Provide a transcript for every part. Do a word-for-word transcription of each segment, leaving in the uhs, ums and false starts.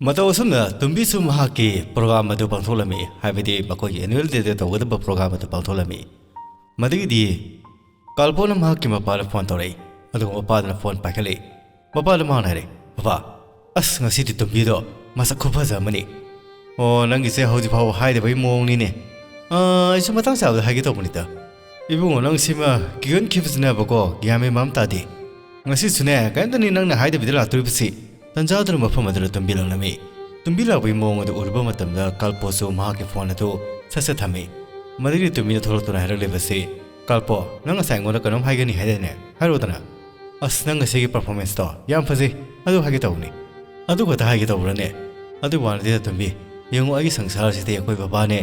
ꯃꯇꯧ ꯑꯁꯨꯝꯅ ꯇꯨꯝꯕꯤꯁꯨ ꯃꯍꯥꯛꯀꯤ ꯄ꯭ꯔꯣꯒ꯭ꯔꯥꯝ ꯑꯗꯨ ꯄꯥꯡꯊꯣꯛꯂꯝꯃꯤ, ꯍꯥꯏꯕꯗꯤ ꯃꯈꯣꯏꯒꯤ ꯑꯦꯅꯨꯋꯦꯜ ꯗꯦꯗ ꯇꯧꯒꯗꯕ ꯄ꯭ꯔꯣꯒ꯭ꯔꯥꯝ ꯑꯗꯨ ꯄꯥꯡꯊꯣꯛꯂꯝꯃꯤ꯫ ꯃꯗꯨꯒꯤꯗꯤ ꯀꯥꯜꯄꯣꯅ ꯃꯍꯥꯛꯀꯤ ꯃꯄꯥꯗ ꯐꯣꯟ ꯇꯧꯔꯛꯏ꯫ ꯑꯗꯨꯒ ꯃꯄꯥꯗꯨꯅ ꯐꯣꯟ ꯄꯥꯏꯈꯠꯂꯛꯏ꯫ ꯃꯄꯥꯗ ꯃꯍꯥꯛꯅ ꯍꯥꯏꯔꯦ, "ꯄꯄꯥ, ꯑꯁ, ꯉꯁꯤꯗꯤ ꯇꯨꯝꯕꯤꯗꯣ ꯃꯁꯛ ꯈꯨꯐꯖ ꯑꯃꯅꯤ꯫ ꯑꯣ, ꯅꯪꯒꯤꯁꯦ ꯍꯧꯖꯤꯛ ꯐꯥꯎꯕ ꯍꯥꯏꯗꯕꯒꯤ ꯃꯑꯣꯡꯅꯤꯅꯦ꯫ ꯑꯥ, ꯑꯩꯁꯨ ꯃꯇꯥꯡ ꯆꯥꯕꯗ ꯍꯥꯏꯒꯦ ꯇꯧꯕꯅꯤꯗ꯫ ꯏꯕꯨꯡꯉꯣ, ꯅꯪ ꯁꯤꯃ ꯀꯤꯒꯟꯈꯤꯕꯁꯤꯅꯕꯀꯣ, ꯒ꯭ꯌꯥꯟ ꯃꯦꯟ ꯑꯃ ꯇꯥꯗꯦ꯫ ꯉꯁꯤꯁꯨꯅꯦ, ꯀꯔꯤꯝꯇꯅꯤ ꯅꯪꯅ ꯍꯥꯏꯗꯕꯤꯗ ꯂꯥꯛꯇꯣꯔꯤꯕꯁꯤ꯫" ꯇꯟꯖꯥꯗꯨꯅ ꯃꯐꯝ ꯑꯗꯨꯗ ꯇꯨꯝꯕꯤ ꯂꯥꯛꯂꯝꯃꯤ꯫ ꯇꯨꯝꯕꯤ ꯂꯥꯛꯄꯒꯤ ꯃꯑꯣꯡ ꯑꯗꯨ ꯎꯔꯨꯕ ꯃꯇꯝꯗ ꯀꯥꯜꯄꯣꯁꯨ ꯃꯍꯥꯛꯀꯤ ꯐꯣꯟ ꯑꯗꯨ ꯁꯠ ꯁꯠ ꯊꯝꯃꯤ꯫ ꯃꯗꯨꯒꯤ ꯇꯨꯝꯕꯤꯅ ꯊꯣꯛꯂꯛꯇꯨꯅ ꯍꯥꯏꯔꯛꯂꯤꯕꯁꯤ, "ꯀꯥꯜꯄꯣ, ꯅꯪ ꯉꯁꯥꯏ ꯑꯩꯉꯣꯟꯗ ꯀꯩꯅꯣꯝ ꯍꯥꯏꯒꯅꯤ ꯍꯥꯏꯗꯥꯏꯅꯦ? ꯍꯥꯏꯔꯣꯗꯅ꯫" "ꯑꯁ, ꯅꯪ ꯉꯁꯤꯒꯤ ꯄꯔꯐꯣꯔꯃꯦꯟꯁꯇꯣ ꯌꯥꯝ ꯐꯖꯩ, ꯑꯗꯨ ꯍꯥꯏꯒꯦ ꯇꯧꯕꯅꯤ꯫" "ꯑꯗꯨ ꯈꯛꯇ ꯍꯥꯏꯒꯦ ꯇꯧꯕ꯭ꯔꯅꯦ?" "ꯑꯗꯨ ꯋꯥꯅꯗꯤ ꯇꯨꯝꯕꯤ, ꯌꯦꯡꯉꯨ, ꯑꯩꯒꯤ ꯁꯪꯁꯥꯔꯁꯤꯗꯤ ꯑꯩꯈꯣꯏ ꯕꯕꯥꯅꯦ,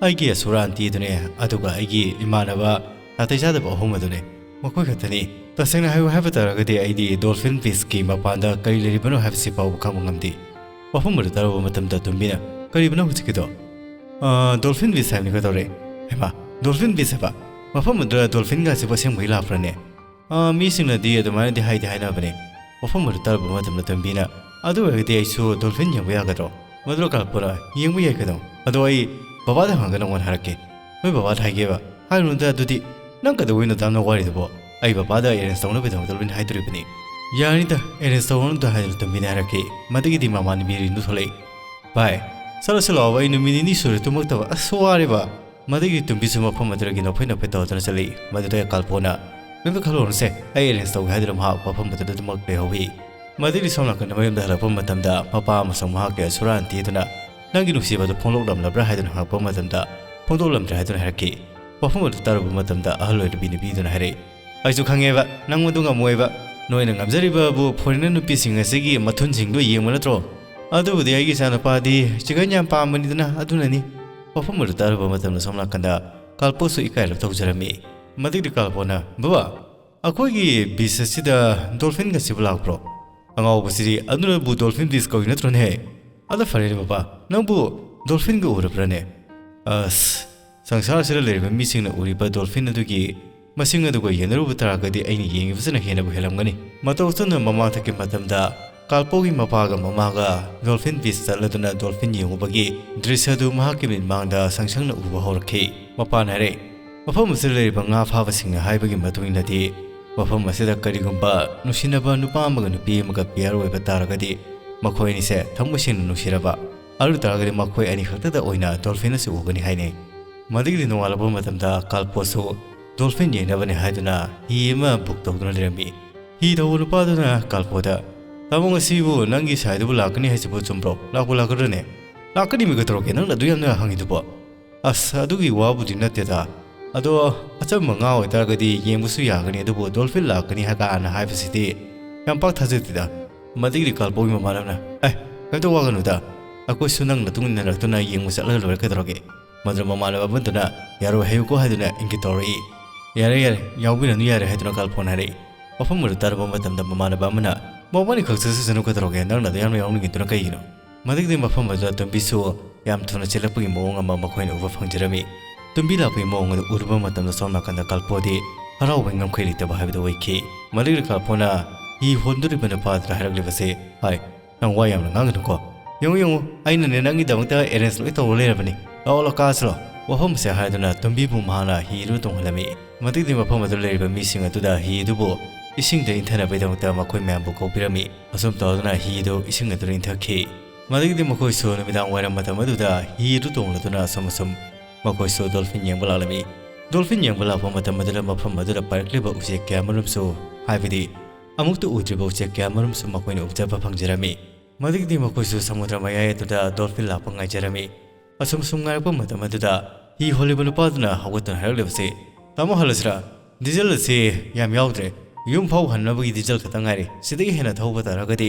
ꯑꯩꯒꯤ ꯑꯁꯨꯔ ꯑꯟꯇꯤ ꯑꯗꯨꯅꯦ, ꯑꯗꯨꯒ ꯑꯩꯒꯤ ꯏꯃꯥꯟꯅꯕ ꯅꯥꯇꯩ ꯆꯥꯗꯕ ꯑꯍꯨꯝ ꯑꯗꯨꯅꯦ, ꯃꯈꯣꯏ ꯈꯛꯇꯅꯤ꯫ ꯇꯁꯦꯡꯅ ꯍꯥꯏꯌꯨ ꯍꯥꯏꯕ ꯇꯥꯔꯒꯗꯤ ꯑꯩꯗꯤ ꯗꯣꯜꯐꯤꯟ ꯕꯤꯆꯀꯤ ꯃꯄꯥꯟꯗ ꯀꯔꯤ ꯂꯩꯔꯤꯕꯅꯣ ꯍꯥꯏꯕꯁꯤ ꯐꯥꯎꯕ ꯈꯪꯕ ꯉꯝꯗꯦ꯫" ꯋꯥꯐꯝ ꯑꯗꯨ ꯇꯥꯔꯨꯕ ꯃꯇꯝꯗ ꯇꯨꯝꯕꯤꯅ, "ꯀꯔꯤꯕꯅꯣ ꯍꯧꯖꯤꯛꯀꯤꯗꯣ?" "ꯑꯥ, ꯗꯣꯜꯐꯤꯟ ꯕꯤꯆ ꯍꯥꯏꯕꯅꯤ ꯀꯩꯗꯧꯔꯦ?" "ꯍꯩꯃꯥ, ꯗꯣꯜꯐꯤꯟ ꯕꯤꯆ ꯍꯥꯏꯕ? ꯃꯐꯝ ꯑꯗꯨꯗ ꯗꯣꯜꯐꯤꯟꯒꯁꯤꯕꯨ ꯑꯁꯦꯡꯕꯒꯤ ꯂꯥꯛꯄ꯭ꯔꯅꯦ?" "ꯑꯥ, ꯃꯤꯁꯤꯡꯅꯗꯤ ꯑꯗꯨꯃꯥꯏꯅꯗꯤ ꯍꯥꯏꯗꯤ ꯍꯥꯏꯅꯕꯅꯦ꯫" ꯋꯥꯐꯝ ꯑꯗꯨ ꯇꯥꯔꯨꯕ ꯃꯇꯝꯗ ꯇꯨꯝꯕꯤꯅ, "ꯑꯗꯨ ꯑꯣꯏꯔꯒꯗꯤ ꯑꯩꯁꯨ ꯗꯣꯜꯐꯤꯟ ꯌꯦꯡꯕ ꯌꯥꯒꯗ꯭ꯔꯣ?" "ꯃꯗꯨꯔꯣ ꯀꯥꯜꯄꯣꯅ, ꯌꯦꯡꯕ ꯌꯥꯏ ꯀꯩꯅꯣ꯫ ꯑꯗꯣ ꯑꯩ ꯕꯕꯥꯗ ꯍꯪꯉꯒ ꯅꯪꯉꯣꯟꯗ ꯍꯥꯏꯔꯛꯀꯦ꯫" "ꯅꯣꯏ ꯕꯕꯥꯗ ꯍꯥꯏꯒꯦꯕ?" "ꯍꯥꯏꯔꯨꯅꯨꯗ ꯑꯗꯨꯗꯤ꯫ ꯅꯪ ꯀꯩꯗꯧꯕꯩꯅꯣ ꯑꯗꯨꯌꯥꯝꯅ ꯋꯥꯔꯤꯗꯨꯕꯣ? ꯑꯩ ꯕꯕꯥꯗ ꯑꯦꯔꯦꯟꯖ ꯇꯧꯅꯕꯒꯤꯗꯃꯛꯇ ꯂꯣꯏꯅ ꯍꯥꯏꯗꯣꯔꯤꯕꯅꯤ꯫" "ꯌꯥꯔꯅꯤꯗ, ꯑꯦꯔꯦꯟꯖ ꯇꯧꯔꯅꯨꯗ," ꯍꯥꯏꯗꯨꯅ ꯇꯨꯝꯕꯤꯅ ꯍꯥꯏꯔꯛꯈꯤ꯫ ꯃꯗꯨꯒꯤꯗꯤ ꯃꯃꯥꯟꯅꯕꯤ ꯔꯤꯟꯗꯨ ꯊꯣꯛꯂꯛꯏ꯫ "ꯚꯥꯏ, ꯆꯠꯂꯁꯤ ꯂꯥꯛꯑꯣꯕ, ꯑꯩ ꯅꯨꯃꯤꯠ ꯅꯤꯅꯤ ꯁꯨꯔꯦ ꯇꯨꯝꯃꯛꯇꯕ, ꯑꯁ ꯋꯥꯔꯦꯕ꯫" ꯃꯗꯨꯒꯤ ꯇꯨꯝꯕꯤꯁꯨ ꯃꯐꯝ ꯑꯗꯨꯗꯒꯤ ꯅꯣꯛꯐꯦ ꯅꯣꯛꯐꯦ ꯇꯧꯗꯨꯅ ꯆꯠꯂꯛꯏ꯫ ꯃꯗꯨꯗ ꯀꯥꯜꯄꯣꯅ, "ꯀꯔꯤꯝꯇ ꯈꯜꯂꯨꯔꯅꯨꯁꯦ, ꯑꯩ ꯑꯦꯔꯦꯟꯖ ꯇꯧꯒꯦ," ꯍꯥꯏꯗꯨꯅ ꯃꯍꯥꯛ ꯃꯐꯝ ꯑꯗꯨꯗ ꯑꯗꯨꯃꯛ ꯂꯩꯍꯧꯏ꯫ ꯃꯗꯨꯒꯤ ꯁꯣꯝ ꯅꯥꯀꯟꯗ ꯃꯌꯨꯝꯗ ꯍꯜꯂꯛꯄ ꯃꯇꯝꯗ ꯃꯄꯥ ꯑꯃꯁꯨꯡ ꯃꯍꯥꯛꯀꯤ ꯑꯁꯨꯔ ꯑꯟꯇꯤ ꯑꯗꯨꯅ, "ꯅꯪꯒꯤ ꯅꯨꯡꯁꯤꯕꯗꯨ ꯐꯣꯡꯗꯣꯛꯂꯝꯂꯕ꯭ꯔꯥ?" ꯍꯥꯏꯗꯨꯅ ꯍꯪꯂꯛꯄ ꯃꯇꯝꯗ, "ꯐꯣꯡꯗꯣꯛꯂꯝꯗ꯭ꯔꯦ," ꯍꯥꯏꯗꯨꯅ ꯍꯥꯏꯔꯛꯈꯤ꯫ ꯋꯥꯐꯝ ꯑꯗꯨ ꯇꯥꯔꯨꯕ ꯃꯇꯝꯗ ꯑꯍꯜ ꯑꯣꯏꯔꯕꯤ ꯅꯨꯄꯤꯗꯨꯅ ꯍꯥꯏꯔꯛꯏ, "ꯑꯩꯁꯨ ꯈꯪꯉꯦꯕ, ꯅꯪ ꯃꯗꯨ ꯉꯝꯃꯣꯏꯕ꯫ ꯅꯣꯏꯅ ꯉꯝꯖꯔꯤꯕꯕꯨ ꯐꯣꯔꯦꯟꯅꯔ ꯅꯨꯄꯤꯁꯤꯡ ꯑꯁꯤꯒꯤ ꯃꯊꯨꯟꯁꯤꯡꯗꯨ ꯌꯦꯡꯕ ꯅꯠꯇ꯭ꯔꯣ? ꯑꯗꯨꯕꯨꯗꯤ ꯑꯩꯒꯤ ꯏꯆꯥꯅꯨꯄꯥꯗꯤ ꯆꯤꯀꯟ ꯌꯥꯝ ꯄꯥꯝꯕꯅꯤꯗꯅ, ꯑꯗꯨꯅꯅꯤ꯫" ꯋꯥꯐꯝ ꯑꯗꯨ ꯇꯥꯔꯨꯕ ꯃꯇꯝꯗ ꯁꯣꯝ ꯅꯥꯀꯟꯗ ꯀꯥꯜꯄꯣꯁꯨ ꯏꯀꯥꯏꯔꯞ ꯇꯧꯖꯔꯝꯃꯤ꯫ ꯃꯗꯨꯒꯤ ꯀꯥꯜꯄꯣꯅ, "ꯕꯕꯥ, ꯑꯩꯈꯣꯏꯒꯤ ꯕꯤꯆ ꯑꯁꯤꯗ ꯗꯣꯜꯐꯤꯟꯒꯁꯤꯕꯨ ꯂꯥꯛꯄ꯭ꯔꯣ? ꯑꯉꯥꯎꯕꯁꯤꯗꯤ, ꯑꯗꯨꯅꯕꯨ ꯗꯣꯜꯐꯤꯟ ꯕꯤꯆ ꯀꯧꯏ ꯅꯠꯇ꯭ꯔꯣꯅꯦ? ꯑꯗꯣ ꯐꯔꯦꯅꯦ ꯕꯕꯥ, ꯅꯪꯕꯨ ꯗꯣꯜꯐꯤꯟꯒ ꯎꯔꯕ꯭ꯔꯅꯦ?" "ꯑꯁ, ꯁꯪꯁꯥꯔꯁꯤꯗ ꯂꯩꯔꯤꯕ ꯃꯤꯁꯤꯡꯅ ꯎꯔꯤꯕ ꯗꯣꯜꯐꯤꯟ ꯑꯗꯨꯒꯤ ꯃꯁꯤꯡ ꯑꯗꯨꯒ ꯌꯦꯡꯅꯔꯨꯕ ꯇꯥꯔꯒꯗꯤ ꯑꯩꯅ ꯌꯦꯡꯉꯤꯕꯁꯤꯅ ꯍꯦꯟꯅꯕꯨ ꯍꯦꯜꯂꯝꯒꯅꯤ꯫" ꯃꯇꯧ ꯑꯁꯨꯝꯅ ꯃꯃꯥꯡꯊꯛꯀꯤ ꯃꯇꯝꯗ ꯀꯥꯜꯄꯣꯒꯤ ꯃꯄꯥꯒ ꯃꯃꯥꯒ Dolphin Beach ꯆꯠꯂꯗꯨꯅ dolphin ꯌꯦꯡꯉꯨꯕꯒꯤ ꯗ꯭ꯔꯤꯁ꯭ꯌ ꯑꯗꯨ ꯃꯍꯥꯛꯀꯤ ꯃꯤꯠꯃꯥꯡꯗ ꯁꯪ ꯁꯪꯅ ꯎꯕ ꯍꯧꯔꯛꯈꯤ꯫ ꯃꯄꯥꯅ ꯍꯥꯏꯔꯛꯏ, "ꯃꯐꯝ ꯑꯁꯤꯗ ꯂꯩꯔꯤꯕ ꯉꯥ ꯐꯥꯕꯁꯤꯡꯅ ꯍꯥꯏꯕꯒꯤ ꯃꯇꯨꯡ ꯏꯟꯅꯗꯤ, ꯃꯐꯝ ꯑꯁꯤꯗ ꯀꯔꯤꯒꯨꯝꯕ ꯅꯨꯡꯁꯤꯅꯕ ꯅꯨꯄꯥ ꯑꯃꯒ ꯅꯨꯄꯤ ꯑꯃꯒ pair ꯑꯣꯏꯕ ꯇꯥꯔꯒꯗꯤ, ꯃꯈꯣꯏ ꯑꯅꯤꯁꯦ ꯊꯃꯣꯏ ꯁꯦꯡꯅ ꯅꯨꯡꯁꯤꯔꯕ, ꯑꯗꯨ ꯇꯥꯔꯒꯗꯤ ꯃꯈꯣꯏ ꯑꯅꯤ ꯈꯛꯇꯗ ꯑꯣꯏꯅ dolphin ꯑꯁꯤ ꯎꯒꯅꯤ" ꯍꯥꯏꯅꯩ꯫ ꯃꯗꯨꯒꯤꯗꯤ ꯅꯣꯡꯉꯥꯜꯂꯛꯄ ꯃꯇꯝꯗ ꯀꯥꯜꯄꯣꯁꯨ dolphin ꯌꯦꯡꯅꯕꯅꯤ ꯍꯥꯏꯗꯨꯅ ꯍꯤ ꯑꯃ book ꯇꯧꯗꯨꯅ ꯂꯩꯔꯝꯃꯤ꯫ ꯍꯤ ꯊꯧꯕ ꯅꯨꯄꯥꯗꯨꯅ ꯀꯥꯜꯄꯣꯗ, "ꯇꯥꯃꯣ, ꯉꯁꯤꯕꯨ ꯅꯪꯒꯤ ꯁꯥꯏꯗꯨꯕꯨ ꯂꯥꯛꯀꯅꯤ ꯍꯥꯏꯁꯤꯕꯨ ꯆꯨꯝꯕ꯭ꯔꯣ? ꯂꯥꯛꯄꯨ ꯂꯥꯛꯀꯗ꯭ꯔꯅꯦ?" "ꯂꯥꯛꯀꯅꯤꯃꯤ, ꯀꯩꯗꯧꯔꯒꯦ? ꯅꯪꯅ ꯑꯗꯨ ꯌꯥꯝꯅ ꯍꯪꯉꯤꯗꯨꯕꯣ?" "ꯑꯁ, ꯑꯗꯨꯒꯤ ꯋꯥꯕꯨꯗꯤ ꯅꯠꯇꯦꯗ꯫ ꯑꯗꯣ ꯑꯆꯝꯕ ꯉꯥ ꯑꯣꯏꯇꯥꯔꯒꯗꯤ ꯌꯦꯡꯕꯁꯨ ꯌꯥꯒꯅꯤ, ꯑꯗꯨꯕꯨ dolphin ꯂꯥꯛꯀꯅꯤ ꯍꯥꯏ ꯀꯥꯏꯅ ꯍꯥꯏꯕꯁꯤꯗꯤ ꯌꯥꯝ ꯄꯥꯛ ꯊꯥꯖꯗꯦꯗ꯫" ꯃꯗꯨꯒꯤꯗꯤ ꯀꯥꯜꯄꯣꯒꯤ ꯃꯃꯥꯟꯅꯕꯅ, "ꯑꯦ, ꯀꯩꯝꯇ ꯋꯥꯒꯅꯨꯗ, ꯑꯩꯈꯣꯏꯁꯨ ꯅꯪ ꯃꯇꯨꯡ ꯏꯟꯅꯔꯛꯇꯨꯅ ꯌꯦꯡꯕ ꯆꯠꯂꯒ ꯂꯣꯏꯔꯦ, ꯀꯩꯗꯧꯔꯒꯦ?" ꯃꯗꯨꯗ ꯃꯃꯥꯟꯅꯕ ꯑꯃꯗꯨꯅ "ꯌꯥꯔꯣꯏ ꯍꯥꯏꯌꯨꯀꯣ" ꯍꯥꯏꯗꯨꯅ ꯏꯪꯒꯤꯠ ꯇꯧꯔꯛꯏ꯫ "ꯌꯥꯔꯦ, ꯌꯥꯔꯦ, ꯌꯥꯎꯕꯤꯔꯅꯨ ꯌꯥꯔꯦ" ꯍꯥꯏꯗꯨꯅ ꯀꯥꯜꯄꯣꯅ ꯍꯥꯏꯔꯛꯏ꯫ ꯃꯐꯝ ꯑꯗꯨ ꯇꯥꯔꯕ ꯃꯇꯝꯗ ꯃꯃꯥꯟꯅꯕ ꯑꯃꯅ, "ꯃꯕꯥꯅꯤ ꯈꯛ ꯆꯠꯁꯁꯅꯨ, ꯀꯩꯗꯧꯔꯒꯦ? ꯅꯪꯅ ꯑꯗꯨ ꯌꯥꯝꯅ ꯌꯥꯎꯅꯤꯡꯉꯤꯗꯨꯅ ꯀꯩꯒꯤꯅꯣ?" ꯃꯗꯨꯒꯤꯗꯤ ꯃꯐꯝ ꯑꯗꯨꯗ ꯇꯣꯝꯕꯤꯁꯨ ꯌꯥꯝ ꯊꯨꯅ ꯆꯦꯜꯂꯛꯄꯒꯤ ꯃꯑꯣꯡ ꯑꯃ ꯃꯈꯣꯏꯅ ꯎꯕ ꯐꯪꯖꯔꯝꯃꯤ꯫ ꯇꯣꯝꯕꯤ ꯂꯥꯛꯄꯒꯤ ꯃꯑꯣꯡ ꯑꯗꯨ ꯎꯔꯨꯕ ꯃꯇꯝꯗ ꯁꯣꯝ ꯅꯥꯀꯟꯗ ꯀꯥꯜꯄꯣꯗꯤ ꯍꯔꯥꯎꯕꯒꯤ ꯉꯝꯈꯩ ꯂꯩꯇꯕ ꯍꯥꯏꯕꯗꯨ ꯑꯣꯏꯈꯤ꯫ ꯃꯗꯨꯒꯤꯗꯤ ꯀꯥꯜꯄꯣꯅ ꯍꯤ ꯍꯣꯟꯗꯣꯔꯤꯕ ꯅꯨꯄꯥ ꯑꯗꯨꯗ ꯍꯥꯏꯔꯛꯂꯤꯕꯁꯤ, "ꯍꯥꯏ, ꯅꯪ ꯋꯥ ꯌꯥꯝꯅ ꯉꯥꯡꯒꯅꯨꯀꯣ꯫ ꯌꯦꯡꯉꯨ, ꯌꯦꯡꯉꯨ, ꯑꯩꯅꯅꯦ ꯅꯪꯒꯤꯗꯃꯛꯇ arrange ꯂꯣꯏ ꯇꯧꯔ ꯂꯩꯔꯕꯅꯤ꯫ ꯂꯥꯛꯑꯣ, ꯂꯥꯛꯑꯣ, ꯀꯥꯁꯤ ꯂꯥꯛꯑꯣ꯫" ꯋꯥꯐꯝꯁꯦ ꯍꯥꯏꯗꯨꯅ ꯇꯣꯝꯕꯤꯕꯨ ꯃꯍꯥꯛꯅ ꯍꯤ ꯑꯗꯨ ꯇꯣꯡꯍꯜꯂꯝꯃꯤ꯫ ꯃꯗꯨꯒꯤꯗꯤ ꯃꯐꯝ ꯑꯗꯨꯗ ꯂꯩꯔꯤꯕ ꯃꯤꯁꯤꯡ ꯑꯗꯨꯗ ꯍꯤ ꯑꯗꯨꯕꯨ ꯏꯁꯤꯡꯗ ꯏꯟꯊꯅꯕꯒꯤꯗꯃꯛꯇ ꯃꯈꯣꯏ ꯃꯌꯥꯝꯕꯨ ꯀꯧꯕꯤꯔꯝꯃꯤ꯫ ꯑꯁꯨꯝ ꯇꯧꯗꯨꯅ ꯍꯤ ꯑꯗꯨ ꯏꯁꯤꯡ ꯑꯗꯨꯗ ꯏꯟꯊꯈꯤ꯫ ꯃꯗꯨꯒꯤꯗꯤ ꯃꯈꯣꯏꯁꯨ ꯅꯨꯃꯤꯗꯥꯡ ꯋꯥꯏꯔꯝ ꯃꯇꯝ ꯑꯗꯨꯗ ꯍꯤ ꯑꯗꯨ ꯇꯣꯡꯂꯗꯨꯅ ꯑꯁꯨꯝ ꯑꯁꯨꯝ ꯃꯈꯣꯏꯁꯨ dolphin ꯌꯦꯡꯕ ꯂꯥꯛꯂꯝꯃꯤ꯫ Dolphin ꯌꯦꯡꯕ ꯂꯥꯛꯄ ꯃꯇꯝ ꯑꯗꯨꯗ ꯃꯐꯝ ꯑꯗꯨꯗ ꯄꯥꯏꯔꯛꯂꯤꯕ ꯎꯆꯦꯛ ꯀꯌꯥꯃꯔꯨꯝꯁꯨ, ꯍꯥꯏꯕꯗꯤ ꯑꯃꯨꯛꯇ ꯎꯗ꯭ꯔꯤꯕ ꯎꯆꯦꯛ ꯀꯌꯥꯃꯔꯨꯝꯁꯨ ꯃꯈꯣꯏꯅ ꯎꯕ ꯐꯪꯖꯔꯝꯃꯤ꯫ ꯃꯗꯨꯒꯤꯗꯤ ꯃꯈꯣꯏꯁꯨ ꯁꯃꯨꯗ꯭ꯔ ꯃꯌꯥꯏ ꯑꯗꯨꯗ dolphin ꯂꯥꯛꯄ ꯉꯥꯏꯖꯔꯝꯃꯤ꯫ ꯑꯁꯨꯝ ꯑꯁꯨꯝ ꯉꯥꯏꯔꯛꯄ ꯃꯇꯝ ꯑꯗꯨꯗ ꯍꯤ ꯍꯣꯜꯂꯤꯕ ꯅꯨꯄꯥꯗꯨꯅ ꯍꯧꯒꯠꯇꯨꯅ ꯍꯥꯏꯔꯛꯂꯤꯕꯁꯤ, "ꯇꯥꯃꯣ, ꯍꯜꯂꯁꯤꯔꯥ? ꯗꯤꯖꯜ ꯑꯁꯤ ꯌꯥꯝ ꯌꯥꯎꯗ꯭ꯔꯦ꯫ ꯌꯨꯝ ꯐꯥꯎ ꯍꯟꯅꯕꯒꯤ ꯗꯤꯖꯜ ꯈꯛꯇ ꯉꯥꯏꯔꯦ꯫ ꯁꯤꯗꯒꯤ ꯍꯦꯟꯅ ꯊꯧꯕ ꯇꯥꯔꯒꯗꯤ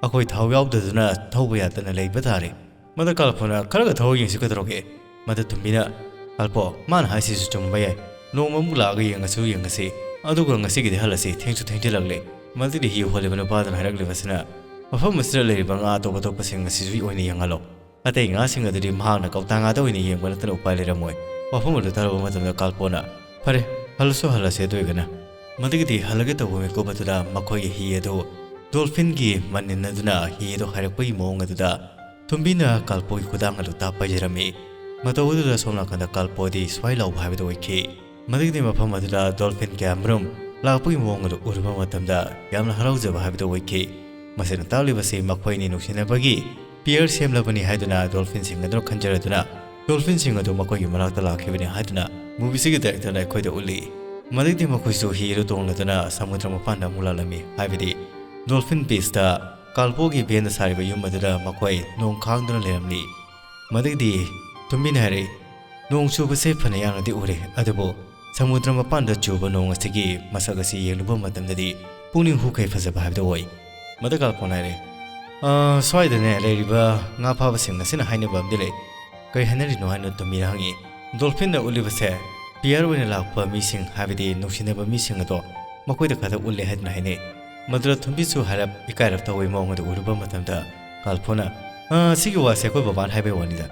ꯑꯩꯈꯣꯏ ꯊꯥꯎ ꯌꯥꯎꯗꯗꯨꯅ ꯊꯧꯕ ꯌꯥꯗꯅ ꯂꯩꯕ ꯇꯥꯔꯦ꯫" ꯃꯗꯨ ꯀꯥꯜꯄꯣꯅ, "ꯈꯔꯒ ꯊꯧꯔ ꯌꯦꯡꯁꯤ, ꯀꯩꯗꯧꯔꯒꯦ?" ꯃꯗꯨ ꯇꯣꯝꯕꯤꯅ, "ꯀꯥꯜꯄꯣ, ꯃꯥꯅ ꯍꯥꯏꯁꯤꯁꯨ ꯆꯨꯝꯕ ꯌꯥꯏ꯫ ꯅꯣꯡꯃ ꯑꯃꯨꯛ ꯂꯥꯛꯑꯒ ꯌꯦꯡꯉꯁꯨ ꯌꯦꯡꯉꯁꯤ꯫ ꯑꯗꯨꯒ ꯉꯁꯤꯒꯤꯗꯤ ꯍꯜꯂꯁꯤ, ꯊꯦꯡꯁꯨ ꯊꯦꯡꯖꯤꯜꯂꯛꯂꯦ꯫" ꯃꯗꯨꯒꯤ ꯍꯤ ꯍꯣꯜꯂꯤꯕ ꯅꯨꯄꯥꯗꯨꯅ ꯍꯥꯏꯔꯛꯂꯤꯕꯁꯤꯅ, "ꯃꯐꯝ ꯑꯁꯤꯗ ꯂꯩꯔꯤꯕ ꯉꯥ ꯑꯇꯣꯞ ꯑꯇꯣꯞꯄꯁꯤꯡ ꯑꯁꯤꯁꯨ ꯑꯣꯏꯅ ꯌꯦꯡꯍꯜꯂꯣ꯫ ꯑꯇꯩ ꯉꯥꯁꯤꯡ ꯑꯗꯨꯗꯤ ꯃꯍꯥꯛꯅ ꯀꯧꯇꯥ ꯉꯥꯗ ꯑꯣꯏꯅ ꯌꯦꯡꯕ ꯅꯠꯇꯅ ꯎꯄꯥꯏ ꯂꯩꯔꯝꯃꯣꯏ꯫" ꯋꯥꯐꯝ ꯑꯗꯨ ꯇꯥꯔꯕ ꯃꯇꯝꯗ ꯀꯥꯜꯄꯣꯅ, "ꯐꯔꯦ, ꯍꯜꯂꯁꯨ ꯍꯜꯂꯁꯦ ꯑꯗꯨ ꯑꯣꯏꯔꯒꯅ꯫" ꯃꯗꯨꯒꯤꯗꯤ ꯍꯜꯂꯒꯦ ꯇꯧꯕ ꯃꯤꯀꯨꯞ ꯑꯗꯨꯗ ꯃꯈꯣꯏꯒꯤ ꯍꯤ ꯑꯗꯨ ꯗꯣꯜꯐꯤꯟꯒꯤ ꯃꯅꯤꯟ ꯑꯗꯨꯅ ꯍꯤ ꯑꯗꯨ ꯍꯥꯏꯔꯛꯄꯒꯤ ꯃꯑꯣꯡ ꯑꯗꯨꯗ ꯊꯨꯝꯕꯤꯅ ꯀꯥꯜꯄꯣꯒꯤ ꯈꯨꯗꯥꯡ ꯑꯗꯨ ꯇꯥꯞ ꯄꯥꯏꯖꯔꯝꯃꯤ꯫ ꯃꯇꯧ ꯑꯗꯨꯗ ꯁꯣꯝ ꯅꯥꯀꯟꯗ ꯀꯥꯜꯄꯣꯗꯤ ꯁ꯭ꯋꯥꯏ ꯂꯥꯎꯕ ꯍꯥꯏꯕꯗꯨ ꯑꯣꯏꯈꯤ꯫ ꯃꯗꯨꯒꯤ ꯃꯐꯝ ꯑꯗꯨꯗ ꯗꯣꯜꯐꯤꯟ ꯀꯌꯥꯃꯔꯨꯝ ꯂꯥꯛꯄꯒꯤ ꯃꯑꯣꯡ ꯑꯗꯨ ꯎꯔꯨꯕ ꯃꯇꯝꯗ ꯌꯥꯝꯅ ꯍꯔꯥꯎꯖꯕ ꯍꯥꯏꯕꯗꯨ ꯑꯣꯏꯈꯤ꯫ ꯃꯁꯤꯅ ꯇꯥꯛꯂꯤꯕꯁꯤ ꯃꯈꯣꯏ ꯑꯅꯤ ꯅꯨꯡꯁꯤꯅꯕꯒꯤ ꯄꯤꯌꯔ ꯁꯦꯝꯂꯕꯅꯤ ꯍꯥꯏꯗꯨꯅ ꯗꯣꯜꯐꯤꯟꯁꯤꯡ ꯑꯗꯨꯅ ꯈꯟꯖꯔꯗꯨꯅ ꯗꯣꯜꯐꯤꯟꯁꯤꯡ ꯑꯗꯨ ꯃꯈꯣꯏꯒꯤ ꯃꯅꯥꯛꯇ ꯂꯥꯛꯈꯤꯕꯅꯤ ꯍꯥꯏꯗꯨꯅ movieꯁꯤꯒꯤ directorꯅ ꯑꯩꯈꯣꯏꯗ ꯎꯠꯂꯤ꯫ ꯃꯗꯩꯗꯤ ꯃꯈꯣꯏꯁꯨ ꯍꯤ ꯑꯗꯨ ꯇꯣꯡꯂꯗꯨꯅ ꯁꯃꯨꯗ꯭ꯔ ꯃꯄꯥꯟꯗ ꯑꯃꯨꯛ ꯂꯥꯛꯂꯝꯃꯤ꯫ ꯍꯥꯏꯕꯗꯤ ꯗꯣꯜꯐꯤꯟ ꯕꯤꯆꯇ ꯀꯥꯜꯄꯣꯒꯤ ꯕꯦꯟꯗ ꯁꯥꯔꯤꯕ ꯌꯨꯝ ꯑꯗꯨꯗ ꯃꯈꯣꯏ ꯅꯣꯡ ꯈꯥꯡꯗꯨꯅ ꯂꯩꯔꯝꯂꯤ꯫ ꯃꯗꯩꯗꯤ ꯊꯨꯝꯕꯤꯅ ꯍꯥꯏꯔꯛꯏ, "ꯅꯣꯡ ꯆꯨꯕꯁꯦ ꯐꯅ ꯌꯥꯝꯅꯗꯤ ꯎꯔꯦ, ꯑꯗꯨꯕꯨ ꯁꯃꯨꯗ꯭ꯔ ꯃꯄꯥꯟꯗ ꯆꯨꯕ ꯅꯣꯡ ꯑꯁꯤꯒꯤ ꯃꯁꯛ ꯑꯁꯤ ꯌꯦꯡꯂꯨꯕ ꯃꯇꯝꯗꯗꯤ ꯄꯨꯛꯅꯤꯡ ꯍꯨꯈꯩ ꯐꯖꯕ ꯍꯥꯏꯕꯗꯨ ꯑꯣꯏ꯫" ꯃꯗꯨ ꯀꯥꯜꯄꯣꯅ ꯍꯥꯏꯔꯦ, "ꯑ, ꯁ꯭ꯋꯥꯏꯗꯅꯦ ꯂꯩꯔꯤꯕ ꯉꯥ ꯐꯥꯕꯁꯤꯡ ꯑꯁꯤꯅ ꯍꯥꯏꯅꯕ ꯑꯃꯗꯤ ꯂꯩ꯫" "ꯀꯔꯤ ꯍꯥꯏꯅꯔꯤꯅꯣ?" ꯍꯥꯏꯅ ꯊꯨꯝꯕꯤꯅ ꯍꯪꯉꯤ꯫ ꯗꯣꯜꯐꯤꯟꯅ ꯎꯠꯂꯤꯕꯁꯦ ꯄꯤꯌꯔ ꯑꯣꯏꯅ ꯂꯥꯛꯄ ꯃꯤꯁꯤꯡ, ꯍꯥꯏꯕꯗꯤ ꯅꯨꯡꯁꯤꯅꯕ ꯃꯤꯁꯤꯡ ꯑꯗꯣ ꯃꯈꯣꯏꯗ ꯈꯛꯇ ꯎꯠꯂꯦ ꯍꯥꯏꯗꯨꯅ ꯍꯥꯏꯅꯩ꯫ ꯃꯗꯨꯗ ꯊꯨꯝꯕꯤꯁꯨ ꯍꯥꯏꯔꯞ ꯏꯀꯥꯏꯔꯞ ꯇꯧꯕꯒꯤ ꯃꯑꯣꯡ ꯑꯗꯨ ꯎꯔꯨꯕ ꯃꯇꯝꯗ ꯀꯥꯜꯄꯣꯅ, "ꯑ, ꯁꯤꯒꯤ ꯋꯥꯁꯦ ꯑꯩꯈꯣꯏ ꯕꯕꯥꯅ ꯍꯥꯏꯕꯩ ꯋꯥꯅꯤꯗ꯫"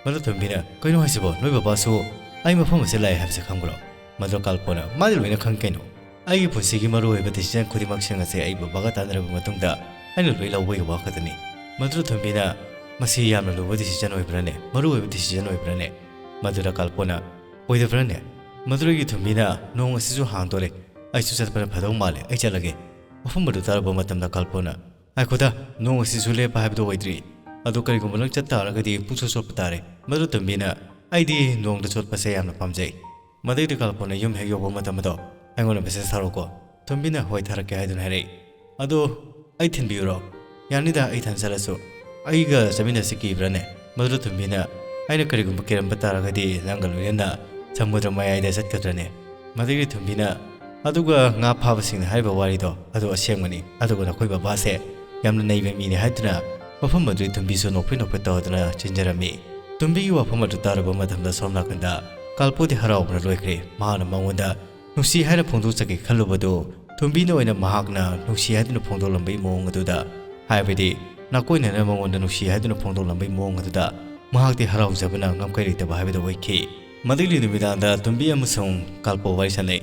ꯃꯗꯨ ꯊꯨꯝꯕꯤꯅ, "ꯀꯩꯅꯣ ꯍꯥꯏꯁꯤꯕꯣ? ꯅꯣꯏ ꯕꯕꯥꯁꯨ ꯑꯩ ꯃꯐꯝ ꯑꯁꯤꯗ ꯂꯥꯛꯑꯦ ꯍꯥꯏꯕꯁꯦ ꯈꯪꯕ꯭ꯔꯣ?" ꯃꯗꯨ ꯀꯥꯜꯄꯣꯅ, "ꯃꯥꯗꯤ ꯂꯣꯏꯅ ꯈꯪ ꯀꯩꯅꯣ꯫ ꯑꯩꯒꯤ ꯄꯨꯟꯁꯤꯒꯤ ꯃꯔꯨꯑꯣꯏꯕ decision ꯈꯨꯗꯤꯡꯃꯛꯁꯤꯡ ꯑꯁꯦ ꯑꯩ ꯕꯕꯥꯒ ꯇꯥꯟꯅꯔꯕ ꯃꯇꯨꯡꯗ ꯑꯩꯅ ꯂꯣꯏ ꯂꯧꯕꯒꯤ ꯋꯥ ꯈꯛꯇꯅꯤ꯫" ꯃꯗꯨ ꯊꯨꯝꯕꯤꯅ, "ꯃꯁꯤ ꯌꯥꯝꯅ ꯂꯨꯕ decision ꯑꯣꯏꯕ꯭ꯔꯥꯅꯦ? ꯃꯔꯨꯑꯣꯏꯕ decision ꯑꯣꯏꯕ꯭ꯔꯥꯅꯦ?" ꯃꯗꯨꯗ ꯀꯥꯜꯄꯣꯅ, "ꯑꯣꯏꯗꯕ꯭ꯔꯥꯅꯦ?" ꯃꯗꯨꯗꯒꯤ ꯊꯨꯝꯕꯤꯅ, "ꯅꯣꯡ ꯑꯁꯤꯁꯨ ꯍꯥꯡꯗꯣꯔꯦ꯫ ꯑꯩꯁꯨ ꯆꯠꯄꯅ ꯐꯗꯧ ꯃꯥꯜꯂꯦ꯫ ꯑꯩ ꯆꯠꯂꯒꯦ꯫" ꯃꯐꯝ ꯑꯗꯨ ꯇꯥꯔꯨꯕ ꯃꯇꯝꯗ ꯀꯥꯜꯄꯣꯅ, "ꯉꯥꯏꯈꯣꯗ, ꯅꯣꯡ ꯑꯁꯤꯁꯨ ꯂꯦꯞꯄ ꯍꯥꯏꯕꯗꯨ ꯑꯣꯏꯗ꯭ꯔꯤ꯫ ꯑꯗꯨ ꯀꯔꯤꯒꯨꯝꯕ ꯅꯪ ꯆꯠ ꯇꯥꯔꯒꯗꯤ ꯄꯨꯡꯆꯣꯠ ꯆꯣꯠꯄ ꯇꯥꯔꯦ꯫" ꯃꯗꯨ ꯊꯨꯝꯕꯤꯅ, "ꯑꯩꯗꯤ ꯅꯣꯡꯗ ꯆꯣꯠꯄꯁꯦ ꯌꯥꯝꯅ ꯄꯥꯝꯖꯩ꯫" ꯃꯗꯩꯗ ꯀꯥꯜꯄꯣꯅ ꯌꯨꯝ ꯍꯦꯛ ꯌꯧꯕ ꯃꯇꯝ ꯑꯗꯣ, "ꯑꯩꯉꯣꯟꯗ message ꯊꯥꯔꯛꯎꯀꯣ꯫" ꯊꯨꯝꯕꯤꯅ, "ꯍꯣꯏ, ꯊꯥꯔꯛꯀꯦ" ꯍꯥꯏꯗꯨꯅ ꯍꯥꯏꯔꯛꯏ꯫ "ꯑꯗꯣ ꯑꯩ ꯊꯤꯟꯕꯤꯌꯨꯔꯣ?" "ꯌꯥꯅꯤꯗ, ꯑꯩ ꯏꯊꯟ ꯆꯠꯂꯁꯨ꯫ ꯑꯩꯒ ꯆꯠꯃꯤꯟꯅꯁꯤ ꯀꯤꯕ꯭ꯔꯥꯅꯦ?" ꯃꯗꯨꯗ ꯊꯨꯝꯕꯤꯅ, "ꯑꯩꯅ ꯀꯔꯤꯒꯨꯝꯕ ꯀꯤꯔꯝꯕ ꯇꯥꯔꯒꯗꯤ ꯅꯪꯒ ꯂꯣꯏꯅꯅ ꯁꯃꯨꯗ꯭ꯔ ꯃꯌꯥꯏꯗ ꯆꯠꯀꯗ꯭ꯔꯅꯦ?" ꯃꯗꯨꯒꯤ ꯊꯨꯝꯕꯤꯅ, "ꯑꯗꯨꯒ ꯉꯥ ꯐꯥꯕꯁꯤꯡꯅ ꯍꯥꯏꯔꯤꯕ ꯋꯥꯔꯤꯗꯣ ꯑꯗꯨ ꯑꯁꯦꯡꯕꯅꯤ, ꯑꯗꯨꯒ ꯅꯈꯣꯏ ꯕꯕꯥꯁꯦ ꯌꯥꯝꯅ ꯅꯩꯕ ꯃꯤꯅꯤ" ꯍꯥꯏꯗꯨꯅ ꯃꯐꯝ ꯑꯗꯨꯒꯤ ꯊꯨꯝꯕꯤꯁꯨ ꯅꯣꯛꯐꯦꯠ ꯅꯣꯛꯐꯦꯠ ꯇꯧꯗꯨꯅ ꯆꯦꯟꯖꯔꯝꯃꯤ꯫ ꯊꯨꯝꯕꯤꯒꯤ ꯋꯥꯐꯝ ꯑꯗꯨ ꯇꯥꯔꯨꯕ ꯃꯇꯝꯗ ꯁꯣꯝ ꯅꯥꯀꯟꯗ ꯀꯥꯜꯄꯣꯗꯤ ꯍꯔꯥꯎꯕꯅ ꯂꯣꯏꯈ꯭ꯔꯦ꯫ ꯃꯍꯥꯛꯅ ꯃꯉꯣꯟꯗ ꯅꯨꯡꯁꯤ ꯍꯥꯏꯅ ꯐꯣꯡꯗꯣꯛꯆꯒꯦ ꯈꯜꯂꯨꯕꯗꯨ ꯊꯨꯝꯕꯤꯅ ꯑꯣꯏꯅ ꯃꯍꯥꯛꯅ ꯅꯨꯡꯁꯤ ꯍꯥꯏꯗꯨꯅ ꯐꯣꯡꯗꯣꯛꯂꯝꯕꯒꯤ ꯃꯑꯣꯡ ꯑꯗꯨꯗ, ꯍꯥꯏꯕꯗꯤ ꯅꯥꯀꯣꯏꯅꯅ ꯃꯉꯣꯟꯗ ꯅꯨꯡꯁꯤ ꯍꯥꯏꯗꯨꯅ ꯐꯣꯡꯗꯣꯛꯂꯝꯕꯒꯤ ꯃꯑꯣꯡ ꯑꯗꯨꯗ ꯃꯍꯥꯛꯇꯤ ꯍꯔꯥꯎꯖꯕꯅ ꯉꯝꯈꯩ ꯂꯩꯇꯕ ꯍꯥꯏꯕꯗꯨ ꯑꯣꯏꯈꯤ꯫ ꯃꯗꯨꯒꯤ ꯅꯨꯃꯤꯗꯥꯡꯗ ꯊꯨꯝꯕꯤ ꯑꯃꯁꯨꯡ ꯀꯥꯜꯄꯣ ꯋꯥꯔꯤ ꯁꯥꯟꯅꯩ꯫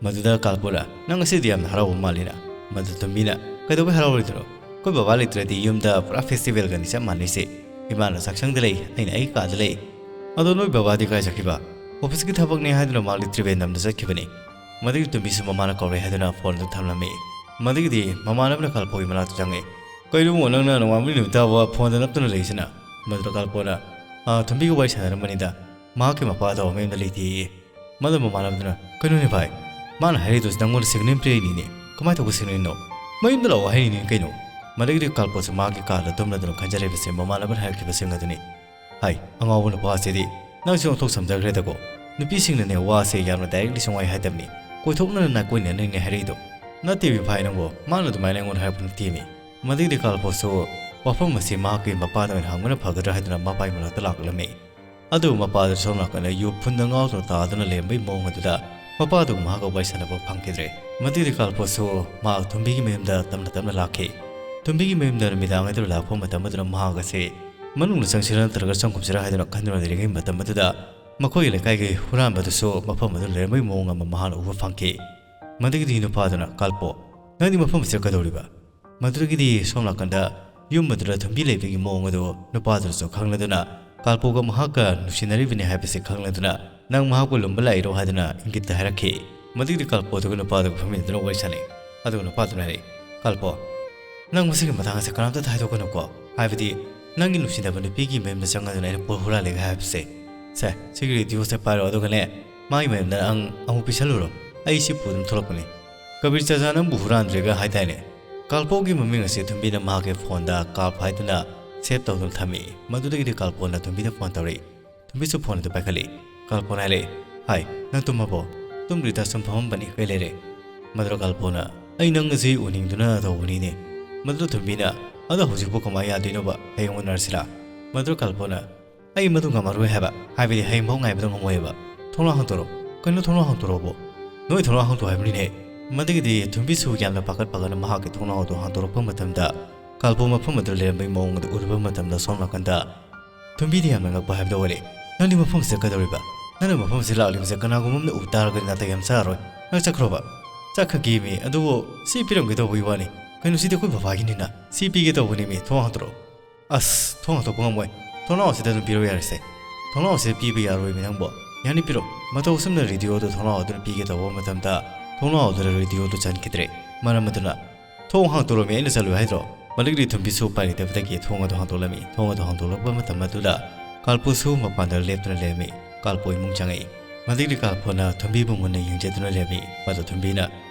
ꯃꯗꯨꯗ ꯀꯥꯜꯄꯣꯅ, "ꯅꯪ ꯉꯁꯤꯗꯤ ꯌꯥꯝꯅ ꯍꯔꯥꯎꯕ ꯃꯥꯜꯂꯤꯅ?" ꯃꯗꯨ ꯊꯨꯝꯕꯤꯅ, "ꯀꯩꯗꯧꯕꯩ ꯍꯔꯥꯎꯔꯣꯏꯗꯣꯏꯅꯣ? ꯑꯩꯈꯣꯏ ꯕꯕꯥ ꯂꯩꯇ꯭ꯔꯗꯤ ꯌꯨꯝꯗ ꯄꯨꯔꯥ ꯐꯦꯁꯇꯤꯚꯦꯜꯒꯅꯤ ꯆꯞ ꯃꯥꯟꯅꯩꯁꯦ꯫ ꯏꯃꯥꯅ ꯆꯥꯛꯁꯪꯗ ꯂꯩ, ꯑꯩꯅ ꯑꯩ ꯀꯥꯗ ꯂꯩ꯫ ꯑꯗꯣ ꯅꯣꯏ ꯕꯕꯥꯗꯤ ꯀꯥꯏ ꯆꯠꯈꯤꯕ? ꯑꯣꯐꯤꯁꯀꯤ ꯊꯕꯛꯅꯦ ꯍꯥꯏꯗꯨꯅ ꯃꯥꯜꯂꯤ ꯇ꯭ꯔꯤꯕꯦꯟꯗꯝꯗ ꯆꯠꯈꯤꯕꯅꯤ꯫" ꯃꯗꯨꯒꯤ ꯇꯨꯝꯕꯤꯁꯨ ꯃꯃꯥꯅ ꯀꯧꯔꯦ ꯍꯥꯏꯗꯨꯅ ꯐꯣꯟꯗꯨ ꯊꯝꯂꯝꯃꯤ꯫ ꯃꯗꯨꯒꯤꯗꯤ ꯃꯃꯥꯟꯅꯕꯅ ꯀꯥꯜꯄꯣꯒꯤ ꯃꯅꯥꯛꯇ ꯆꯪꯉꯤ꯫ "ꯀꯩꯅꯣ ꯏꯕꯨꯡꯉꯣ, ꯅꯪꯅ ꯅꯣꯡꯉꯥꯟꯕ ꯅꯨꯃꯤꯠ ꯇꯥꯕ ꯐꯣꯟꯗ ꯅꯞꯇꯨꯅ ꯂꯩꯁꯤꯅ?" ꯃꯗꯨꯗ ꯀꯥꯜꯄꯣꯅ, "ꯑꯥ, ꯊꯨꯝꯕꯤꯒ ꯋꯥꯔꯤ ꯁꯥꯟꯅꯔꯝꯕꯅꯤꯗ, ꯃꯍꯥꯛꯀꯤ ꯃꯄꯥꯗꯣ ꯃꯌꯨꯝꯗ ꯂꯩꯇꯦꯌꯦ꯫" ꯃꯗꯨ ꯃꯃꯥꯟꯅꯕꯗꯨꯅ, "ꯀꯩꯅꯣꯅꯦ ꯚꯥꯏ, ꯃꯥꯅ ꯍꯥꯏꯔꯤꯗꯨꯁꯨ ꯅꯪꯉꯣꯟꯗ ꯁꯤꯒꯅꯦꯜ ꯄꯤꯔꯛꯏꯅꯤꯅꯦ꯫ ꯀꯃꯥꯏꯅ ꯇꯧꯕ ꯁꯤꯒꯅꯦꯜꯅꯣ? ꯃꯌꯨꯝꯗ ꯂꯥꯛꯑꯣ ꯍꯥꯏꯔꯤꯅꯤꯅꯦ ꯀꯩꯅꯣ?" ꯃꯗꯨꯒꯤꯗꯤ ꯀꯥꯜꯄꯣꯁꯨ ꯃꯥꯒꯤ ꯀꯥꯗ ꯇꯨꯝꯂꯗꯨꯅ ꯈꯟꯖꯔꯤꯕꯁꯦ ꯃꯃꯥꯟꯅꯕꯅ ꯍꯥꯏꯔꯛꯈꯤꯕꯁꯤꯡ ꯑꯗꯨꯅꯤ꯫ "ꯍꯥꯏ, ꯑꯉꯥꯎꯕ ꯅꯨꯄꯥꯁꯤꯗꯤ, ꯅꯪꯁꯨ ꯑꯣꯟꯊꯣꯛ ꯁꯝꯖꯈ꯭ꯔꯦꯗꯀꯣ꯫ ꯅꯨꯄꯤꯁꯤꯡꯅꯅꯦ ꯋꯥꯁꯦ ꯌꯥꯝꯅ ꯗꯥꯏꯔꯦꯛꯂꯤ ꯁꯨꯡꯍꯥꯏ ꯍꯥꯏꯗꯕꯅꯤ꯫ ꯀꯣꯏꯊꯣꯛꯅꯗꯅ ꯀꯣꯏꯅꯅꯤꯡꯉꯦ ꯍꯥꯏꯔꯛꯏꯗꯣ꯫ ꯅꯠꯇꯦꯃꯤ ꯚꯥꯏ ꯅꯪꯕꯣ, ꯃꯥꯅ ꯑꯗꯨꯃꯥꯏꯅ ꯑꯩꯉꯣꯟꯗ ꯍꯥꯏꯔꯛꯄ ꯅꯠꯇꯦꯃꯤ꯫" ꯃꯗꯨꯒꯤꯗꯤ ꯀꯥꯜꯄꯣꯁꯨ ꯋꯥꯐꯝ ꯑꯁꯤ ꯃꯍꯥꯛꯀꯤ ꯃꯄꯥꯗ ꯑꯣꯏꯅ ꯍꯪꯕꯅ ꯐꯒꯗ꯭ꯔꯥ ꯍꯥꯏꯗꯨꯅ ꯃꯄꯥꯒꯤ ꯃꯅꯥꯛꯇ ꯂꯥꯛꯂꯝꯃꯤ꯫ ꯑꯗꯨꯕꯨ ꯃꯄꯥꯗꯨ ꯁꯣꯝ ꯅꯥꯀꯟꯗ ꯌꯨ ꯐꯨꯟꯗ ꯉꯥꯎꯗꯨꯅ ꯇꯥꯗꯨꯅ ꯂꯩꯔꯝꯕꯒꯤ ꯃꯑꯣꯡ ꯑꯗꯨꯗ ꯃꯄꯥꯗꯨꯒ ꯃꯍꯥꯛꯀ ꯋꯥꯔꯤ ꯁꯥꯟꯅꯕ ꯐꯪꯈꯤꯗ꯭ꯔꯦ꯫ ꯃꯗꯨꯒꯤꯗꯤ ꯀꯥꯜꯄꯣꯁꯨ ꯃꯍꯥꯛ ꯊꯨꯝꯕꯤꯒꯤ ꯃꯌꯨꯝꯗ ꯇꯞꯅ ꯇꯞꯅ ꯂꯥꯛꯈꯤ꯫ ꯊꯨꯝꯕꯤꯒꯤ ꯃꯌꯨꯝꯗ ꯅꯨꯃꯤꯗꯥꯡ ꯑꯗꯨꯗ ꯂꯥꯛꯄ ꯃꯇꯝ ꯑꯗꯨꯗ ꯃꯍꯥꯛ ꯑꯁꯤ ꯃꯅꯨꯡꯗ ꯆꯪꯁꯤꯔꯥ ꯅꯠꯇ꯭ꯔꯒ ꯆꯪꯒꯨꯝꯁꯤꯔꯥ ꯍꯥꯏꯗꯨꯅ ꯈꯟꯗꯨꯅ ꯂꯩꯔꯤꯉꯩ ꯃꯇꯝ ꯑꯗꯨꯗ ꯃꯈꯣꯏꯒꯤ ꯂꯩꯀꯥꯏꯒꯤ ꯍꯨꯔꯥꯟꯕꯗꯨꯁꯨ ꯃꯐꯝ ꯑꯗꯨ ꯂꯩꯔꯝꯕꯒꯤ ꯃꯑꯣꯡ ꯑꯃ ꯃꯍꯥꯛꯅ ꯎꯕ ꯐꯪꯈꯤ꯫ ꯃꯗꯨꯒꯤꯗꯤ ꯅꯨꯄꯥꯗꯨꯅ, "ꯀꯥꯜꯄꯣ, ꯅꯪꯗꯤ ꯃꯐꯝ ꯑꯁꯤꯗ ꯀꯩꯗꯧꯔꯤꯕ?" ꯃꯗꯨꯗꯒꯤꯗꯤ ꯁꯣꯝ ꯅꯥꯀꯟꯗ ꯌꯨꯝ ꯑꯗꯨꯗ ꯊꯨꯝꯕꯤ ꯂꯩꯕꯒꯤ ꯃꯑꯣꯡ ꯑꯗꯨ ꯅꯨꯄꯥꯗꯨꯅꯁꯨ ꯈꯪꯂꯗꯨꯅ, ꯀꯥꯜꯄꯣꯒ ꯃꯍꯥꯛꯀ ꯅꯨꯡꯁꯤꯅꯔꯤꯕꯅꯤ ꯍꯥꯏꯕꯁꯤ ꯈꯪꯂꯗꯨꯅ, "ꯅꯪ ꯃꯍꯥꯛꯄꯨ ꯂꯨꯝꯕ ꯂꯥꯛꯏꯔꯣ?" ꯍꯥꯏꯗꯨꯅ ꯏꯪꯒꯤꯠꯇ ꯍꯥꯏꯔꯛꯈꯤ꯫ ꯃꯗꯨꯒꯤꯗꯤ ꯀꯥꯜꯄꯣꯗꯨꯒ ꯅꯨꯄꯥꯗꯨꯒ ꯐꯝꯃꯤꯟꯅꯗꯨꯅ ꯋꯥꯔꯤ ꯁꯥꯟꯅꯩ꯫ ꯑꯗꯨꯒ ꯅꯨꯄꯥꯗꯨꯅ ꯍꯥꯏꯔꯛꯏ, "ꯀꯥꯜꯄꯣ, ꯅꯪ ꯃꯁꯤꯒꯤ ꯃꯇꯥꯡ ꯑꯁꯦ ꯀꯅꯥꯝꯇꯗ ꯍꯥꯏꯗꯣꯛꯀꯅꯨꯀꯣ꯫ ꯍꯥꯏꯕꯗꯤ ꯅꯪꯒꯤ ꯅꯨꯡꯁꯤꯅꯕ ꯅꯨꯄꯤꯒꯤ ꯃꯌꯨꯝꯗ ꯆꯪꯉꯗꯨꯅ ꯑꯩꯅ ꯄꯣꯠ ꯍꯨꯔꯥꯜꯂꯦꯒ ꯍꯥꯏꯕꯁꯦ꯫ ꯁꯦ, ꯁꯤꯒꯤ ꯔꯦꯗꯤꯑꯣꯁꯦ ꯄꯥꯏꯔꯣ, ꯑꯗꯨꯒꯅꯦ, ꯃꯥꯒꯤ ꯃꯌꯨꯝꯗ ꯅꯪ ꯑꯃꯨꯛ ꯄꯤꯁꯜꯂꯨꯔꯣ꯫ ꯑꯩ ꯁꯤ ꯄꯨꯗꯨꯅ ꯊꯣꯛꯂꯛꯄꯅꯤ꯫ ꯀꯕꯤꯔ ꯆꯥꯆꯥ ꯅꯪꯕꯨ ꯍꯨꯔꯥꯟꯗ꯭ꯔꯦꯒ ꯍꯥꯏꯗꯥꯏꯅꯦ?" ꯀꯥꯜꯄꯣꯒꯤ ꯃꯃꯤꯡ ꯑꯁꯤ ꯊꯨꯝꯕꯤꯅ ꯃꯍꯥꯛꯀꯤ ꯐꯣꯟꯗ ꯀꯥꯜꯞ ꯍꯥꯏꯗꯨꯅ ꯁꯦꯚ ꯇꯧꯗꯨꯅ ꯊꯝꯃꯤ꯫ ꯃꯗꯨꯗꯒꯤꯗꯤ ꯀꯥꯜꯄꯣꯅ ꯊꯨꯝꯕꯤꯗ ꯐꯣꯟ ꯇꯧꯔꯛꯏ꯫ ꯊꯨꯝꯕꯤꯁꯨ ꯐꯣꯟ ꯑꯗꯨ ꯄꯥꯏꯈꯠꯂꯤ꯫ ꯀꯥꯜꯄꯣꯅ ꯍꯥꯏꯔꯛꯏ, "ꯍꯥꯏ, ꯅꯪ ꯇꯨꯝꯃꯕꯣ?" "ꯇꯨꯝꯗ꯭ꯔꯤꯗ, ꯁꯨꯝ ꯐꯝꯃꯝꯕꯅꯤ, ꯀꯩ ꯂꯩꯔꯦ?" ꯃꯗꯨꯗ ꯀꯥꯜꯄꯣꯅ, "ꯑꯩ ꯅꯪ ꯑꯁꯤ ꯎꯅꯤꯡꯗꯨꯅ ꯇꯧꯕꯅꯤꯅꯦ꯫" ꯃꯗꯨꯗ ꯊꯨꯝꯕꯤꯅ, "ꯑꯗꯣ ꯍꯧꯖꯤꯛꯄꯨ ꯀꯃꯥꯏ ꯌꯥꯗꯣꯏꯅꯣꯕ? ꯍꯌꯦꯡ ꯎꯅꯔꯁꯤꯔꯥ?" ꯃꯗꯨꯗ ꯀꯥꯜꯄꯣꯅ, "ꯑꯩ ꯃꯗꯨ ꯉꯝꯃꯔꯣꯏ ꯍꯥꯏꯕ, ꯍꯥꯏꯕꯗꯤ ꯍꯌꯦꯡꯐꯥꯎ ꯉꯥꯏꯕꯗ ꯉꯝꯃꯣꯏꯕ꯫ ꯊꯣꯡꯅꯥꯎ ꯍꯥꯡꯗꯣꯔꯛꯑꯣ꯫" "ꯀꯩꯅꯣ ꯊꯣꯡꯅꯥꯎ ꯍꯥꯡꯗꯣꯔꯛꯑꯣꯕꯣ?" "ꯅꯣꯏ ꯊꯣꯡꯅꯥꯎ ꯍꯥꯡꯗꯣꯛꯑꯣ ꯍꯥꯏꯕꯅꯤꯅꯦ꯫" ꯃꯗꯨꯒꯤꯗꯤ ꯊꯨꯝꯕꯤꯁꯨ ꯌꯥꯝꯅ ꯄꯥꯈꯠ ꯄꯥꯈꯠꯅ ꯃꯍꯥꯛꯀꯤ ꯊꯣꯡꯅꯥꯎ ꯑꯗꯨ ꯍꯥꯡꯗꯣꯔꯛꯄ ꯃꯇꯝꯗ, ꯀꯥꯜꯄꯣ ꯃꯐꯝ ꯑꯗꯨ ꯂꯩꯔꯝꯕꯒꯤ ꯃꯑꯣꯡ ꯑꯗꯨ ꯎꯔꯨꯕ ꯃꯇꯝꯗ, ꯁꯣꯝ ꯅꯥꯀꯟꯗ ꯊꯨꯝꯕꯤꯗꯤ ꯌꯥꯝꯅ ꯉꯛꯄ ꯍꯥꯏꯕꯗꯨ ꯑꯣꯏꯔꯦ꯫ "ꯅꯪꯗꯤ ꯃꯐꯝꯁꯤꯗ ꯀꯩꯗꯧꯔꯤꯕ? ꯅꯪꯅ ꯃꯐꯝꯁꯤꯗ ꯂꯥꯛꯂꯤꯕꯁꯦ ꯀꯅꯥꯒꯨꯝꯕ ꯑꯃꯅ ꯎ ꯇꯥꯔꯒꯗꯤ ꯅꯥꯇꯩ ꯌꯥꯝ ꯆꯥꯔꯣꯏ꯫ ꯅꯪ ꯆꯠꯈ꯭ꯔꯣꯕ꯫" "ꯆꯠꯈ꯭ꯔꯒꯦꯃꯤ, ꯑꯗꯨꯕꯨ ꯁꯤ ꯄꯤꯔꯝꯒꯦ ꯇꯧꯕꯒꯤ ꯋꯥꯅꯤ꯫ "ꯀꯩꯅꯣ, ꯁꯤꯗꯤ ꯑꯩꯈꯣꯏ ꯕꯕꯥꯒꯤꯅꯤꯅ, ꯁꯤ ꯄꯤꯒꯦ ꯇꯧꯕꯅꯦꯃꯤ, ꯊꯣꯡ ꯍꯥꯡꯗꯣꯔꯛꯑꯣ"꯫ "ꯑꯁ, ꯊꯣꯡ ꯍꯥꯡꯗꯣꯛꯄ ꯉꯝꯃꯣꯏ, ꯊꯣꯡꯅꯥꯎ ꯑꯁꯤꯗ ꯑꯗꯨꯝ ꯄꯤꯔꯣ ꯌꯥꯔꯦꯁꯦ"꯫ "ꯊꯣꯡꯅꯥꯎ ꯑꯁꯤꯗ ꯄꯤꯕ ꯌꯥꯔꯣꯏꯃꯤ ꯅꯪꯕꯣ"꯫ "ꯌꯥꯅꯤ, ꯄꯤꯔꯣ"꯫ ꯃꯇꯧ ꯑꯁꯨꯝꯅ ꯔꯦꯗꯤꯑꯣꯗꯨ ꯊꯣꯡꯅꯥꯎ ꯑꯗꯨꯅ ꯄꯤꯒꯦ ꯇꯧꯕ ꯃꯇꯝꯗ, ꯊꯣꯡꯅꯥꯎ ꯑꯗꯨꯗ ꯔꯦꯗꯤꯑꯣꯗꯨ ꯆꯟꯈꯤꯗ꯭ꯔꯦ꯫ ꯃꯔꯝ ꯑꯗꯨꯅ "ꯊꯣꯡ ꯍꯥꯡꯗꯣꯔꯛꯑꯣꯃꯤ, ꯑꯩꯅ ꯆꯠꯂꯨ ꯍꯥꯏꯗ꯭ꯔꯣ?" ꯃꯗꯨꯒꯤꯗꯤ ꯊꯨꯝꯕꯤꯁꯨ ꯎꯄꯥꯏ ꯂꯩꯇꯕꯗꯒꯤ ꯊꯣꯡ ꯑꯗꯨ ꯍꯥꯡꯗꯣꯛꯂꯝꯃꯤ꯫ ꯊꯣꯡ ꯑꯗꯨ ꯍꯥꯡꯗꯣꯛꯂꯛꯄ ꯃꯇꯝ ꯑꯗꯨꯗ ꯀꯥꯜꯄꯣꯁꯨ ꯃꯄꯥꯟꯗ ꯂꯦꯞꯇꯨꯅ ꯂꯩꯔꯝꯃꯤ꯫ ꯀꯥꯜꯄꯣ ꯏꯃꯨꯡ ꯆꯪꯉꯛꯏ꯫ ꯃꯗꯨꯒꯤꯗꯤ ꯀꯥꯜꯄꯣꯅ ꯊꯨꯝꯕꯤꯕꯨ ꯃꯨꯟꯅ ꯌꯦꯡꯖꯗꯨꯅ ꯂꯩꯔꯝꯃꯤ꯫ ꯃꯗꯨ ꯊꯨꯝꯕꯤꯅ,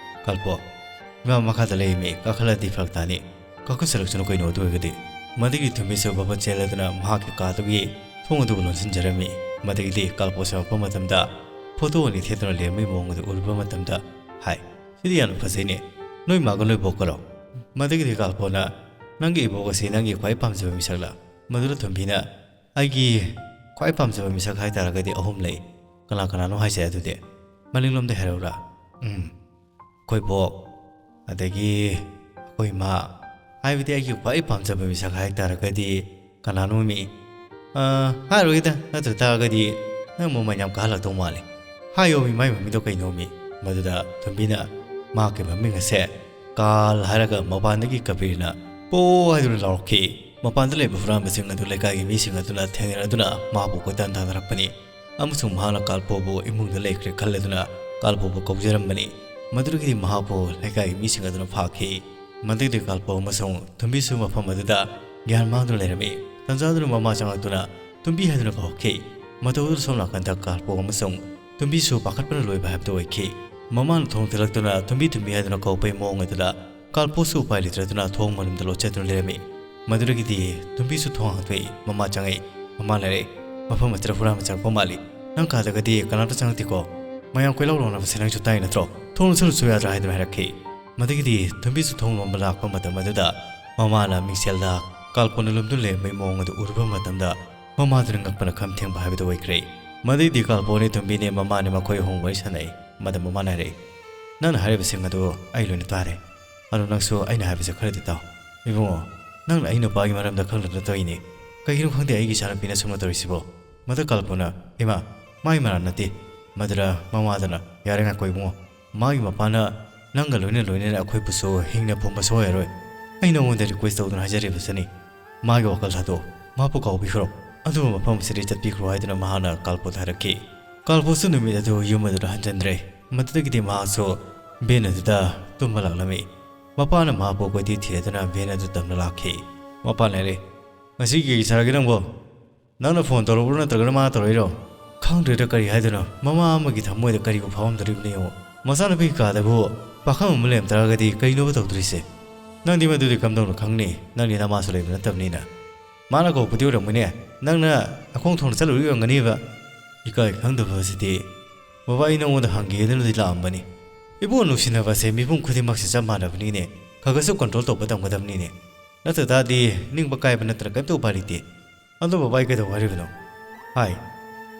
"ꯀꯥꯜꯄꯣ, ꯏꯃꯥ ꯃꯈꯥꯗ ꯂꯩꯔꯝꯃꯤ, ꯀꯥꯈꯠꯂꯗꯤ ꯐꯔꯛ ꯇꯥꯅꯤ꯫ ꯀꯥꯈꯠꯆꯔꯛꯁꯅꯨ ꯀꯩꯅꯣ ꯑꯗꯨ ꯑꯣꯏꯔꯒꯗꯤ"꯫ ꯃꯗꯨꯒꯤ ꯊꯨꯝꯕꯤꯁꯨ ꯕꯕꯠ ꯆꯦꯜꯂꯗꯨꯅ ꯃꯍꯥꯛꯀꯤ ꯀꯥꯗꯨꯒꯤ ꯊꯣꯡ ꯑꯗꯨꯕꯨ ꯂꯣꯟꯁꯤꯟꯖꯔꯝꯃꯤ꯫ ꯃꯗꯨꯒꯤꯗꯤ ꯀꯥꯜꯄꯣ ꯆꯪꯉꯛꯄ ꯃꯇꯝꯗ ꯐꯣꯇꯣ ꯑꯅꯤ ꯊꯦꯠꯇꯨꯅ ꯂꯩꯔꯝꯕꯒꯤ ꯃꯑꯣꯡ ꯑꯗꯨ ꯎꯔꯨꯕ ꯃꯇꯝꯗ, "ꯍꯥꯏ, ꯁꯤꯗꯤ ꯌꯥꯝꯅ ꯐꯖꯩꯅꯦ꯫ ꯅꯣꯏ ꯃꯥꯒ ꯅꯣꯏ ꯕꯣꯛꯀꯔꯣ?" ꯃꯗꯨꯒꯤꯗꯤ ꯀꯥꯜꯄꯣꯅ, "ꯅꯪꯒꯤ ꯏꯕꯣꯛ ꯑꯁꯤ ꯅꯪꯒꯤ ꯈ꯭ꯋꯥꯏ ꯄꯥꯝꯖꯕ ꯃꯤꯁꯛꯂ?" ꯃꯗꯨꯗ ꯊꯨꯝꯕꯤꯅ, "ꯑꯩꯒꯤ ꯈ꯭ꯋꯥꯏ ꯄꯥꯝꯖꯕ ꯃꯤꯁꯛ ꯍꯥꯏꯇꯥꯔꯒꯗꯤ ꯑꯍꯨꯝ ꯂꯩ꯫ ꯀꯅꯥ ꯀꯅꯥꯅꯣ ꯍꯥꯏꯁꯦ ꯑꯗꯨꯗꯤ? ꯃꯅꯤꯡꯂꯣꯝꯗ ꯍꯥꯏꯔꯛꯎꯔꯥ?" "ꯎꯝ, ꯑꯩꯈꯣꯏ ꯕꯣꯛ, ꯑꯗꯒꯤ ꯑꯩꯈꯣꯏ ꯏꯃꯥ, ꯍꯥꯏꯕꯗꯤ ꯑꯩꯒꯤ ꯈ꯭ꯋꯥꯏ ꯄꯥꯝꯖꯕ ꯃꯤꯁꯛ ꯍꯥꯏꯇꯥꯔꯒꯗꯤ ꯀꯅꯥꯅꯣꯃꯤ?" "ꯑ, ꯍꯥꯏꯔꯣꯏꯗ, ꯅꯠꯇ ꯇꯥꯔꯒꯗꯤ ꯅꯪ ꯃꯃꯜ ꯌꯥꯝ ꯀꯥꯍꯜꯂꯛꯇꯧ ꯃꯥꯜꯂꯦ꯫ ꯍꯥꯏꯌꯣꯃꯤ, ꯃꯥꯏ ꯃꯃꯤꯡꯗꯣ ꯀꯩꯅꯣꯃꯤ?" ꯃꯗꯨꯗ ꯊꯨꯝꯕꯤꯅ, "ꯃꯍꯥꯛꯀꯤ ꯃꯃꯤꯡ ꯑꯁꯦ ꯀꯥꯜ" ꯍꯥꯏꯔꯒ ꯃꯄꯥꯟꯗꯒꯤ ꯀꯕꯤꯔꯅ "ꯄꯣ" ꯍꯥꯏꯗꯨꯅ ꯂꯥꯎꯔꯛꯈꯤ꯫ ꯃꯄꯥꯟꯗ ꯂꯩꯕ ꯍꯨꯔꯥꯟꯕꯁꯤꯡ ꯑꯗꯨ ꯂꯩꯀꯥꯏꯒꯤ ꯃꯤꯁꯤꯡ ꯑꯗꯨꯅ ꯊꯦꯡꯅꯔꯗꯨꯅ ꯃꯍꯥꯛꯄꯨ ꯀꯣꯏꯇꯥꯟ ꯇꯥꯟꯅꯔꯛꯄꯅꯤ꯫ ꯑꯃꯁꯨꯡ ꯃꯍꯥꯛꯅ ꯀꯥꯜꯄꯣꯕꯨ ꯏꯃꯨꯡꯗ ꯂꯩꯈ꯭ꯔꯦ ꯈꯜꯂꯗꯨꯅ ꯀꯥꯜꯄꯣꯕꯨ ꯀꯧꯖꯔꯝꯕꯅꯤ꯫ ꯃꯗꯨꯗꯒꯤꯗꯤ ꯃꯍꯥꯛꯄꯨ ꯂꯩꯀꯥꯏꯒꯤ ꯃꯤꯁꯤꯡ ꯑꯗꯨꯅ ꯐꯥꯈꯤ꯫ ꯃꯗꯨꯗꯒꯤꯗꯤ ꯀꯥꯜꯄꯣ ꯑꯃꯁꯨꯡ ꯊꯨꯝꯕꯤꯁꯨ ꯃꯐꯝ ꯑꯗꯨꯗ ꯒ꯭ꯌꯥꯟ ꯃꯥꯡꯗꯨꯅ ꯂꯩꯔꯝꯃꯤ꯫ ꯇꯟꯖꯥ ꯑꯗꯨꯅ ꯃꯃꯥ ꯆꯪꯂꯛꯇꯨꯅ "ꯇꯨꯝꯕꯤ" ꯍꯥꯏꯗꯨꯅ ꯀꯧꯔꯛꯈꯤ꯫ ꯃꯇꯧ ꯑꯗꯨꯗ ꯁꯣꯝ ꯅꯥꯀꯟꯗ ꯀꯥꯔꯄꯣ ꯑꯃꯁꯨꯡ ꯇꯨꯝꯕꯤꯁꯨ ꯄꯥꯈꯠꯄꯅ ꯂꯣꯏꯕ ꯍꯥꯏꯕꯗꯨ ꯑꯣꯏꯈꯤ꯫ ꯃꯃꯥꯅ ꯊꯣꯡ ꯊꯤꯜꯂꯛꯇꯨꯅ "ꯇꯨꯝꯕꯤ, ꯇꯨꯝꯕꯤ" ꯍꯥꯏꯗꯨꯅ ꯀꯧꯔꯛꯄꯒꯤ ꯃꯑꯣꯡ ꯑꯗꯨꯗ ꯀꯥꯔꯄꯣꯁꯨ ꯎꯄꯥꯏ ꯂꯩꯇ꯭ꯔꯗꯨꯅ ꯊꯣꯡ ꯃꯅꯨꯡꯗ ꯂꯣꯠꯆꯗꯨꯅ ꯂꯩꯔꯝꯃꯤ꯫ ꯃꯗꯨꯗꯒꯤꯗꯤ ꯇꯨꯝꯕꯤꯁꯨ ꯊꯣꯡ ꯍꯥꯡꯗꯣꯛꯏ꯫ ꯃꯃꯥ ꯆꯪꯉꯛꯏ꯫ ꯃꯃꯥ ꯂꯩꯔꯦ꯫ "ꯃꯐꯝ ꯑꯁꯤꯗ ꯍꯨꯔꯥꯟꯕ ꯆꯪꯉꯛꯄ ꯃꯥꯜꯂꯤ꯫ ꯅꯪ ꯀꯥꯗꯒꯗꯤ ꯀꯅꯥꯝꯇ ꯆꯪꯉꯛꯇꯦꯀꯣ? ꯃꯌꯥꯝ ꯀꯣꯏꯂꯥꯎ ꯂꯥꯎꯅꯕꯁꯦ ꯅꯪꯁꯨ ꯇꯥꯏ ꯅꯠꯇ꯭ꯔꯣ? ꯊꯣꯡ ꯂꯣꯟꯁꯤꯜꯂꯨꯁꯨ ꯌꯥꯗ꯭ꯔꯥ?" ꯍꯥꯏꯗꯨꯅ ꯍꯥꯏꯔꯛꯈꯤ꯫ ꯃꯗꯨꯗꯒꯤꯗꯤ ꯇꯨꯝꯕꯤꯁꯨ ꯊꯣꯡ ꯂꯣꯟꯕ ꯂꯥꯛꯄ ꯃꯇꯝ ꯑꯗꯨꯗ ꯃꯃꯥꯅ ꯃꯤꯡꯁꯦꯜꯗ ꯀꯥꯜꯄꯣꯅ ꯂꯨꯝꯗꯨꯅ ꯂꯩꯔꯝꯕꯒꯤ ꯃꯑꯣꯡ ꯑꯗꯨ ꯎꯔꯨꯕ ꯃꯇꯝꯗ ꯃꯃꯥꯗꯨꯅ ꯉꯛꯄꯅ ꯈꯝ ꯊꯦꯡꯕ ꯍꯥꯏꯕꯗꯨ ꯑꯣꯏꯈ꯭ꯔꯦ꯫ ꯃꯗꯩꯗꯤ ꯀꯥꯜꯄꯣꯅꯦ ꯇꯨꯝꯕꯤꯅꯦ ꯃꯃꯥꯅꯦ ꯃꯈꯣꯏ ꯑꯍꯨꯝ ꯋꯥꯔꯤ ꯁꯥꯟꯅꯩ꯫ ꯃꯗ ꯃꯃꯥꯅ ꯍꯥꯏꯔꯛꯏ, "ꯅꯪꯅ ꯍꯥꯏꯔꯤꯕꯁꯤꯡ ꯑꯗꯨ ꯑꯩ ꯂꯣꯏꯅ ꯇꯥꯔꯦ꯫ ꯑꯗꯣ ꯅꯪꯁꯨ ꯑꯩꯅ ꯍꯥꯏꯕꯁꯦ ꯈꯔꯗꯤ ꯇꯥꯎ꯫ ꯏꯕꯨꯡꯉꯣ, ꯅꯪꯅ ꯑꯩ ꯅꯨꯄꯥꯒꯤ ꯃꯔꯝꯗ ꯈꯪꯗꯅ ꯇꯧꯔꯤꯅꯦ꯫ ꯀꯩꯒꯤꯅꯣ ꯈꯪꯗꯦ ꯑꯩꯒꯤ ꯏꯆꯥꯅꯨꯄꯤꯅ ꯁꯨꯝꯅ ꯇꯧꯔꯤꯁꯤꯕꯣ?" ꯃꯗ ꯀꯥꯜꯄꯣꯅ, "ꯏꯃꯥ, ꯃꯥꯒꯤ ꯃꯔꯥꯜ ꯅꯠꯇꯦ"꯫ ꯃꯗꯨꯗ ꯃꯃꯥꯗꯨꯅ, "ꯌꯥꯔꯦ, ꯉꯥꯏꯈꯣ ꯏꯕꯨꯡꯉꯣ꯫ ꯃꯥꯒꯤ ꯃꯄꯥꯅ ꯅꯪꯒ ꯂꯣꯏꯅ ꯂꯣꯏꯅꯅ ꯑꯩꯈꯣꯏꯕꯨꯁꯨ ꯍꯤꯡꯅ ꯐꯨꯝꯕ ꯁꯣꯏꯔꯔꯣꯏ꯫ ꯑꯩ ꯅꯉꯣꯟꯗ ꯔꯤꯀ꯭ꯋꯦꯁ ꯇꯧꯗꯨꯅ ꯍꯥꯏꯖꯔꯤꯕꯁꯤꯅꯤ꯫ ꯃꯥꯒꯤ ꯋꯥꯈꯜ ꯊꯥꯗꯣꯛꯑꯣ, ꯃꯍꯥꯛꯄꯨ ꯀꯥꯎꯕꯤꯈ꯭ꯔꯣ, ꯑꯗꯨꯕꯨ ꯃꯐꯝ ꯑꯁꯤꯗꯒꯤ ꯆꯠꯄꯤꯈ꯭ꯔꯣ ꯍꯥꯏꯗꯨꯅ ꯃꯍꯥꯛꯅ ꯀꯥꯜꯄꯣꯗ ꯍꯥꯏꯔꯛꯈꯤ꯫ ꯀꯥꯜꯄꯣꯁꯨ ꯅꯨꯃꯤꯠ ꯑꯗꯨ ꯌꯨꯝ ꯑꯗꯨꯗ ꯍꯟꯖꯤꯟꯗ꯭ꯔꯦ꯫ ꯃꯗꯨꯗꯒꯤꯗꯤ ꯃꯍꯥꯛꯁꯨ ꯚꯦꯟ ꯑꯗꯨꯗ ꯇꯨꯝꯕ ꯂꯥꯛꯂꯝꯃꯤ꯫ ꯃꯄꯥꯅ ꯃꯍꯥꯛꯄꯨ ꯀꯣꯏꯊꯤ ꯊꯤꯗꯨꯅ ꯚꯦꯟ ꯑꯗꯨ ꯇꯝꯅ ꯂꯥꯛꯈꯤ꯫ ꯃꯄꯥꯅ ꯍꯥꯏꯔꯦ, "ꯉꯁꯤ ꯀꯩ ꯁꯥꯔꯒꯦ ꯅꯪꯕꯣ? ꯅꯪꯅ ꯐꯣꯟ ꯇꯧꯔꯛꯄ꯭ꯔꯣ ꯅꯠꯇ꯭ꯔꯒꯅ ꯃꯥ ꯇꯧꯔꯛꯏꯔꯣ?" ꯈꯪꯗ꯭ꯔꯦꯗ ꯀꯔꯤ ꯍꯥꯏꯗꯣꯏꯅꯣ꯫ ꯃꯃꯥ ꯑꯃꯒꯤ ꯊꯃꯣꯏꯗ ꯀꯔꯤꯕꯨ ꯐꯥꯎꯔꯝꯗꯣꯔꯤꯕꯅꯣ ꯌꯦꯡꯉꯣ꯫ ꯃꯆꯥꯅꯨꯄꯤꯒꯤ ꯀꯥꯗꯕꯨ ꯄꯥꯈꯪ ꯑꯃ ꯂꯩꯔꯝ ꯇꯥꯔꯒꯗꯤ ꯀꯔꯤꯅꯣꯕ ꯇꯧꯗꯣꯔꯤꯁꯦ? ꯅꯪꯗꯤ ꯃꯗꯨꯗꯤ ꯀꯝꯗꯧꯅ ꯈꯪꯅꯤ? ꯅꯪꯗꯤ ꯅꯃꯥꯁꯨ ꯂꯩꯕ ꯅꯠꯇꯕꯅꯤꯅ꯫ ꯃꯥꯅ ꯀꯧꯔꯛꯄꯗꯤ ꯑꯣꯏꯔꯝꯒꯅꯤ꯫ ꯅꯪꯅ ꯑꯈꯣꯡ ꯊꯣꯡꯅ ꯆꯠꯂꯨꯔꯤ ꯑꯣꯏꯔꯝꯒꯅꯤꯕ꯫ ꯏꯀꯥꯏ ꯈꯪꯗꯕ ꯑꯁꯤꯗꯤ꯫ ꯕꯕꯥ, ꯑꯩ ꯅꯉꯣꯟꯗ ꯍꯪꯒꯦꯗꯅꯗꯤ ꯂꯥꯛꯑꯝꯕꯅꯤ꯫ ꯏꯕꯨꯡ, ꯅꯨꯡꯁꯤꯅꯕꯁꯦ ꯃꯤꯄꯨꯝ ꯈꯨꯗꯤꯡꯃꯛꯁꯦ ꯆꯞ ꯃꯥꯟꯅꯕꯅꯤꯅꯦ꯫ ꯈꯔ ꯈꯔꯁꯨ ꯀꯟꯇ꯭ꯔꯣꯜ ꯇꯧꯕ ꯇꯝꯒꯗꯕꯅꯤꯅꯦ꯫ ꯅꯠꯇ ꯇꯥꯔꯗꯤ ꯅꯤꯡꯕ ꯀꯥꯏꯕ ꯅꯠꯇꯅ ꯀꯔꯤꯝꯇ ꯎꯄꯥꯏ ꯂꯩꯇꯦ꯫ ꯑꯗꯣ ꯕꯕꯥ, ꯑꯩ ꯀꯩꯗꯧ ꯍꯥꯏꯔꯤꯕꯅꯣ? ꯍꯥꯏ,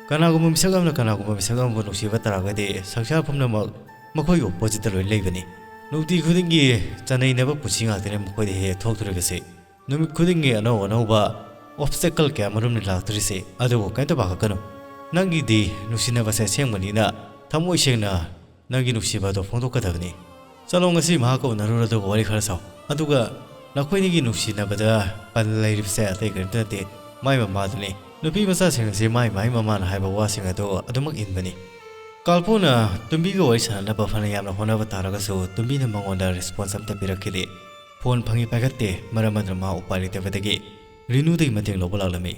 ꯀꯅꯥꯒꯨꯝꯕ ꯃꯤꯁꯛ ꯑꯃꯅ ꯀꯅꯥꯒꯨꯝꯕ ꯃꯤꯁꯛ ꯑꯃꯕꯨ ꯅꯨꯡꯁꯤꯕ ꯇꯥꯔꯒꯗꯤ ꯁꯪꯁꯥꯔ ꯄꯨꯝꯅꯃꯛ ꯃꯈꯣꯏꯒꯤ ꯑꯣꯄꯣꯖꯤꯠꯇ ꯂꯣꯏ ꯂꯩꯕꯅꯤ꯫ ꯅꯨꯡꯇꯤ ꯈꯨꯗꯤꯡꯒꯤ ꯆꯅꯩꯅꯕ ꯄꯨꯟꯁꯤ ꯉꯥꯛꯇꯅꯤ ꯃꯈꯣꯏꯗ ꯍꯦꯛ ꯍꯦꯛ ꯊꯣꯛꯇꯣꯔꯤꯕꯁꯤ꯫ ꯅꯨꯃꯤꯠ ꯈꯨꯗꯤꯡꯒꯤ ꯑꯅꯧ ꯑꯅꯧꯕ ꯑꯣꯕꯁꯇꯦꯀꯜ ꯀꯌꯥ ꯃꯔꯨꯝꯅꯤ ꯂꯥꯛꯇꯣꯔꯤꯁꯤ꯫ ꯑꯗꯨꯕꯨ ꯀꯩꯝꯇ ꯄꯥꯈꯠꯀꯅꯨ꯫ ꯅꯪꯒꯤꯗꯤ ꯅꯨꯡꯁꯤꯅꯕꯁꯦ ꯑꯁꯦꯡꯕꯅꯤꯅ ꯊꯃꯣꯏ ꯁꯦꯡꯅ ꯅꯪꯒꯤ ꯅꯨꯡꯁꯤꯕ ꯑꯗꯨ ꯐꯣꯡꯗꯣꯛꯀꯗꯕꯅꯤ꯫ ꯆꯠꯂꯣ, ꯉꯁꯤ ꯃꯍꯥꯛꯀ ꯎꯅꯔꯨꯔꯣ, ꯑꯗꯨꯒ ꯋꯥꯔꯤ ꯈꯔ ꯁꯥꯎ꯫ ꯑꯗꯨꯒ ꯅꯈꯣꯏꯅꯤꯒꯤ ꯅꯨꯡꯁꯤꯅꯕꯗ ꯄꯟ ꯂꯩꯔꯤꯕꯁꯦ ꯑꯇꯩ ꯀꯔꯤꯝꯇ ꯅꯠꯇꯦ, ꯃꯥꯏ ꯃꯃꯥꯗꯨꯅꯤ꯫ ꯅꯨꯄꯤ ꯃꯆꯥꯁꯤꯡ ꯑꯁꯤ ꯃꯥꯏ ꯃꯥꯏ ꯃꯃꯥꯅ ꯍꯥꯏꯕ ꯋꯥꯁꯤꯡ ꯑꯗꯨ ꯑꯗꯨꯃꯛ ꯏꯟꯕꯅꯤ꯫ ꯀꯥꯜꯄꯣꯅ ꯇꯨꯝꯕꯤꯒ ꯋꯥꯔꯤ ꯁꯥꯟꯅꯅꯕ ꯐꯅ ꯌꯥꯝꯅ ꯍꯣꯠꯅꯕ ꯇꯥꯔꯒꯁꯨ ꯇꯨꯝꯕꯤꯅ ꯃꯉꯣꯟꯗ ꯔꯦꯁꯄꯣꯟꯁ ꯑꯝꯇ ꯄꯤꯔꯛꯈꯤꯗꯦ꯫ ꯐꯣꯟ ꯐꯪꯉꯤ ꯄꯥꯏꯈꯠꯇꯦ꯫ ꯃꯔꯝ ꯑꯗꯨꯅ ꯃꯥ ꯎꯄꯥꯏ ꯂꯩꯇꯕꯗꯒꯤ ꯔꯤꯅꯨꯗꯒꯤ ꯃꯇꯦꯡ ꯂꯧꯕ ꯂꯥꯛꯂꯝꯃꯤ꯫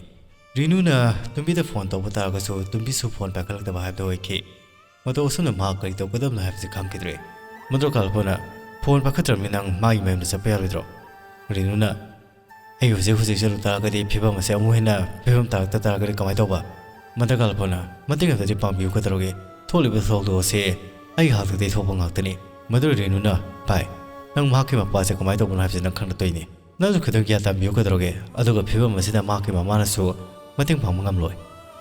ꯔꯤꯅꯨꯅ ꯇꯨꯝꯕꯤꯗ ꯐꯣꯟ ꯇꯧꯕ ꯇꯥꯔꯒꯁꯨ ꯇꯨꯝꯕꯤꯁꯨ ꯐꯣꯟ ꯄꯥꯏꯈꯠꯂꯛꯇꯕ ꯍꯥꯏꯕꯗꯨ ꯑꯣꯏꯈꯤ꯫ ꯃꯇꯧ ꯑꯁꯨꯝꯅ ꯃꯍꯥꯛ ꯀꯔꯤ ꯇꯧꯒꯗꯕꯅꯣ ꯍꯥꯏꯕꯁꯤ ꯈꯪꯈꯤꯗ꯭ꯔꯦ꯫ ꯃꯗꯨ ꯀꯥꯜꯄꯣꯅ, "ꯐꯣꯟ ꯄꯥꯏꯈꯠꯇ꯭ꯔꯕꯅꯤ, ꯅꯪ ꯃꯥꯒꯤ ꯃꯌꯨꯝꯗ ꯆꯠꯄ ꯌꯥꯔꯣꯏꯗ꯭ꯔꯣ?" ꯔꯤꯅꯨꯅ, "ꯑꯩ ꯍꯧꯖꯤꯛ ꯍꯧꯖꯤꯛ ꯆꯠꯂꯨ ꯇꯥꯔꯒꯗꯤ ꯐꯤꯕꯝ ꯑꯁꯦ ꯑꯃꯨꯛ ꯍꯦꯟꯅ ꯐꯤꯕꯝ ꯇꯥꯔꯛꯇ ꯇꯥꯔꯒꯗꯤ ꯀꯃꯥꯏꯅ ꯇꯧꯕ?" ꯃꯗꯨ ꯀꯥꯜꯄꯣꯅ, "ꯃꯇꯦꯡ ꯑꯝꯇꯗꯤ ꯄꯥꯡꯕꯤꯌꯨ, ꯀꯩꯗꯧꯔꯒꯦ? ꯊꯣꯛꯂꯤꯕ ꯊꯧꯗꯣꯛ ꯑꯁꯤ ꯑꯩꯒꯤ ꯍꯥꯛꯇꯛꯇꯒꯤ ꯊꯣꯛꯄ ꯉꯥꯛꯇꯅꯤ꯫" ꯃꯗꯨ ꯔꯤꯅꯨꯅ, "ꯚꯥꯏ, ꯅꯪ ꯃꯍꯥꯛꯀꯤ ꯃꯄꯥꯁꯦ ꯀꯃꯥꯏꯅ ꯇꯧꯕꯅꯣ ꯍꯥꯏꯕꯁꯤ ꯅꯪ ꯈꯪꯅ ꯇꯧꯏꯅꯤ꯫ ꯅꯪꯁꯨ ꯈꯤꯇꯪ ꯒ꯭ꯌꯥꯟ ꯇꯥꯕꯤꯌꯨ ꯀꯩꯗꯧꯔꯒꯦ? ꯑꯗꯨꯒ ꯐꯤꯕꯝ ꯑꯁꯤꯗ ꯃꯍꯥꯛꯀꯤ ꯃꯃꯥꯅꯁꯨ ꯃꯇꯦꯡ ꯄꯥꯡꯕ ꯉꯝꯂꯣꯏ꯫"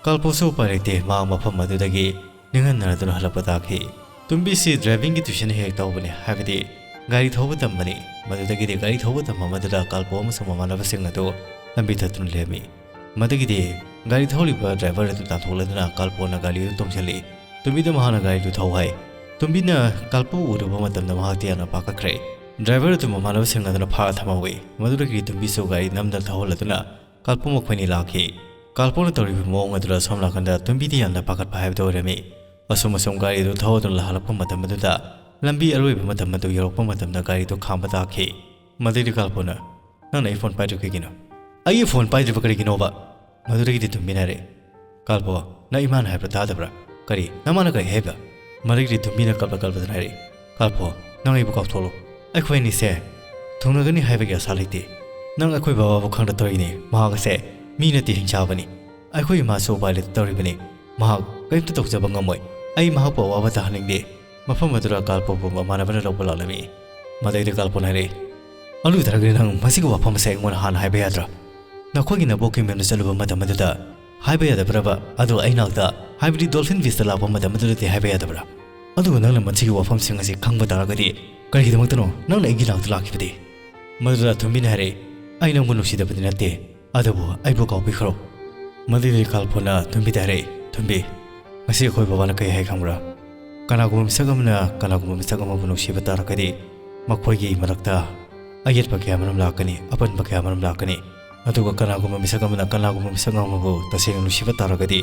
ꯀꯥꯜꯄꯣꯁꯨ ꯎꯄꯥꯏ ꯂꯩꯇꯦ, ꯃꯍꯥꯛ ꯃꯐꯝ ꯑꯗꯨꯗꯒꯤ ꯅꯤꯡꯍꯟꯅꯗꯨꯅ ꯍꯜꯂꯛꯄ ꯇꯥꯈꯤ꯫ ꯇꯨꯝꯕꯤꯁꯤ ꯗ꯭ꯔꯥꯏꯚꯤꯡꯒꯤ ꯇ꯭ꯌꯨꯁꯟ ꯍꯦꯛ ꯇꯧꯕꯅꯤ, ꯍꯥꯏꯕꯗꯤ ꯒꯥꯔꯤ ꯊꯧꯕ ꯇꯝꯕꯅꯤ꯫ ꯃꯗꯨꯗꯒꯤꯗꯤ ꯒꯥꯔꯤ ꯊꯧꯕ ꯇꯝꯕ ꯑꯃꯗꯨꯗ ꯀꯥꯜꯄꯣ ꯑꯃꯁꯨꯡ ꯃꯃꯥꯟꯅꯕꯁꯤꯡ ꯑꯗꯨ ꯂꯝꯕꯤ ꯊꯠꯇꯨꯅ ꯂꯩꯔꯝꯃꯤ꯫ ꯃꯗꯨꯒꯤꯗꯤ ꯒꯥꯔꯤ ꯊꯧꯔꯤꯕ ꯗ꯭ꯔꯥꯏꯚꯔ ꯑꯗꯨ ꯇꯥꯟꯊꯣꯛꯂꯗꯨꯅ ꯀꯥꯜꯄꯣꯅ ꯒꯥꯔꯤ ꯑꯗꯨ ꯇꯣꯡꯁꯤꯜꯂꯤ꯫ ꯇꯨꯝꯕꯤꯗ ꯃꯍꯥꯛꯅ ꯒꯥꯔꯤꯗꯨ ꯊꯧ ꯍꯥꯏ꯫ ꯇꯣꯝꯕꯤꯅ ꯀꯥꯜꯄꯣ ꯎꯔꯨꯕ ꯃꯇꯝꯗ ꯃꯍꯥꯛꯇꯤ ꯌꯥꯝꯅ ꯄꯥꯈꯠꯈ꯭ꯔꯦ꯫ ꯗ꯭ꯔꯥꯏꯚꯔ ꯑꯗꯨ ꯃꯃꯥꯟꯅꯕꯁꯤꯡ ꯑꯗꯨꯅ ꯐꯥꯔ ꯊꯝꯍꯧꯏ꯫ ꯃꯗꯨꯗꯒꯤ ꯇꯣꯝꯕꯤꯁꯨ ꯒꯥꯔꯤ ꯅꯝꯗꯅ ꯊꯧꯍꯜꯂꯗꯨꯅ ꯀꯥꯜꯄꯣ ꯃꯈꯣꯏꯅꯤ ꯂꯥꯛꯈꯤ꯫ ꯀꯥꯜꯄꯣꯅ ꯇꯧꯔꯤꯕ ꯃꯑꯣꯡ ꯑꯗꯨꯗ ꯁꯣꯝ ꯅꯥꯀꯟꯗ ꯇꯣꯝꯕꯤꯗꯤ ꯌꯥꯝꯅ ꯄꯥꯈꯠꯄ ꯍꯥꯏꯕꯗꯨ ꯑꯣꯏꯔꯝꯃꯤ꯫ ꯑꯁꯨꯝ ꯑꯁꯨꯝ ꯒꯥꯔꯤ ꯑꯗꯨ ꯊꯧꯗꯨꯅ ꯂꯥꯛꯍꯜꯂꯛꯄ ꯃꯇꯝ ꯑꯗꯨꯗ ꯂꯝꯕꯤ ꯑꯔꯣꯏꯕ ꯃꯇꯝ ꯑꯗꯨ ꯌꯧꯔꯛꯄ ꯃꯇꯝꯗ ꯒꯥꯔꯤꯗꯨ ꯈꯥꯝꯕ ꯇꯥꯈꯤ꯫ ꯃꯗꯩꯗꯤ ꯀꯥꯜꯄꯣꯅ, "ꯅꯪꯅ ꯑꯩ ꯐꯣꯟ ꯄꯥꯏꯗ꯭ꯔꯤꯕ ꯀꯩꯒꯤꯅꯣ? ꯑꯩꯒꯤ ꯐꯣꯟ ꯄꯥꯏꯗ꯭ꯔꯤꯕ ꯀꯔꯤꯒꯤꯅꯣꯕ?" ꯃꯗꯨꯗꯒꯤꯗꯤ ꯇꯣꯝꯕꯤꯅ ꯍꯥꯏꯔꯛꯑꯦ, "ꯀꯥꯜꯄꯣ, ꯅꯪ ꯏꯃꯥꯅ ꯍꯥꯏꯕ ꯇꯥꯗꯕ꯭ꯔꯥ? ꯀꯔꯤ? ꯅꯃꯥꯅ ꯀꯔꯤ ꯍꯥꯏꯕ?" ꯃꯗꯨꯒꯤꯗꯤ ꯇꯣꯝꯕꯤꯅ ꯀꯞꯂ ꯀꯞꯂꯗꯨꯅ ꯍꯥꯏꯔꯛꯏ, "ꯀꯥꯜꯄꯣ, ꯅꯪ ꯑꯩꯕꯨ ꯀꯥꯎꯊꯣꯛꯂꯣ꯫ ꯑꯩꯈꯣꯏ ꯑꯅꯤꯁꯦ ꯊꯨꯡꯅꯒꯅꯤ ꯍꯥꯏꯕꯒꯤ ꯑꯁꯥ ꯂꯩꯇꯦ꯫ ꯅꯪ ꯑꯩꯈꯣꯏ ꯕꯕꯥꯕꯨ ꯈꯪꯗ ꯇꯧꯔꯤꯅꯦ꯫ ꯃꯍꯥꯛ ꯑꯁꯦ ꯃꯤ ꯅꯠꯇꯦ, ꯍꯤꯡꯆꯥꯕꯅꯤ꯫ ꯑꯩꯈꯣꯏ ꯏꯃꯥꯁꯨ ꯎꯄꯥꯏ ꯂꯩꯇ ꯇꯧꯔꯤꯕꯅꯤ꯫ ꯃꯍꯥꯛ ꯀꯔꯤꯝꯇ ꯇꯧꯖꯕ ꯉꯝꯃꯣꯏ꯫ ꯑꯩ ꯃꯍꯥꯛꯄꯨ ꯑꯋꯥꯕ ꯇꯥꯍꯟꯅꯤꯡꯗꯦ꯫" ꯃꯐꯝ ꯑꯗꯨꯗ ꯀꯥꯜꯄꯣꯕꯨ ꯃꯃꯥꯟꯅꯕꯅ ꯂꯧꯕ ꯂꯥꯛꯂꯝꯃꯤ꯫ ꯃꯗꯩꯗ ꯀꯥꯜꯄꯣꯅ ꯍꯥꯏꯔꯛꯏ, "ꯑꯂꯨ ꯊꯥꯔꯛꯂꯦ, ꯅꯪ ꯃꯁꯤꯒꯤ ꯋꯥꯐꯝ ꯑꯁꯦ ꯑꯩꯉꯣꯟꯗ ꯍꯥꯟꯅ ꯍꯥꯏꯕ ꯌꯥꯗ꯭ꯔꯥ? ꯅꯈꯣꯏꯒꯤ ꯅꯕꯣꯛꯀꯤ ꯃꯌꯨꯝꯗ ꯆꯠꯂꯨꯕ ꯃꯇꯝ ꯑꯗꯨꯗ ꯍꯥꯏꯕ ꯌꯥꯗꯕ꯭ꯔꯕ? ꯑꯗꯨ ꯑꯩ ꯅꯥꯛꯇ, ꯍꯥꯏꯕꯗꯤ ꯗꯣꯜꯐꯤꯟ ꯕꯤꯆꯇ ꯂꯥꯛꯄ ꯃꯇꯝ ꯑꯗꯨꯗꯗꯤ ꯍꯥꯏꯕ ꯌꯥꯗꯕ꯭ꯔꯥ? ꯑꯗꯨꯒ ꯅꯪꯅ ꯃꯁꯤꯒꯤ ꯋꯥꯐꯝꯁꯤꯡ ꯑꯁꯤ ꯈꯪꯕ ꯇꯥꯔꯒꯗꯤ ꯀꯔꯤꯒꯤꯗꯃꯛꯇꯅꯣ ꯅꯪꯅ ꯑꯩꯒꯤ ꯅꯥꯛꯇ ꯂꯥꯛꯈꯤꯕꯗꯤ?" ꯃꯗꯨꯗ ꯊꯨꯝꯕꯤꯅ ꯍꯥꯏꯔꯛꯏ, "ꯑꯩ ꯅꯪꯕꯨ ꯅꯨꯡꯁꯤꯗꯕꯗꯤ ꯅꯠꯇꯦ, ꯑꯗꯨꯕꯨ ꯑꯩꯕꯨ ꯀꯥꯎꯕꯤꯈ꯭ꯔꯣ꯫" ꯃꯗꯨꯗꯒꯤ ꯀꯥꯜꯄꯣꯅ ꯊꯨꯝꯕꯤꯗ ꯍꯥꯏꯔꯛꯏ, "ꯊꯨꯝꯕꯤ, ꯉꯁꯤ ꯑꯩꯈꯣꯏ ꯕꯕꯥꯅ ꯀꯔꯤ ꯍꯥꯏ ꯈꯪꯕ꯭ꯔꯥ? ꯀꯅꯥꯒꯨꯝꯕ ꯃꯤꯁꯛ ꯑꯃꯅ ꯀꯅꯥꯒꯨꯝꯕ ꯃꯤꯁꯛ ꯑꯃꯕꯨ ꯅꯨꯡꯁꯤꯕ ꯇꯥꯔꯒꯗꯤ ꯃꯈꯣꯏꯒꯤ ꯃꯔꯛꯇ ꯑꯌꯦꯠꯄ ꯀꯌꯥ ꯃꯔꯨꯝ ꯂꯥꯛꯀꯅꯤ, ꯑꯄꯟꯕ ꯀꯌꯥ ꯃꯔꯨꯝ ꯂꯥꯛꯀꯅꯤ꯫ ꯑꯗꯨꯒ ꯀꯅꯥꯒꯨꯝꯕ ꯃꯤꯁꯛ ꯑꯃꯅ ꯀꯅꯥꯒꯨꯝꯕ ꯃꯤꯁꯛ ꯑꯃꯕꯨ ꯇꯁꯦꯡꯅ ꯅꯨꯡꯁꯤꯕ ꯇꯥꯔꯒꯗꯤ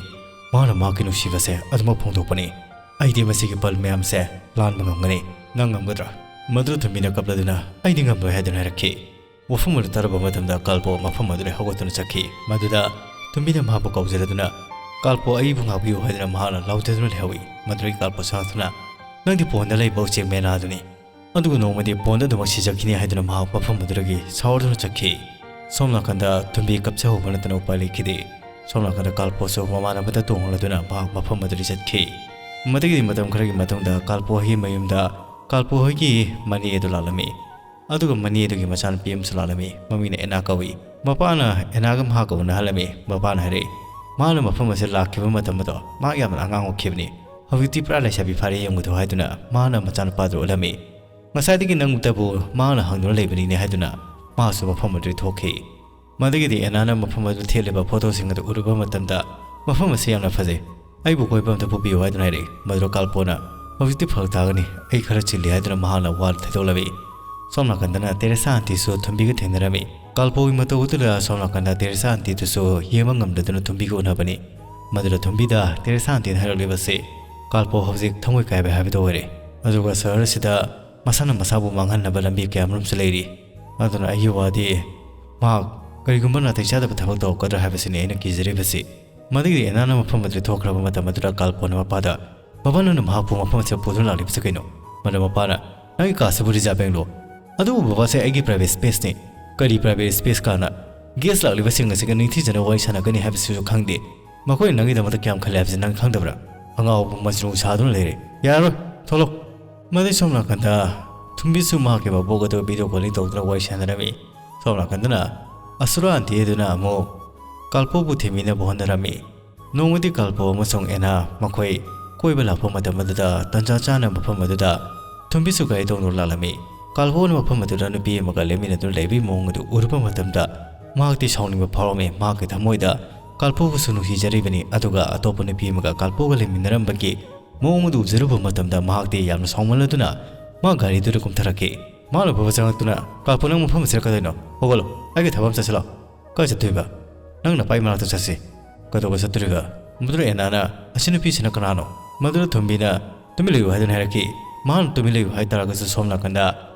ꯃꯍꯥꯛꯅ ꯃꯍꯥꯛꯀꯤ ꯅꯨꯡꯁꯤꯕꯁꯦ ꯑꯗꯨꯃꯛ ꯐꯣꯡꯗꯣꯛꯄꯅꯤ꯫ ꯑꯩꯗꯤ ꯃꯁꯤꯒꯤ ꯄꯜ ꯃꯌꯥꯝꯁꯦ ꯂꯥꯟꯕ ꯉꯝꯒꯅꯤ꯫ ꯅꯪ ꯉꯝꯒꯗ꯭ꯔꯥ?" ꯃꯗꯨ ꯊꯨꯝꯕꯤꯅ ꯀꯞꯂꯗꯨꯅ, "ꯑꯩꯗꯤ ꯉꯝꯂꯣꯏ" ꯍꯥꯏꯗꯨꯅ ꯍꯥꯏꯔꯛꯈꯤ꯫ ꯋꯥꯐꯝ ꯑꯗꯨ ꯇꯥꯔꯕ ꯃꯇꯝꯗ ꯀꯥꯜꯄꯣ ꯃꯐꯝ ꯑꯗꯨꯗ ꯍꯧꯒꯠꯇꯨꯅ ꯆꯠꯈꯤ꯫ ꯃꯗꯨꯗ ꯊꯨꯝꯕꯤꯅ ꯃꯍꯥꯛꯄꯨ ꯀꯧꯖꯔꯗꯨꯅ, "ꯀꯥꯜꯄꯣ, ꯑꯩꯕꯨ ꯉꯥꯛꯄꯤꯌꯨ" ꯍꯥꯏꯗꯨꯅ ꯃꯍꯥꯛꯅ ꯂꯥꯎꯊꯗꯨꯅ ꯂꯩꯍꯧꯏ꯫ ꯃꯗꯨꯗꯒꯤ ꯀꯥꯜꯄꯣ ꯁꯥꯎꯗꯨꯅ, "ꯅꯪꯗꯤ ꯄꯣꯟꯗ ꯂꯩꯕ ꯎꯆꯦꯛ ꯃꯦꯅꯥꯗꯨꯅꯤ꯫ ꯑꯗꯨꯒ ꯅꯣꯡꯃꯗꯤ ꯄꯣꯟꯗ ꯑꯗꯨꯃꯛ ꯁꯤꯖꯈꯤꯅꯤ" ꯍꯥꯏꯗꯨꯅ ꯃꯍꯥꯛ ꯃꯐꯝ ꯑꯗꯨꯗꯒꯤ ꯁꯥꯎꯔꯗꯨꯅ ꯆꯠꯈꯤ꯫ ꯁꯣꯝ ꯅꯥꯀꯟꯗ ꯊꯨꯝꯕꯤ ꯀꯞꯆꯍꯧꯕ ꯅꯠꯇꯅ ꯎꯄꯥꯏ ꯂꯩꯈꯤꯗꯦ꯫ ꯁꯣꯝ ꯅꯥꯀꯟꯗ ꯀꯥꯜꯄꯣꯁꯨ ꯃꯃꯥꯟꯅꯕꯗ ꯇꯣꯡꯂꯗꯨꯅ ꯃꯍꯥꯛ ꯃꯐꯝ ꯑꯗꯨꯗꯒꯤ ꯆꯠꯈꯤ꯫ ꯃꯗꯨꯒꯤ ꯃꯇꯝ ꯈꯔꯒꯤ ꯃꯇꯨꯡꯗ ꯀꯥꯜꯄꯣ ꯍꯣꯏꯒꯤ ꯃꯌꯨꯝꯗ ꯀꯥꯜꯄꯣ ꯍꯣꯏꯒꯤ ꯃꯅꯦ ꯑꯗꯨ ꯂꯥꯛꯂꯝꯃꯤ꯫ ꯑꯗꯨꯒ ꯃꯅꯦ ꯑꯗꯨꯒꯤ ꯃꯆꯥꯅꯨꯄꯤ ꯑꯃꯁꯨ ꯂꯥꯛꯂꯝꯃꯤ꯫ ꯃꯃꯤꯡꯅ ꯑꯦꯅꯥ ꯀꯧꯏ꯫ ꯃꯄꯥꯅ ꯑꯦꯅꯥꯒ ꯃꯍꯥꯛꯀ ꯎꯅꯍꯜꯂꯝꯃꯤ꯫ ꯃꯄꯥꯅ ꯍꯥꯏꯔꯛꯏ, "ꯃꯥꯅ ꯃꯐꯝ ꯑꯁꯤꯗ ꯂꯥꯛꯈꯤꯕ ꯃꯇꯝ ꯑꯗꯣ ꯃꯍꯥꯛ ꯌꯥꯝꯅ ꯑꯉꯥꯡ ꯑꯣꯏꯈꯤꯕꯅꯤ꯫ ꯍꯧꯖꯤꯛꯇꯤ ꯄꯨꯔꯥ ꯂꯩꯁꯥꯕꯤ ꯐꯥꯔꯦ, ꯌꯦꯡꯉꯨꯗꯣ" ꯍꯥꯏꯗꯨꯅ ꯃꯥꯅ ꯃꯆꯥꯅꯨꯄꯥꯗꯨ ꯎꯠꯂꯝꯃꯤ꯫ "ꯉꯁꯥꯏꯗꯒꯤ ꯅꯪꯕꯨꯇꯕꯨ ꯃꯥꯅ ꯍꯪꯗꯨꯅ ꯂꯩꯕꯅꯤꯅꯦ" ꯍꯥꯏꯗꯨꯅ ꯃꯥꯁꯨ ꯃꯐꯝ ꯑꯗꯨꯗꯒꯤ ꯊꯣꯛꯈꯤ꯫ ꯃꯗꯨꯒꯤꯗꯤ ꯑꯦꯅꯥꯅ ꯃꯐꯝ ꯑꯗꯨ ꯊꯦꯠꯂꯤꯕ ꯐꯣꯇꯣꯁꯤꯡ ꯑꯗꯨ ꯎꯔꯨꯕ ꯃꯇꯝꯗ, "ꯃꯐꯝ ꯑꯁꯤ ꯌꯥꯝꯅ ꯐꯖꯩ, ꯑꯩꯕꯨ ꯀꯣꯏꯕ ꯑꯝꯇ ꯄꯨꯕꯤꯌꯨ" ꯍꯥꯏꯗꯨꯅ ꯍꯥꯏꯔꯛꯏ꯫ ꯃꯗꯨꯗ ꯀꯥꯜꯄꯣꯅ, "ꯍꯧꯖꯤꯛꯇꯤ ꯐꯔꯛ ꯇꯥꯒꯅꯤ, ꯑꯩ ꯈꯔ ꯆꯤꯜꯂꯤ" ꯍꯥꯏꯗꯨꯅ ꯃꯍꯥꯛꯅ ꯋꯥꯗꯨ ꯊꯩꯗꯣꯛꯂꯝꯃꯤ꯫ ꯁꯣꯝ ꯅꯥꯀꯟꯗꯅ ꯇꯦꯔꯦꯁꯥ ꯑꯟꯇꯤꯁꯨ ꯊꯨꯝꯕꯤꯒ ꯊꯦꯡꯅꯔꯝꯃꯤ꯫ ꯀꯥꯜꯄꯣꯒꯤ ꯃꯇꯧ ꯑꯗꯨꯗ ꯁꯣꯝ ꯅꯥꯀꯟꯗ ꯇꯦꯔꯦꯁꯥ ꯑꯟꯇꯤꯗꯨꯁꯨ ꯌꯦꯡꯕ ꯉꯝꯗꯗꯨꯅ ꯊꯨꯝꯕꯤꯒ ꯎꯅꯕꯅꯤ꯫ ꯃꯗꯨꯗ ꯊꯨꯝꯕꯤꯗ ꯇꯦꯔꯦꯁꯥ ꯑꯟꯇꯤꯅ ꯍꯥꯏꯔꯛꯂꯤꯕꯁꯤ, "ꯀꯥꯜꯄꯣ ꯍꯧꯖꯤꯛ ꯊꯃꯣꯏ ꯀꯥꯏꯕ ꯍꯥꯏꯕꯗꯨ ꯑꯣꯏꯔꯦ, ꯑꯗꯨꯒ ꯁꯍꯔ ꯑꯁꯤꯗ ꯃꯁꯥꯅ ꯃꯁꯥꯕꯨ ꯃꯥꯡꯍꯟꯅꯕ ꯂꯝꯕꯤ ꯀꯌꯥꯃꯔꯨꯝꯁꯨ ꯂꯩꯔꯤ꯫ ꯑꯗꯨꯅ ꯑꯩꯒꯤ ꯋꯥꯗꯤ ꯃꯍꯥꯛ ꯀꯔꯤꯒꯨꯝꯕ ꯅꯥꯇꯩ ꯆꯥꯗꯕ ꯊꯕꯛ ꯇꯧꯔꯛꯀꯗ꯭ꯔꯥ ꯍꯥꯏꯕꯁꯤꯅꯤ ꯑꯩꯅ ꯀꯤꯖꯔꯤꯕꯁꯤ"꯫ ꯃꯗꯨꯒꯤ ꯑꯦꯅꯥꯅ ꯃꯐꯝ ꯑꯗꯨꯗ ꯊꯣꯛꯈ꯭ꯔꯕ ꯃꯇꯝ ꯑꯗꯨꯗ ꯀꯥꯜꯄꯣꯅ ꯃꯄꯥꯗ, "ꯕꯕꯥ, ꯅꯪꯅ ꯃꯍꯥꯛꯄꯨ ꯃꯐꯝ ꯑꯁꯤꯗ ꯄꯨꯗꯨꯅ ꯂꯥꯛꯂꯤꯕꯁꯤ ꯀꯩꯅꯣ?" ꯃꯗꯨ ꯃꯄꯥꯅ, "ꯅꯪꯒꯤ ꯀꯥꯁꯤꯕꯨ ꯔꯤꯖꯥꯕ ꯕꯦꯡꯂꯣ? ꯑꯗꯨꯕꯨ ꯕꯕꯥꯁꯦ ꯑꯩꯒꯤ ꯄ꯭ꯔꯥꯏꯚꯦꯠ ꯁ꯭ꯄꯦꯁꯅꯤ꯫ ꯀꯔꯤ ꯄ꯭ꯔꯥꯏꯚꯦꯠ ꯁ꯭ꯄꯦꯁ ꯀꯥꯅ? ꯒꯦꯁ ꯂꯥꯛꯂꯤꯕꯁꯤꯡ ꯑꯁꯤꯒ ꯅꯤꯡꯊꯤꯖꯅ ꯋꯥꯔꯤ ꯁꯥꯟꯅꯒꯅꯤ ꯍꯥꯏꯕꯁꯤꯁꯨ ꯈꯪꯗꯦ꯫ ꯃꯈꯣꯏꯅ ꯅꯪꯒꯤꯗꯃꯛꯇ ꯀꯌꯥꯝ ꯈꯜꯂꯦ ꯍꯥꯏꯕꯁꯤ ꯅꯪ ꯈꯪꯗꯕ꯭ꯔꯥ? ꯑꯉꯥꯎꯕ ꯃꯖꯅꯨ ꯁꯥꯗꯨꯅ ꯂꯩꯔꯦ꯫ ꯌꯥꯔꯣꯏ, ꯊꯣꯛꯂꯛ"꯫ ꯃꯗꯩ ꯁꯣꯝ ꯅꯥꯀꯟꯗ ꯊꯨꯝꯕꯤꯁꯨ ꯃꯍꯥꯛꯀꯤ ꯃꯕꯣꯛ ꯑꯗꯨ ꯚꯤꯗꯤꯑꯣ ꯀꯣꯂꯤꯡ ꯇꯧꯗꯨꯅ ꯋꯥꯔꯤ ꯁꯥꯟꯅꯔꯝꯃꯤ꯫ ꯁꯣꯝ ꯅꯥꯀꯟꯗꯅ ꯑꯁꯨꯔꯥ ꯑꯟꯇꯤ ꯑꯗꯨꯅ ꯑꯃꯨꯛ ꯀꯥꯜꯄꯣꯕꯨ ꯊꯦꯝꯃꯤꯟꯅꯕ ꯍꯣꯠꯅꯔꯝꯃꯤ꯫ ꯅꯣꯡꯃꯗꯤ ꯀꯥꯜꯄꯣ ꯑꯃꯁꯨꯡ ꯑꯦꯅꯥ ꯃꯈꯣꯏ ꯀꯣꯏꯕ ꯂꯥꯛꯄ ꯃꯇꯝ ꯑꯗꯨꯗ ꯇꯟꯖꯥ ꯆꯥꯅ ꯃꯐꯝ ꯑꯗꯨꯗ ꯊꯨꯝꯕꯤꯁꯨ ꯒꯥꯔꯤ ꯇꯣꯡꯗꯨꯅ ꯂꯥꯛꯂꯝꯃꯤ꯫ ꯀꯥꯜꯄꯣꯅ ꯃꯐꯝ ꯑꯗꯨꯗ ꯅꯨꯄꯤ ꯑꯃꯒ ꯂꯦꯞꯃꯤꯟꯅꯗꯨꯅ ꯂꯩꯕꯒꯤ ꯃꯑꯣꯡ ꯑꯗꯨ ꯎꯔꯨꯕ ꯃꯇꯝꯗ ꯃꯍꯥꯛꯇꯤ ꯁꯥꯎꯅꯤꯡꯕ ꯐꯥꯎꯔꯝꯃꯤ꯫ ꯃꯍꯥꯛꯀꯤ ꯊꯃꯣꯏꯗ ꯀꯥꯜꯄꯣꯕꯨꯁꯨ ꯅꯨꯡꯁꯤꯖꯔꯤꯕꯅꯤ, ꯑꯗꯨꯒ ꯑꯇꯣꯞꯄ ꯅꯨꯄꯤ ꯑꯃꯒ ꯀꯥꯜꯄꯣꯒ ꯂꯩꯃꯤꯟꯅꯔꯝꯕꯒꯤ ꯃꯑꯣꯡ ꯑꯗꯨ ꯎꯖꯔꯨꯕ ꯃꯇꯝꯗ ꯃꯍꯥꯛꯇꯤ ꯌꯥꯝꯅ ꯁꯥꯎꯃꯜꯂꯗꯨꯅ ꯃꯥ ꯒꯥꯔꯤꯗꯨꯗ ꯀꯨꯝꯊꯔꯛꯈꯤ꯫ ꯃꯍꯥꯛꯅ ꯐꯥꯎꯕ ꯆꯪꯂꯛꯇꯨꯅ, "ꯀꯥꯜꯄꯣ, ꯅꯪ ꯃꯐꯝ ꯑꯁꯤꯗ ꯀꯗꯣꯏꯅꯣ? ꯍꯧꯒꯠꯂꯣ, ꯑꯩꯒꯤ ꯊꯕꯛ ꯑꯃ ꯆꯠꯁꯤꯜꯂꯣ"꯫ "ꯀꯥꯏ ꯆꯠꯇꯣꯏꯕ? ꯅꯪ ꯅꯄꯥꯏ ꯃꯅꯥꯛꯇ ꯆꯠꯁꯤ"꯫ "ꯀꯩꯗꯧꯕ ꯆꯠꯇꯣꯔꯤꯕ?" ꯃꯗꯨꯗ ꯑꯦꯅꯥꯅ, "ꯑꯁꯤ ꯅꯨꯄꯤꯁꯤꯅ ꯀꯅꯥꯅꯣ?" ꯃꯗꯨꯗ ꯊꯨꯝꯕꯤꯅ, "ꯇꯨꯃꯤꯟ ꯂꯩꯌꯨ" ꯍꯥꯏꯗꯨꯅ ꯍꯥꯏꯔꯛꯈꯤ꯫ ꯃꯍꯥꯛꯅ ꯇꯨꯃꯤꯟ ꯂꯩꯌꯨ ꯍꯥꯏ ꯇꯥꯔꯒꯁꯨ ꯁꯣꯝ ꯅꯥꯀꯟꯗ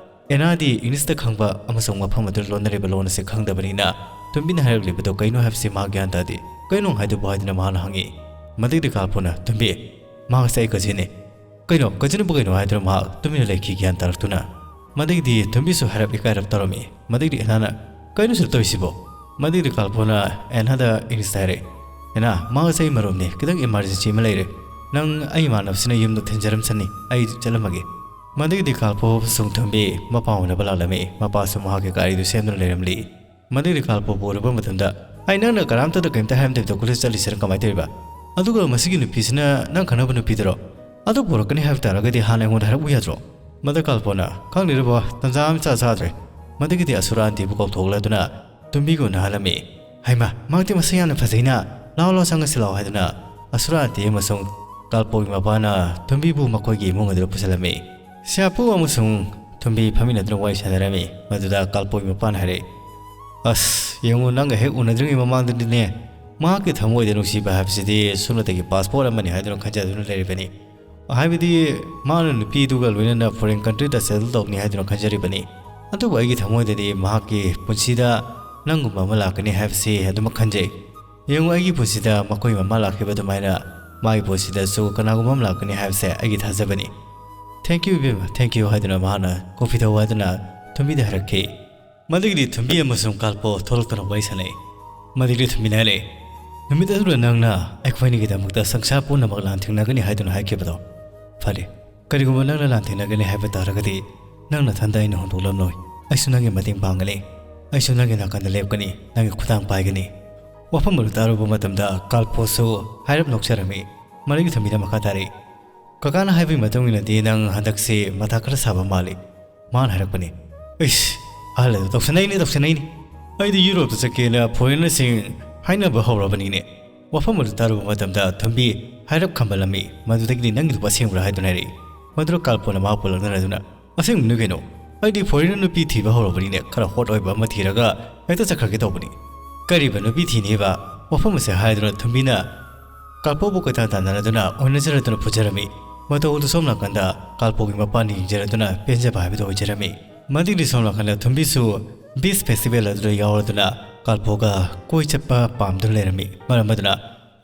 ꯑꯦꯅꯥꯗꯤ ꯏꯪꯂꯤꯁꯇ ꯈꯪꯕ ꯑꯃꯁꯨꯡ ꯃꯐꯝ ꯑꯗꯨꯗ ꯂꯣꯟꯅꯔꯤꯕ ꯂꯣꯟ ꯑꯁꯤ ꯈꯪꯗꯕꯅꯤꯅ ꯇꯨꯝꯕꯤꯅ ꯍꯥꯏꯔꯛꯂꯤꯕꯗꯨ ꯀꯩꯅꯣ ꯍꯥꯏꯕꯁꯤ ꯃꯥ ꯒ꯭ꯌꯥꯟ ꯇꯥꯗꯦ꯫ "ꯀꯩꯅꯣ ꯍꯥꯏꯗꯨꯕꯨ?" ꯍꯥꯏꯗꯨꯅ ꯃꯍꯥꯛꯅ ꯍꯪꯉꯤ꯫ ꯃꯗꯨꯒꯤꯗꯤ ꯀꯥꯜꯄꯣꯅ, "ꯇꯨꯝꯕꯤ, ꯃꯍꯥꯛ ꯑꯁꯤ ꯑꯩ ꯀꯖꯤꯟꯅꯤ"꯫ "ꯀꯩꯅꯣ? ꯀꯖꯤꯟꯕꯨ ꯀꯩꯅꯣ?" ꯍꯥꯏꯗꯨꯅ ꯃꯍꯥꯛ ꯇꯨꯃꯤꯟꯅ ꯂꯩꯈꯤ, ꯒ꯭ꯌꯥꯟ ꯇꯥꯔꯛꯇꯨꯅ꯫ ꯃꯗꯒꯤꯗꯤ ꯇꯨꯝꯕꯤꯁꯨ ꯍꯥꯏꯔꯞ ꯏꯀꯥꯏꯔꯞ ꯇꯧꯔꯝꯃꯤ꯫ ꯃꯗꯒꯤꯗꯤ ꯑꯦꯅꯥꯅ, "ꯀꯩꯅꯣ ꯁꯤꯗ ꯇꯧꯔꯤꯁꯤꯕꯣ?" ꯃꯗꯒꯤꯗꯤ ꯀꯥꯜꯄꯣꯅ ꯑꯦꯅꯥꯗ ꯏꯪꯂꯤꯁꯇ ꯍꯥꯏꯔꯦ, "ꯑꯦꯅꯥ, ꯃꯍꯥꯛ ꯑꯁꯤ ꯑꯩ ꯃꯔꯨꯞꯅꯤ, ꯈꯤꯇꯪ ꯏꯃꯥꯔꯖꯦꯟꯁꯤ ꯑꯃ ꯂꯩꯔꯦ꯫ ꯅꯪ ꯑꯩ ꯏꯃꯥꯟꯅꯕꯁꯤꯅ ꯌꯨꯝꯗ ꯊꯤꯟꯖꯔꯝꯁꯅꯤ, ꯑꯩ ꯆꯠꯂꯝꯃꯒꯦ"꯫ ꯃꯗꯒꯤꯗꯤ ꯀꯥꯜꯄꯣ ꯑꯃꯁꯨꯡ ꯊꯨꯝꯕꯤ ꯃꯄꯥ ꯎꯅꯕ ꯂꯥꯛꯂꯝꯃꯤ꯫ ꯃꯄꯥꯁꯨ ꯃꯍꯥꯛꯀꯤ ꯒꯥꯔꯤꯗꯨ ꯁꯦꯝꯗꯨꯅ ꯂꯩꯔꯝꯂꯤ꯫ ꯃꯗꯒꯤꯗꯤ ꯀꯥꯜꯄꯣꯕꯨ ꯎꯔꯨꯕ ꯃꯇꯝꯗ, "ꯑꯩ ꯅꯪꯅ ꯀꯅꯥꯝꯇꯗ ꯀꯔꯤꯝꯇ ꯍꯥꯏꯔꯝꯗꯕꯤꯗ ꯀꯣꯂꯦꯖ ꯆꯠꯂꯤꯁꯤꯅ ꯀꯃꯥꯏꯅ ꯇꯧꯔꯤꯕ? ꯑꯗꯨꯒ ꯃꯁꯤꯒꯤ ꯅꯨꯄꯤꯁꯤꯅ ꯅꯪ ꯈꯪꯅꯕ ꯅꯨꯄꯤꯗꯨꯔꯣ? ꯑꯗꯨ ꯄꯨꯔꯛꯀꯅꯤ ꯍꯥꯏꯕ ꯇꯥꯔꯒꯗꯤ ꯍꯥꯟꯅ ꯑꯩꯉꯣꯟꯗ ꯍꯥꯏꯔꯛꯎ ꯌꯥꯗ꯭ꯔꯣ?" ꯃꯗ ꯀꯥꯜꯄꯣꯅ, "ꯈꯪꯗꯦꯗ ꯕꯕꯥ, ꯇꯟꯖꯥ ꯑꯃ ꯏꯆꯥ ꯆꯥꯗ꯭ꯔꯦ"꯫ ꯃꯗꯒꯤꯗꯤ ꯑꯁꯨꯔꯥ ꯑꯟꯇꯤꯕꯨ ꯀꯧꯊꯣꯛꯂꯗꯨꯅ ꯇꯨꯝꯕꯤꯒ ꯎꯅꯍꯜꯂꯝꯃꯤ꯫ "ꯍꯩꯃꯥ, ꯃꯍꯥꯛꯇꯤ ꯃꯁꯛ ꯌꯥꯝꯅ ꯐꯖꯩꯅ, ꯂꯥꯎ ꯂꯥꯎ ꯆꯪꯉꯁꯤ ꯂꯥꯎ" ꯍꯥꯏꯗꯨꯅ ꯑꯁꯨꯔꯥ ꯑꯟꯇꯤ ꯑꯃꯁꯨꯡ ꯀꯥꯜꯄꯣꯒꯤ ꯃꯄꯥꯅ ꯊꯨꯝꯕꯤꯕꯨ ꯃꯈꯣꯏꯒꯤ ꯏꯃꯨꯡ ꯑꯗꯨꯗ ꯄꯨꯁꯤꯜꯂꯝꯃꯤ꯫ ꯁꯤꯌꯥꯄꯨ ꯑꯃꯁꯨꯡ ꯊꯨꯝꯕꯤ ꯐꯝꯃꯤꯟꯅꯗꯨꯅ ꯋꯥꯔꯤ ꯁꯥꯟꯅꯔꯝꯃꯤ꯫ ꯃꯗꯨꯗ ꯀꯥꯜꯄꯣꯒꯤ ꯃꯄꯥꯅ ꯍꯥꯏꯔꯛꯏ, "ꯑꯁ, ꯌꯦꯡꯉꯨ, ꯅꯪꯒ ꯍꯦꯛ ꯎꯅꯗ꯭ꯔꯤꯉꯩ ꯃꯃꯥꯡꯗꯗꯤꯅꯦ, ꯃꯍꯥꯛꯀꯤ ꯊꯃꯣꯏꯗ ꯅꯨꯡꯁꯤꯕ ꯍꯥꯏꯕꯁꯤꯗꯤ ꯁꯨꯞꯅꯇꯒꯤ ꯄꯥꯁꯄꯣꯔꯠ ꯑꯃꯅꯤ ꯍꯥꯏꯗꯨꯅ ꯈꯟꯖꯗꯨꯅ ꯂꯩꯔꯤꯕꯅꯤ꯫ ꯍꯥꯏꯕꯗꯤ, ꯃꯥꯅ ꯅꯨꯄꯤꯗꯨꯒ ꯂꯣꯏꯅꯅ ꯐꯣꯔꯦꯟ ꯀꯟꯇ꯭ꯔꯤꯗ ꯁꯦꯇꯜ ꯇꯧꯅꯤ ꯍꯥꯏꯗꯨꯅ ꯈꯟꯖꯔꯤꯕꯅꯤ꯫ ꯑꯗꯨꯕꯨ ꯑꯩꯒꯤ ꯊꯃꯣꯏꯗꯗꯤ ꯃꯍꯥꯛꯀꯤ ꯄꯨꯟꯁꯤꯗ ꯅꯪꯒꯨꯝꯕ ꯑꯃ ꯂꯥꯛꯀꯅꯤ ꯍꯥꯏꯕꯁꯤ ꯑꯗꯨꯃꯛ ꯈꯟꯖꯩ꯫ ꯌꯦꯡꯉꯨ, ꯑꯩꯒꯤ ꯄꯨꯟꯁꯤꯗ ꯃꯈꯣꯏ ꯃꯃꯥ ꯂꯥꯛꯈꯤꯕ ꯑꯗꯨꯃꯥꯏꯅ ꯃꯥꯒꯤ ꯄꯨꯟꯁꯤꯗꯁꯨ ꯀꯅꯥꯒꯨꯝꯕ ꯑꯃ ꯂꯥꯛꯀꯅꯤ ꯍꯥꯏꯕꯁꯦ ꯑꯩꯒꯤ ꯊꯥꯖꯕꯅꯤ꯫ Thank you, ꯏꯕꯦꯝꯃ, thank you" ꯍꯥꯏꯗꯨꯅ ꯃꯍꯥꯛꯅ ꯀꯣꯐꯤ ꯊꯛꯎ ꯍꯥꯏꯗꯨꯅ ꯊꯨꯝꯕꯤꯗ ꯍꯥꯏꯔꯛꯈꯤ꯫ ꯃꯗꯨꯒꯤꯗꯤ ꯊꯨꯝꯕꯤ ꯑꯃꯁꯨꯡ ꯀꯥꯜꯄꯣ ꯊꯣꯛꯂꯛꯇꯨꯅ ꯋꯥꯔꯤ ꯁꯥꯟꯅꯩ꯫ ꯃꯗꯨꯒꯤꯗꯤ ꯊꯨꯝꯕꯤꯅ ꯍꯥꯏꯔꯛꯏ, "ꯅꯨꯃꯤꯠ ꯑꯗꯨꯗ ꯅꯪꯅ ꯑꯩꯈꯣꯏꯅꯤꯒꯤꯗꯃꯛꯇ ꯁꯪꯁꯥꯔ ꯄꯨꯝꯅꯃꯛ ꯂꯥꯟꯊꯦꯡꯅꯒꯅꯤ ꯍꯥꯏꯗꯨꯅ ꯍꯥꯏꯈꯤꯕꯗꯣ, ꯐꯔꯦ, ꯀꯔꯤꯒꯨꯝꯕ ꯅꯪꯅ ꯂꯥꯟꯊꯦꯡꯅꯒꯅꯤ ꯍꯥꯏꯕ ꯇꯥꯔꯒꯗꯤ, ꯅꯪ ꯅꯊꯟꯗ ꯑꯩꯅ ꯍꯨꯟꯗꯣꯛꯂꯝꯂꯣꯏ꯫ ꯑꯩꯁꯨ ꯅꯪꯒꯤ ꯃꯇꯦꯡ ꯄꯥꯡꯒꯅꯤ꯫ ꯑꯩꯁꯨ ꯅꯪꯒꯤ ꯅꯥꯀꯟꯗ ꯂꯦꯞꯀꯅꯤ, ꯅꯪꯒꯤ ꯈꯨꯠꯊꯥꯡ ꯄꯥꯏꯒꯅꯤ"꯫ ꯋꯥꯐꯝ ꯑꯗꯨ ꯇꯥꯔꯨꯕ ꯃꯇꯝꯗ ꯀꯥꯜꯄꯣꯁꯨ ꯍꯥꯏꯔꯞ ꯅꯣꯛꯆꯔꯝꯃꯤ꯫ ꯃꯗꯨꯒꯤ ꯊꯨꯝꯕꯤꯅ ꯃꯈꯥ ꯇꯥꯔꯛꯏ, "ꯀꯀꯥꯅ ꯍꯥꯏꯕꯒꯤ ꯃꯇꯨꯡ ꯏꯟꯅꯗꯤ ꯅꯪ ꯍꯟꯗꯛꯁꯤ ꯃꯊꯥ ꯈꯔ ꯁꯥꯕ ꯃꯥꯜꯂꯤ"꯫ ꯃꯥꯅ ꯍꯥꯏꯔꯛꯄꯅꯤ꯫ "ꯏꯁ, ꯑꯍꯜ ꯑꯗꯨ ꯇꯧꯁꯟꯅꯩꯅꯤ, ꯇꯧꯁꯟꯅꯩꯅꯤ꯫ ꯑꯩꯗꯤ ꯌꯨꯔꯣꯞꯇ ꯆꯠꯀꯦꯅ ꯐꯣꯔꯦꯅꯔꯁꯤꯡ ꯍꯥꯏꯅꯕ ꯍꯧꯔꯕꯅꯤꯅꯦ"꯫ ꯋꯥꯐꯝ ꯑꯗꯨ ꯇꯥꯔꯨꯕ ꯃꯇꯝꯗ ꯊꯨꯝꯕꯤ ꯍꯥꯏꯔꯞ ꯈꯝꯕꯜꯂꯝꯃꯤ꯫ ꯃꯗꯨꯗꯒꯤꯗꯤ "ꯅꯪꯒꯤꯗꯨꯕꯨ ꯑꯁꯦꯡꯕ꯭ꯔꯥ?" ꯍꯥꯏꯗꯨꯅ ꯍꯥꯏꯔꯛꯏ꯫ ꯃꯗꯨꯗ ꯀꯥꯜꯄꯣꯅ ꯃꯍꯥꯛꯄꯨ ꯂꯛꯅꯔꯗꯨꯅ, "ꯑꯁꯦꯡꯕꯅꯤ ꯀꯩꯅꯣ꯫ ꯑꯩꯗꯤ ꯐꯣꯔꯦꯅꯔ ꯅꯨꯄꯤ ꯊꯤꯕ ꯍꯧꯔꯕꯅꯤꯅꯦ, ꯈꯔ ꯍꯣꯠ ꯑꯣꯏꯕ ꯑꯃ ꯊꯤꯔꯒ ꯍꯦꯛꯇ ꯆꯠꯈ꯭ꯔꯒꯦ ꯇꯧꯕꯅꯤ"꯫ "ꯀꯔꯤꯕ ꯅꯨꯄꯤ ꯊꯤꯅꯦꯕ?" ꯋꯥꯐꯝ ꯑꯁꯦ ꯍꯥꯏꯗꯨꯅ ꯊꯨꯝꯕꯤꯅ ꯀꯥꯜꯄꯣꯕꯨ ꯀꯣꯏꯇꯥꯟ ꯇꯥꯟꯅꯔꯗꯨꯅ ꯑꯣꯏꯅꯖꯔꯗꯨꯅ ꯐꯨꯖꯔꯝꯃꯤ꯫ ꯃꯇꯧ ꯑꯗꯨ ꯁꯣꯝ ꯅꯥꯀꯟꯗ ꯀꯥꯜꯄꯣꯒꯤ ꯃꯄꯥꯅ ꯌꯦꯡꯖꯔꯗꯨꯅ ꯄꯦꯟꯖꯕ ꯍꯥꯏꯕꯗꯨ ꯑꯣꯏꯖꯔꯝꯃꯤ꯫ ꯃꯗꯨꯒꯤ ꯁꯣꯝ ꯅꯥꯀꯟꯗ ꯊꯨꯝꯕꯤꯁꯨ ꯕꯤꯁ ꯐꯦꯁꯇꯤꯚꯦꯜ ꯑꯗꯨꯗ ꯌꯥꯎꯔꯗꯨꯅ ꯀꯥꯜꯄꯣꯒ ꯀꯣꯏ ꯆꯠꯄ ꯄꯥꯝꯗꯨꯅ ꯂꯩꯔꯝꯃꯤ꯫ ꯃꯔꯝ ꯑꯗꯨꯅ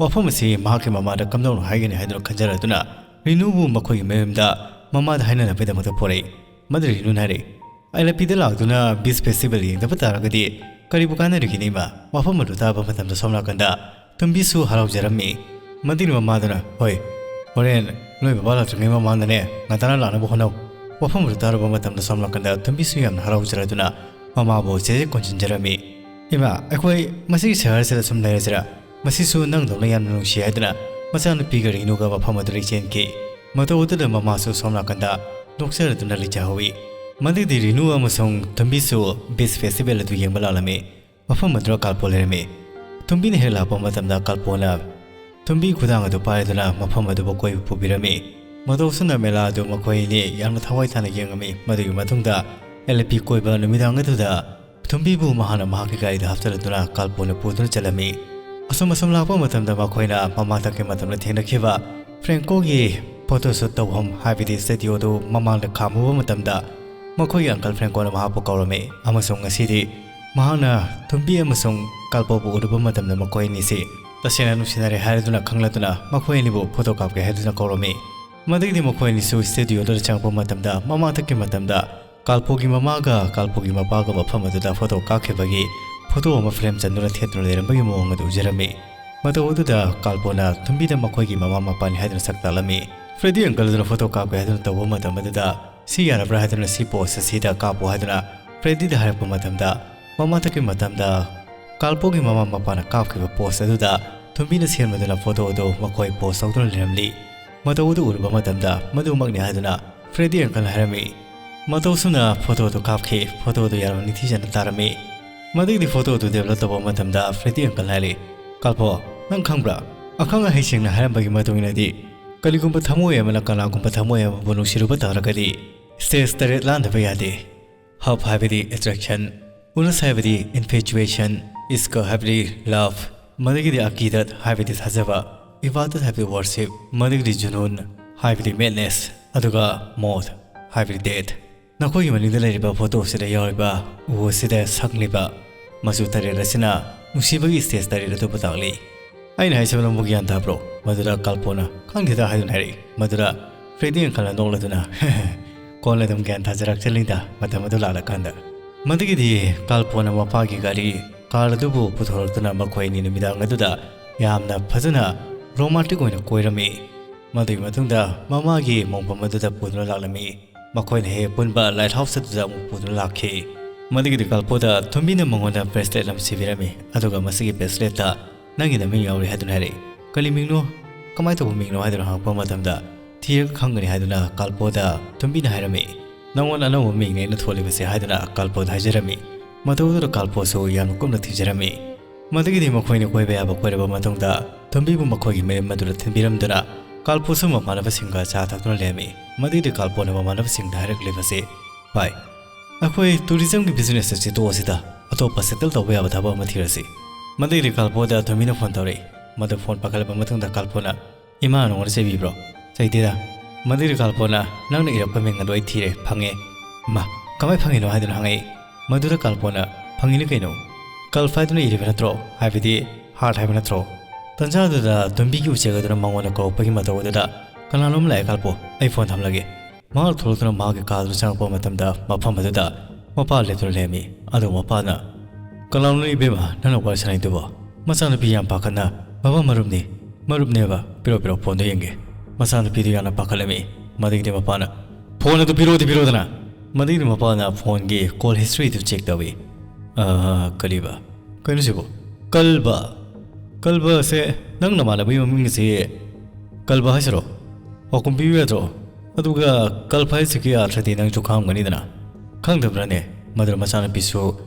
ꯋꯥꯐꯝ ꯑꯁꯤ ꯃꯍꯥꯛꯀꯤ ꯃꯃꯥꯗ ꯀꯝꯗꯧꯅ ꯍꯥꯏꯒꯅꯤ ꯍꯥꯏꯗꯨꯅ ꯈꯟꯖꯔꯗꯨꯅ ꯔꯤꯅꯨꯕꯨ ꯃꯈꯣꯏꯒꯤ ꯃꯌꯨꯝꯗ ꯃꯃꯥꯗ ꯍꯥꯏꯅꯅꯕꯒꯤꯗꯃꯛꯇ ꯄꯣꯔꯛꯏ꯫ ꯃꯗꯨꯗ ꯔꯤꯅꯨꯅ ꯍꯥꯏꯔꯛꯏ, "ꯑꯦꯂꯄꯤꯗ ꯂꯥꯛꯇꯨꯅ ꯕꯤꯁ ꯐꯦꯁꯇꯤꯚꯦꯜ ꯌꯦꯡꯗꯕ ꯇꯥꯔꯒꯗꯤ ꯀꯔꯤꯕꯨ ꯀꯥꯟꯅꯔꯤꯒꯅꯤ, ꯏꯃꯥ?" ꯋꯥꯐꯝ ꯑꯗꯨ ꯇꯥꯕ ꯃꯇꯝꯗ ꯁꯣꯝ ꯅꯥꯀꯟꯗ ꯊꯨꯝꯕꯤꯁꯨ ꯍꯔꯥꯎꯖꯔꯝꯃꯤ꯫ ꯃꯗꯨꯒꯤ ꯃꯃꯥꯗꯨꯅ, "ꯍꯣꯏ, ꯍꯣꯔꯦꯟ ꯅꯣꯏ ꯕꯕꯥ ꯂꯥꯛꯇ꯭ꯔꯤꯉꯩ ꯃꯃꯥꯡꯗꯅꯦ ꯉꯟꯇꯥꯅ ꯂꯥꯛꯅꯕ ꯍꯣꯠꯅꯧ"꯫ ꯋꯥꯐꯝ ꯑꯗꯨ ꯇꯥꯔꯨꯕ ꯃꯇꯝꯗ ꯁꯣꯝ ꯅꯥꯀꯟꯗ ꯊꯨꯝꯕꯤꯁꯨ ꯌꯥꯝꯅ ꯍꯔꯥꯎꯖꯔꯗꯨꯅ ꯃꯃꯥꯕꯨ ꯆꯦꯖꯦꯠ ꯀꯣꯟꯁꯤꯟꯖꯔꯝꯃꯤ꯫ "ꯏꯃꯥ, ꯑꯩꯈꯣꯏ ꯃꯁꯤꯒꯤ ꯁꯍꯔꯁꯤꯗ ꯁꯨꯝ ꯂꯩꯔꯁꯤꯔꯥ? ꯃꯁꯤꯁꯨ ꯅꯪꯗꯧꯅ ꯌꯥꯝꯅ ꯅꯨꯡꯁꯤ" ꯍꯥꯏꯗꯨꯅ ꯃꯆꯥꯅꯨꯄꯤꯒ ꯔꯤꯅꯨꯒ ꯃꯐꯝ ꯑꯗꯨꯗꯒꯤ ꯆꯦꯟꯈꯤ꯫ ꯃꯇꯧ ꯑꯗꯨꯗ ꯃꯃꯥꯁꯨ ꯁꯣꯝ ꯅꯥꯀꯟꯗ ꯅꯣꯛꯆꯔꯗꯨꯅ ꯂꯩꯖꯍꯧꯏ꯫ ꯃꯗꯨꯒꯤꯗꯤ ꯔꯤꯅꯨ ꯑꯃꯁꯨꯡ ꯊꯨꯝꯕꯤꯁꯨ ꯕꯤꯁ ꯐꯦꯁꯇꯤꯚꯦꯜ ꯑꯗꯨ ꯌꯦꯡꯕ ꯂꯥꯛꯂꯝꯃꯤ꯫ ꯃꯐꯝ ꯑꯗꯨꯗ ꯀꯥꯜꯄꯣ ꯂꯩꯔꯝꯃꯤ꯫ ꯊꯨꯝꯕꯤꯅ ꯍꯦꯛ ꯂꯥꯛꯄ ꯃꯇꯝꯗ ꯀꯥꯜꯄꯣꯅ ꯊꯨꯝꯕꯤ ꯈꯨꯗꯥꯡ ꯑꯗꯨ ꯄꯥꯏꯗꯨꯅ ꯃꯐꯝ ꯑꯗꯨꯕꯨ ꯀꯣꯏꯕ ꯄꯨꯕꯤꯔꯝꯃꯤ꯫ ꯃꯇꯧ ꯑꯁꯨꯝꯅ ꯃꯦꯂꯥ ꯑꯗꯨ ꯃꯈꯣꯏ ꯑꯅꯤ ꯌꯥꯝꯅ ꯊꯋꯥꯏ ꯇꯥꯅ ꯌꯦꯡꯉꯝꯃꯤ꯫ ꯃꯗꯨꯒꯤ ꯃꯇꯨꯡꯗ ꯑꯦꯜ ꯄꯤ ꯀꯣꯏꯕ ꯅꯨꯃꯤꯗꯥꯡ ꯑꯗꯨꯗ ꯊꯨꯝꯕꯤꯕꯨ ꯃꯍꯥꯛꯅ ꯃꯍꯥꯛꯀꯤ ꯒꯥꯔꯤꯗ ꯍꯥꯞꯆꯤꯜꯂꯗꯨꯅ ꯀꯥꯜꯄꯣꯅ ꯄꯨꯗꯨꯅ ꯆꯠꯂꯝꯃꯤ꯫ ꯑꯁꯨꯝ ꯑꯁꯨꯝ ꯂꯥꯛꯄ ꯃꯇꯝꯗ ꯃꯈꯣꯏꯅ ꯃꯃꯥꯡꯊꯛꯀꯤ ꯃꯇꯝꯗ ꯊꯦꯡꯅꯈꯤꯕ ꯐ꯭ꯔꯦꯡꯀꯣꯒꯤ ꯐꯣꯇꯣ ꯁꯨꯠ ꯇꯧꯐꯝ, ꯍꯥꯏꯕꯗꯤ ꯁ꯭ꯇꯨꯗꯤꯑꯣ ꯑꯗꯨ ꯃꯃꯥꯡꯗ ꯈꯥꯝꯃꯨꯕ ꯃꯇꯝꯗ ꯃꯈꯣꯏꯒꯤ ꯑꯪꯀꯜ ꯐ꯭ꯔꯦꯡꯀꯣꯅ ꯃꯍꯥꯛꯄꯨ ꯀꯧꯔꯝꯃꯤ ꯑꯃꯁꯨꯡ ꯉꯁꯤꯗꯤ ꯃꯍꯥꯛꯅ ꯊꯨꯝꯕꯤ ꯑꯃꯁꯨꯡ ꯀꯥꯜꯄꯣꯕꯨ ꯎꯔꯨꯕ ꯃꯇꯝꯗ ꯃꯈꯣꯏ ꯑꯅꯤꯁꯤ ꯇꯁꯦꯡꯅ ꯅꯨꯡꯁꯤꯅꯔꯦ ꯍꯥꯏꯔꯗꯨꯅ ꯈꯪꯂꯗꯨꯅ ꯃꯈꯣꯏ ꯑꯅꯤꯕꯨ ꯐꯣꯇꯣ ꯀꯥꯞꯀꯦ ꯍꯥꯏꯗꯨꯅ ꯀꯧꯔꯝꯃꯤ꯫ ꯃꯗꯨꯒꯤꯗꯤ ꯃꯈꯣꯏ ꯑꯅꯤꯁꯨ ꯁ꯭ꯇꯨꯗꯤꯑꯣꯗꯨꯗ ꯆꯪꯉꯛꯄ ꯃꯇꯝꯗ ꯃꯃꯥꯡꯊꯛꯀꯤ ꯃꯇꯝꯗ ꯀꯥꯜꯄꯣꯒꯤ ꯃꯃꯥꯒ ꯀꯥꯜꯄꯣꯒꯤ ꯃꯄꯥꯒ ꯃꯐꯝ ꯑꯗꯨꯗ ꯐꯣꯇꯣ ꯀꯥꯞꯈꯤꯕꯒꯤ ꯐꯣꯇꯣ ꯑꯃ ꯐ꯭ꯔꯦꯝ ꯆꯟꯗꯨꯅ ꯊꯦꯠꯇꯨꯅ ꯂꯩꯔꯝꯕꯒꯤ ꯃꯑꯣꯡ ꯑꯗꯨ ꯎꯖꯔꯝꯃꯤ꯫ ꯃꯇꯧ ꯑꯗꯨꯗ ꯀꯥꯜꯄꯣꯅ ꯊꯨꯝꯕꯤꯗ ꯃꯈꯣꯏꯒꯤ ꯃꯃꯥ ꯃꯄꯥꯅꯤ ꯍꯥꯏꯗꯨꯅ ꯁꯛ ꯇꯥꯛꯂꯝꯃꯤ꯫ ꯐ꯭ꯔꯦꯗꯤ ꯑꯪꯀꯜ ꯑꯗꯨꯅ ꯐꯣꯇꯣ ꯀꯥꯞꯀꯦ ꯍꯥꯏꯗꯨꯅ ꯇꯧꯕ ꯃꯇꯝ ꯑꯗꯨꯗ ꯁꯤ ꯌꯥꯔꯕ꯭ꯔꯥ ꯍꯥꯏꯗꯨꯅ ꯁꯤ ꯄꯣꯁ ꯑꯁꯤꯗ ꯀꯥꯞꯄꯨ ꯍꯥꯏꯗꯨꯅ ꯐ꯭ꯔꯦꯗꯤꯗ ꯍꯥꯏꯔꯛꯄ ꯃꯇꯝꯗ ꯃꯃꯥꯡꯊꯛꯀꯤ ꯃꯇꯝꯗ ꯀꯥꯜꯄꯣꯒꯤ ꯃꯃꯥ ꯃꯄꯥꯅ ꯀꯥꯞꯈꯤꯕ ꯄꯣꯁ ꯑꯗꯨꯗ ꯊꯨꯝꯕꯤꯅ ꯁꯦꯝꯕꯗꯨꯅ ꯐꯣꯇꯣ ꯑꯗꯨ ꯃꯈꯣꯏ ꯄꯣꯁ ꯇꯧꯗꯨꯅ ꯂꯩꯔꯝꯂꯤ꯫ ꯃꯇꯧ ꯑꯗꯨ ꯎꯔꯨꯕ ꯃꯇꯝꯗ ꯃꯗꯨꯃꯛꯅꯤ ꯍꯥꯏꯗꯨꯅ ꯐ꯭ꯔꯦꯗꯤ ꯑꯪꯀꯜꯅ ꯍꯥꯏꯔꯝꯃꯤ꯫ ꯃꯇꯧꯁꯨꯅ ꯐꯣꯇꯣ ꯑꯗꯨ ꯀꯥꯞꯈꯤ꯫ ꯐꯣꯇꯣ ꯑꯗꯨ ꯌꯥꯝꯅ ꯅꯤꯡꯊꯤꯖꯅ ꯇꯥꯔꯝꯃꯤ꯫ ꯃꯗꯨꯒꯤꯗꯤ ꯐꯣꯇꯣ ꯑꯗꯨ ꯗꯦꯕꯂꯞ ꯇꯧꯕ ꯃꯇꯝꯗ ꯐ꯭ꯔꯦꯗꯤ ꯑꯪꯀꯜꯅ ꯍꯥꯏꯔꯤ, "ꯀꯥꯜꯄꯣ, ꯅꯪ ꯈꯪꯕ꯭ꯔꯥ? ꯑꯈꯪ ꯑꯍꯩꯁꯤꯡꯅ ꯍꯥꯏꯔꯝꯕꯒꯤ ꯃꯇꯨꯡ ꯏꯟꯅꯗꯤ ꯀꯔꯤꯒꯨꯝꯕ ꯊꯃꯣꯏ ꯑꯃꯅ ꯀꯅꯥꯒꯨꯝꯕ ꯊꯃꯣꯏ ꯑꯃꯕꯨ ꯅꯨꯡꯁꯤꯔꯨꯕ ꯇꯥꯔꯒꯗꯤ ꯁ꯭ꯇꯦꯖ ꯇꯔꯦꯠ ꯂꯥꯟꯗꯕ ꯌꯥꯗꯦ꯫ ꯍꯞ ꯍꯥꯏꯕꯗꯤ ꯑꯦꯇ꯭ꯔꯦꯛꯁꯟ, ꯎꯅꯁ ꯍꯥꯏꯕꯗꯤ ꯏꯟꯐꯦꯆꯨꯌꯦꯁꯟ, ꯏꯁꯀ ꯍꯥꯏꯕꯗꯤ ꯂꯚ, ꯃꯗꯨꯒꯤꯗꯤ ꯑꯀꯤꯗꯠ ꯍꯥꯏꯕꯗꯤ ꯊꯥꯖꯕ, ꯏꯕꯥꯗꯠ ꯍꯥꯏꯕꯗꯤ ꯋꯥꯔꯁꯤꯞ, ꯃꯗꯨꯒꯤꯗꯤ ꯖꯨꯅꯨꯟ ꯍꯥꯏꯕꯗꯤ ꯃꯦꯗꯅꯦꯁ, ꯑꯗꯨꯒ ꯃꯣꯠ ꯍꯥꯏꯕꯗꯤ ꯗꯦꯠ꯫ ꯅꯈꯣꯏꯒꯤ ꯃꯅꯤꯡꯗ ꯂꯩꯔꯤꯕ ꯐꯣꯇꯣ ꯑꯁꯤꯗ ꯌꯥꯎꯔꯤꯕ ꯎ ꯑꯁꯤꯗ ꯁꯛꯂꯤꯕ ꯃꯆꯨ ꯇꯔꯦꯠ ꯑꯁꯤꯅ ꯅꯨꯡꯁꯤꯕꯒꯤ ꯁ꯭ꯇꯦꯖ ꯇꯔꯦꯠ ꯑꯗꯨꯕꯨ ꯇꯥꯛꯂꯤ꯫ ꯑꯩꯅ ꯍꯥꯏꯁꯤꯕꯨ ꯅꯪꯕꯨ ꯒ꯭ꯌꯥꯟ ꯇꯥꯕ꯭ꯔꯣ?" ꯃꯗꯨꯗ ꯀꯥꯜꯄꯣꯅ "ꯈꯪꯗꯦꯗ" ꯍꯥꯏꯗꯨꯅ ꯍꯥꯏꯔꯛꯏ꯫ ꯃꯗꯨꯗ ꯐ꯭ꯔꯦꯗꯤ ꯑꯪꯀꯜꯅ ꯅꯣꯛꯂꯗꯨꯅ, "ꯀꯣꯟꯅ ꯑꯗꯨꯝ ꯒ꯭ꯌꯥꯟ ꯇꯥꯖꯔꯛꯆꯅꯤꯗ, ꯃꯇꯝ ꯑꯗꯨ ꯂꯥꯛꯂꯀꯥꯟꯗ"꯫ ꯃꯗꯨꯒꯤꯗꯤ ꯀꯥꯜꯄꯣꯅ ꯃꯄꯥꯒꯤ ꯒꯥꯔꯤ, ꯀꯥꯔ ꯑꯗꯨꯕꯨ ꯄꯨꯊꯣꯔꯛꯇꯨꯅ ꯃꯈꯣꯏ ꯑꯅꯤ ꯅꯨꯃꯤꯗꯥꯡ ꯑꯗꯨꯗ ꯌꯥꯝꯅ ꯐꯖꯅ ꯔꯣꯃꯥꯟꯇꯤꯛ ꯑꯣꯏꯅ ꯀꯣꯏꯔꯝꯃꯤ꯫ ꯃꯗꯨꯒꯤ ꯃꯇꯨꯡꯗ ꯃꯃꯥꯒꯤ ꯃꯣꯡꯐꯝ ꯑꯗꯨꯗ ꯄꯨꯗꯨꯅ ꯂꯥꯛꯂꯝꯃꯤ꯫ ꯃꯈꯣꯏꯅ ꯍꯦꯛ ꯄꯨꯟꯕ ꯂꯥꯏꯠ ꯍꯥꯎꯁ ꯑꯗꯨꯗ ꯑꯃꯨꯛ ꯄꯨꯗꯨꯅ ꯂꯥꯛꯈꯤ꯫ ꯃꯗꯨꯒꯤꯗꯤ ꯀꯥꯜꯄꯣꯗ ꯊꯨꯝꯕꯤꯅ ꯃꯉꯣꯟꯗ ꯕ꯭ꯔꯦꯁꯂꯦꯠ ꯑꯃ ꯁꯤꯕꯤꯔꯝꯃꯤ, ꯑꯗꯨꯒ ꯃꯁꯤꯒꯤ ꯕ꯭ꯔꯦꯁꯂꯦꯠꯇ "ꯅꯪꯒꯤ ꯅꯃꯤꯡ ꯌꯥꯎꯔꯤ" ꯍꯥꯏꯗꯨꯅ ꯍꯥꯏꯔꯛꯏ꯫ "ꯀꯔꯤ ꯃꯤꯡꯅꯣ? ꯀꯃꯥꯏꯅ ꯇꯧꯕ ꯃꯤꯡꯅꯣ?" ꯍꯥꯏꯗꯨꯅ ꯍꯪꯉꯛꯄ ꯃꯇꯝꯗ, "ꯊꯤꯔꯒ ꯈꯪꯒꯅꯤ" ꯍꯥꯏꯗꯨꯅ ꯀꯥꯜꯄꯣꯗ ꯊꯨꯝꯕꯤꯅ ꯍꯥꯏꯔꯝꯃꯤ꯫ "ꯅꯉꯣꯟꯗ ꯑꯅꯧꯕ ꯃꯤꯡꯅꯦ ꯑꯩꯅ ꯊꯣꯜꯂꯤꯕꯁꯦ" ꯍꯥꯏꯗꯨꯅ ꯀꯥꯜꯄꯣꯗ ꯍꯥꯏꯖꯔꯝꯃꯤ꯫ ꯃꯇꯧ ꯑꯗꯨꯗ ꯀꯥꯜꯄꯣꯁꯨ ꯌꯥꯝꯅ ꯀꯨꯞꯅ ꯊꯤꯖꯔꯝꯃꯤ꯫ ꯃꯗꯨꯒꯤꯗꯤ ꯃꯈꯣꯏꯅ ꯀꯣꯏꯕ ꯌꯥꯕ ꯀꯣꯏꯔꯕ ꯃꯇꯨꯡꯗ, ꯊꯣꯝꯕꯤꯕꯨ ꯃꯈꯣꯏꯒꯤ ꯃꯌꯨꯝ ꯑꯗꯨꯗ ꯊꯤꯟꯕꯤꯔꯝꯗꯨꯅ, ꯀꯥꯜꯄꯣꯁꯨ ꯃꯃꯥꯟꯅꯕꯁꯤꯡꯒ ꯆꯥ ꯊꯛꯇꯨꯅ ꯂꯩꯔꯝꯃꯤ꯫ ꯃꯗꯨꯒꯤꯗꯤ ꯀꯥꯜꯄꯣꯅ ꯃꯃꯥꯟꯅꯕꯁꯤꯡꯗ ꯍꯥꯏꯔꯛꯂꯤꯕꯁꯤ, "ꯚꯥꯏ, ꯑꯩꯈꯣꯏ ꯇꯨꯔꯤꯖꯝꯒꯤ ꯕꯤꯖꯤꯅꯦꯁ ꯑꯁꯤ ꯇꯣꯛꯑꯁꯤꯗ, ꯑꯇꯣꯞꯄ ꯁꯦꯇꯜ ꯇꯧꯕ ꯌꯥꯕ ꯊꯕꯛ ꯑꯃ ꯊꯤꯔꯁꯤ"꯫ ꯃꯗꯨꯒꯤꯗꯤ ꯀꯥꯜꯄꯣꯗ ꯊꯣꯝꯕꯤꯅ ꯐꯣꯟ ꯇꯧꯔꯛꯏ꯫ ꯃꯗꯨ ꯐꯣꯟ ꯄꯥꯏꯈꯠꯂꯕ ꯃꯇꯨꯡꯗ ꯀꯥꯜꯄꯣꯅ, "ꯏꯃꯥꯅ ꯅꯉꯣꯟꯗ ꯆꯩꯕꯤꯕ꯭ꯔꯣ?" "ꯆꯩꯗꯦꯗ"꯫ ꯃꯗꯨꯒꯤ ꯀꯥꯜꯄꯣꯅ, "ꯅꯪꯅ ꯏꯔꯛꯄ ꯃꯤꯡ ꯑꯗꯣ ꯑꯩ ꯊꯤꯔꯦ, ꯐꯪꯉꯦ"꯫ "ꯃꯥ, ꯀꯃꯥꯏ ꯐꯪꯉꯤꯅꯣ?" ꯍꯥꯏꯗꯨꯅ ꯍꯪꯉꯛꯏ꯫ ꯃꯗꯨꯗ ꯀꯥꯜꯄꯣꯅ, "ꯐꯪꯉꯤꯅꯤ ꯀꯩꯅꯣ, ꯀꯜꯐ ꯍꯥꯏꯗꯨꯅ ꯏꯔꯤꯕ ꯅꯠꯇ꯭ꯔꯣ? ꯍꯥꯏꯕꯗꯤ ꯍꯥꯔꯠ ꯍꯥꯏꯕ ꯅꯠꯇ꯭ꯔꯣ?" ꯇꯟꯖꯥꯗꯨꯗ ꯇꯣꯝꯕꯤꯒꯤ ꯎꯆꯦꯛ ꯑꯗꯨꯅ ꯃꯉꯣꯟꯗ ꯀꯧꯔꯛꯄꯒꯤ ꯃꯇꯧ ꯑꯗꯨꯗ, "ꯀꯅꯥꯅꯣꯝ ꯂꯥꯛꯑꯦ ꯀꯥꯜꯄꯣ, ꯑꯩ ꯐꯣꯟ ꯊꯝꯂꯒꯦ"꯫ ꯃꯍꯥꯛ ꯊꯣꯛꯂꯛꯇꯨꯅ ꯃꯍꯥꯛꯀꯤ ꯀꯥꯗꯨꯗ ꯆꯪꯉꯛꯄ ꯃꯇꯝꯗ, ꯃꯐꯝ ꯑꯗꯨꯗ ꯃꯄꯥ ꯂꯦꯞꯇꯨꯅ ꯂꯩꯔꯝꯃꯤ꯫ ꯑꯗꯨꯒ ꯃꯄꯥꯅ, "ꯀꯅꯥꯅꯣ ꯏꯕꯦꯝꯃ ꯅꯪꯅ ꯋꯥꯔꯤ ꯁꯥꯟꯅꯩꯗꯨꯕꯣ?" ꯃꯆꯥꯅꯨꯄꯤ ꯌꯥꯝ ꯄꯥꯈꯠꯅ, "ꯕꯕꯥ, ꯃꯔꯨꯞꯅꯤ, ꯃꯔꯨꯞꯅꯦꯕ, ꯄꯤꯔꯣ, ꯄꯤꯔꯣ, ꯐꯣꯟꯗꯣ ꯌꯦꯡꯒꯦ"꯫ ꯃꯆꯥꯅꯨꯄꯤꯗꯨ ꯌꯥꯝꯅ ꯄꯥꯈꯠꯂꯝꯃꯤ꯫ ꯃꯗꯨꯒꯤꯗꯤ ꯃꯄꯥꯅ, "ꯐꯣꯟ ꯑꯗꯨ ꯄꯤꯔꯣꯗꯤ ꯄꯤꯔꯣꯗꯅ"꯫ ꯃꯗꯨꯒꯤꯗꯤ ꯃꯄꯥꯅ ꯐꯣꯟꯒꯤ ꯀꯣꯜ ꯍꯤꯁꯇ꯭ꯔꯤꯗꯨ ꯆꯦꯛ ꯇꯧꯏ꯫ "ꯑ, ꯀꯔꯤꯕ? ꯀꯩꯅꯣ ꯁꯤꯕꯨ? ꯀꯜꯕ? ꯀꯜꯕꯁꯦ ꯅꯪ ꯅꯃꯥꯟꯅꯕꯒꯤ ꯃꯃꯤꯡꯁꯤ ꯀꯜꯕ ꯍꯥꯏꯁꯤꯔꯣ? ꯄꯥꯎꯈꯨꯝ ꯄꯤꯕ ꯌꯥꯗ꯭ꯔꯣ? ꯑꯗꯨꯒ ꯀꯜꯕ ꯍꯥꯏꯁꯤꯒꯤ ꯑꯥꯔꯊꯗꯤ ꯅꯪꯁꯨ ꯈꯪꯉꯝꯒꯅꯤꯗꯅ?" "ꯈꯪꯗꯕ꯭ꯔꯥꯅꯦ?" ꯃꯗꯨꯗ ꯃꯆꯥꯅꯨꯄꯤꯁꯨ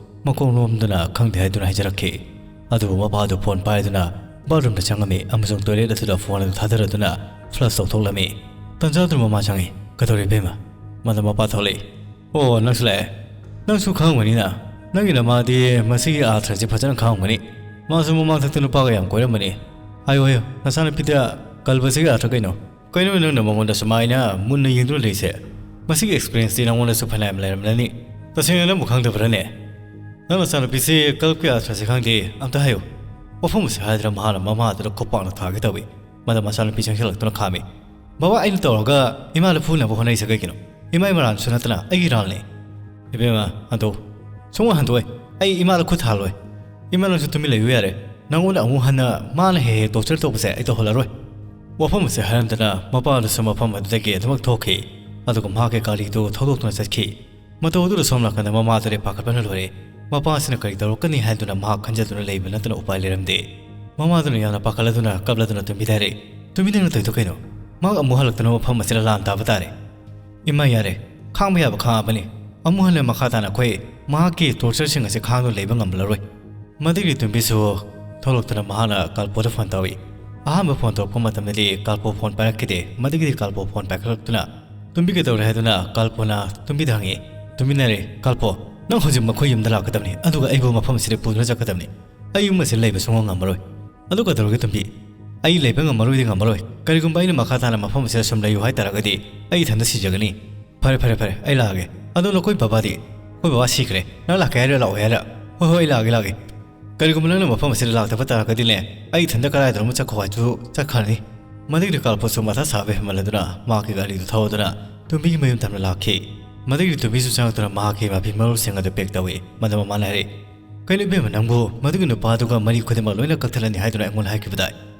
ꯃꯈꯣꯡ ꯅꯣꯝꯗꯨꯅ ꯈꯪꯗꯦ ꯍꯥꯏꯗꯨꯅ ꯍꯥꯏꯖꯔꯛꯈꯤ꯫ ꯑꯗꯨꯕꯨ ꯃꯄꯥꯗꯨ ꯐꯣꯟ ꯄꯥꯏꯗꯨꯅ ꯕꯥꯠꯔꯨꯝꯗ ꯆꯪꯉꯝꯃꯤ ꯑꯃꯁꯨꯡ ꯇꯣꯏꯂꯦꯠ ꯑꯗꯨꯗ ꯐꯣꯟ ꯑꯗꯨ ꯊꯥꯗꯔꯗꯨꯅ ꯐ꯭ꯂꯁ ꯇꯧꯊꯣꯛꯂꯝꯃꯤ꯫ ꯇꯟꯖꯥꯗꯨꯅ ꯃꯃꯥ ꯆꯪꯉꯤ꯫ "ꯀꯩꯗꯧꯔꯦ ꯏꯕꯦꯝꯃ?" ꯃꯗꯨ ꯃꯄꯥ ꯊꯣꯛꯂꯛꯏ꯫ "ꯑꯣ, ꯅꯪꯁꯨ ꯂꯥꯛꯑꯦ꯫ ꯅꯪꯁꯨ ꯈꯪꯉꯝꯒꯅꯤꯅ꯫ ꯅꯪꯒꯤ ꯅꯃꯥꯗꯤ ꯃꯁꯤꯒꯤ ꯑꯥꯔꯊꯁꯤ ꯐꯖꯅ ꯈꯪꯉꯝꯒꯅꯤ꯫ ꯃꯥꯁꯨ ꯃꯃꯥꯡꯊꯛꯇ ꯅꯨꯄꯥꯒ ꯌꯥꯝ ꯀꯣꯏꯔꯝꯕꯅꯤ꯫ ꯍꯥꯏꯌꯨ, ꯍꯥꯏꯌꯨ, ꯅꯆꯥꯅꯨꯄꯤꯗ ꯀꯜꯕꯁꯤꯒꯤ ꯑꯥꯔꯊ ꯀꯩꯅꯣ?" "ꯀꯩꯅꯣ ꯅꯪꯅ ꯃꯉꯣꯟꯗ ꯁꯨꯃꯥꯏꯅ ꯃꯨꯟꯅ ꯌꯦꯡꯗꯨꯅ ꯂꯩꯁꯦ? ꯃꯁꯤꯒꯤ ꯑꯦꯛꯁꯄꯤꯔꯤꯌꯦꯟꯁꯇꯤ ꯅꯉꯣꯟꯗꯁꯨ ꯐꯅꯌꯥꯝ ꯂꯩꯔꯝꯂꯅꯤ꯫ ꯇꯁꯦꯡꯅ ꯅꯪꯕꯨ ꯈꯪꯗꯕ꯭ꯔꯥꯅꯦ? ꯅꯪ ꯅꯆꯥꯅꯨꯄꯤꯁꯤ ꯀꯜꯕꯀꯤ ꯑꯥꯔꯊꯁꯤ ꯈꯪꯗꯦ, ꯑꯝꯇ ꯍꯥꯏꯌꯨ"꯫ ꯋꯥꯐꯝ ꯑꯁꯤ ꯍꯥꯏꯗꯨꯅ ꯃꯍꯥꯛꯅ ꯃꯃꯥ ꯑꯗꯨꯗ ꯈꯨꯄꯥꯛꯅ ꯊꯥꯒꯦ ꯇꯧꯏ꯫ ꯃꯗꯨ ꯃꯆꯥꯅꯨꯄꯤ ꯆꯪꯁꯤꯜꯂꯛꯇꯨꯅ ꯈꯥꯝꯃꯤ꯫ "ꯕꯕꯥ, ꯑꯩꯅ ꯇꯧꯔꯒ ꯏꯃꯥꯗ ꯐꯨꯅꯕ ꯍꯣꯠꯅꯩꯁꯦ ꯀꯩꯒꯤꯅꯣ? ꯏꯃꯥ ꯏꯃꯔꯥꯟꯁꯨ ꯅꯠꯇꯅ ꯑꯩꯒꯤ ꯏꯔꯥꯜꯅꯤ"꯫ "ꯏꯕꯦꯝꯃ, ꯍꯟꯗꯣꯛꯎ꯫ ꯁꯨꯡꯍꯟ ꯍꯟꯗꯣꯛꯑꯣꯏ꯫ ꯑꯩ ꯏꯃꯥꯗ ꯈꯨꯠ ꯊꯥꯍꯜꯂꯣꯏ꯫ ꯏꯃꯥ, ꯅꯪꯁꯨ ꯇꯨꯃꯤꯟ ꯂꯩꯌꯨ ꯌꯥꯔꯦ꯫ ꯅꯪꯉꯣꯟꯗ ꯑꯃꯨꯛ ꯍꯟꯅ ꯃꯥꯅ ꯍꯦꯛ ꯍꯦꯛ ꯇꯣꯔꯆꯔ ꯇꯧꯕꯁꯦ ꯑꯩ ꯇꯧꯍꯜꯂꯔꯣꯏ"꯫ ꯋꯥꯐꯝ ꯑꯁꯦ ꯍꯥꯏꯔꯝꯗꯅ ꯃꯄꯥꯗꯨꯁꯨ ꯃꯐꯝ ꯑꯗꯨꯗꯒꯤ ꯑꯗꯨꯃꯛ ꯊꯣꯛꯈꯤ꯫ ꯑꯗꯨꯒ ꯃꯍꯥꯛꯀꯤ ꯒꯥꯔꯤꯗꯨ ꯊꯧꯗꯣꯛꯇꯨꯅ ꯆꯠꯈꯤ꯫ ꯃꯇꯧ ꯑꯗꯨꯗ ꯁꯣꯝ ꯅꯥꯀꯟꯗ ꯃꯃꯥꯗꯨꯗꯤ ꯄꯥꯈꯠꯄꯅ ꯂꯣꯏꯔꯦ꯫ ꯃꯄꯥꯁꯤꯅ ꯀꯔꯤ ꯇꯧꯔꯛꯀꯅꯤ ꯍꯥꯏꯗꯨꯅ ꯃꯍꯥꯛ ꯈꯟꯖꯗꯨꯅ ꯂꯩꯕ ꯅꯠꯇꯅ ꯎꯄꯥꯏ ꯂꯩꯔꯝꯗꯦ꯫ ꯃꯃꯥꯗꯨꯅ ꯌꯥꯝꯅ ꯄꯥꯈꯠꯂꯗꯨꯅ ꯀꯞꯂꯗꯨꯅ ꯇꯨꯝꯕꯤꯗ ꯍꯥꯏꯔꯛꯏ, "ꯇꯨꯃꯤꯟꯅ ꯇꯧꯔꯤꯗꯣ ꯀꯩꯅꯣ? ꯃꯍꯥꯛ ꯑꯃꯨꯛ ꯍꯜꯂꯛꯇꯅ ꯃꯐꯝ ꯑꯁꯤꯗ ꯂꯥꯟ ꯇꯥꯕ ꯇꯥꯔꯦ"꯫ "ꯏꯃꯥ, ꯌꯥꯔꯦ, ꯈꯥꯡꯕ ꯌꯥꯕ ꯈꯥꯡꯉꯕꯅꯤ꯫ ꯑꯃꯨꯛ ꯍꯟꯅ ꯃꯈꯥ ꯇꯥꯅ ꯑꯩꯈꯣꯏ ꯃꯍꯥꯛꯀꯤ ꯇꯣꯔꯆꯔꯁꯤꯡ ꯑꯁꯤ ꯈꯥꯡꯗꯨꯅ ꯂꯩꯕ ꯉꯝꯂꯔꯣꯏ"꯫ ꯃꯗꯨꯒꯤ ꯇꯨꯝꯕꯤꯁꯨ ꯊꯣꯛꯂꯛꯇꯨꯅ ꯃꯍꯥꯛꯅ ꯀꯥꯜꯄꯣꯗ ꯐꯣꯟ ꯇꯧꯏ꯫ ꯑꯍꯥꯟꯕ ꯐꯣꯟ ꯇꯧꯔꯛꯄ ꯃꯇꯝꯗꯗꯤ ꯀꯥꯜꯄꯣ ꯐꯣꯟ ꯄꯥꯏꯔꯛꯈꯤꯗꯦ꯫ ꯃꯗꯨꯒꯤꯗꯤ ꯀꯥꯜꯄꯣ ꯐꯣꯟ ꯄꯥꯏꯈꯠꯂꯛꯇꯨꯅ, "ꯇꯨꯝꯕꯤ ꯀꯩꯗꯧꯔꯦ?" ꯍꯥꯏꯗꯨꯅ ꯀꯥꯜꯄꯣꯅ ꯇꯨꯝꯕꯤꯗ ꯍꯪꯉꯤ꯫ "ꯇꯨꯝꯕꯤꯅꯔꯦ꯫ ꯀꯥꯜꯄꯣ, ꯅꯪ ꯍꯧꯖꯤꯛ ꯃꯈꯣꯏ ꯌꯨꯝꯗ ꯂꯥꯛꯀꯗꯕꯅꯤ, ꯑꯗꯨꯒ ꯑꯩꯕꯨ ꯃꯐꯝ ꯑꯁꯤꯗ ꯄꯨꯗꯨꯅ ꯆꯠꯀꯗꯕꯅꯤ꯫ ꯑꯩ ꯌꯨꯝ ꯑꯁꯤꯗ ꯂꯩꯕ ꯁꯨꯡꯉꯝ ꯉꯝꯃꯔꯣꯏ꯫" "ꯑꯗꯨ ꯀꯩꯗꯧꯔꯒꯦ ꯇꯨꯝꯕꯤ?" "ꯑꯩ ꯂꯩꯕ ꯉꯝꯃꯔꯣꯏꯗꯤ ꯉꯝꯃꯔꯣꯏ꯫ ꯀꯔꯤꯒꯨꯝꯕ ꯑꯩꯅ ꯃꯈꯥ ꯇꯥꯅ ꯃꯐꯝ ꯑꯁꯤꯗ ꯁꯨꯝ ꯂꯩꯌꯨ ꯍꯥꯏ ꯇꯥꯔꯒꯗꯤ ꯑꯩ ꯏꯊꯟꯇ ꯁꯤꯖꯒꯅꯤ꯫" "ꯐꯔꯦ, ꯐꯔꯦ, ꯐꯔꯦ, ꯑꯩ ꯂꯥꯛꯑꯒꯦ꯫ ꯑꯗꯣ ꯅꯈꯣꯏ ꯕꯕꯥꯗꯤ?" "ꯑꯩꯈꯣꯏ ꯕꯕꯥ ꯁꯤꯈ꯭ꯔꯦ꯫ ꯅꯪ ꯂꯥꯛꯀꯦ ꯍꯥꯏꯔ ꯂꯥꯛꯑꯣ ꯍꯥꯏꯔ?" "ꯍꯣꯏ, ꯍꯣꯏ, ꯑꯩ ꯂꯥꯛꯑꯒꯦ, ꯂꯥꯛꯑꯒꯦ꯫ ꯀꯔꯤꯒꯨꯝꯕ ꯅꯪꯅ ꯃꯐꯝ ꯑꯁꯤꯗ ꯂꯥꯛꯇꯕ ꯇꯥꯔꯒꯗꯤꯅꯦ, ꯑꯩ ꯏꯊꯟꯇ ꯀꯗꯥꯏꯗꯅꯣꯃ ꯆꯠꯈꯣ ꯍꯥꯏꯗꯨ ꯆꯠꯈ꯭ꯔꯅꯤ꯫" ꯃꯗꯨꯒꯤ ꯀꯥꯜꯄꯣꯁꯨ ꯃꯊꯥ ꯁꯥꯕ ꯍꯦꯟꯃꯜꯂꯗꯨꯅ ꯃꯍꯥꯛꯀꯤ ꯒꯥꯔꯤꯗꯨ ꯊꯧꯗꯨꯅ ꯇꯨꯝꯕꯤꯒꯤ ꯃꯌꯨꯝ ꯇꯝꯅ ꯂꯥꯛꯈꯤ꯫ ꯃꯗꯨꯒꯤ ꯇꯨꯝꯕꯤꯁꯨ ꯆꯪꯉꯛꯇꯨꯅ ꯃꯍꯥꯛꯀꯤ ꯃꯐꯤ ꯃꯔꯣꯜꯁꯤꯡ ꯑꯗꯨ ꯄꯦꯛ ꯇꯧꯏ꯫ ꯃꯗꯨ ꯃꯃꯥꯅ ꯍꯥꯏꯔꯛꯏ, "ꯀꯩꯅꯣ ꯏꯕꯦꯝꯃ, ꯅꯪꯕꯨ ꯃꯗꯨꯒꯤ ꯅꯨꯄꯥꯗꯨꯒ ꯃꯔꯤ ꯈꯨꯗꯤꯡꯃꯛ ꯂꯣꯏꯅ ꯀꯛꯊꯠꯂꯅꯤ ꯍꯥꯏꯗꯨꯅ ꯑꯩꯉꯣꯟꯗ ꯍꯥꯏꯈꯤꯕꯗꯥꯏ?"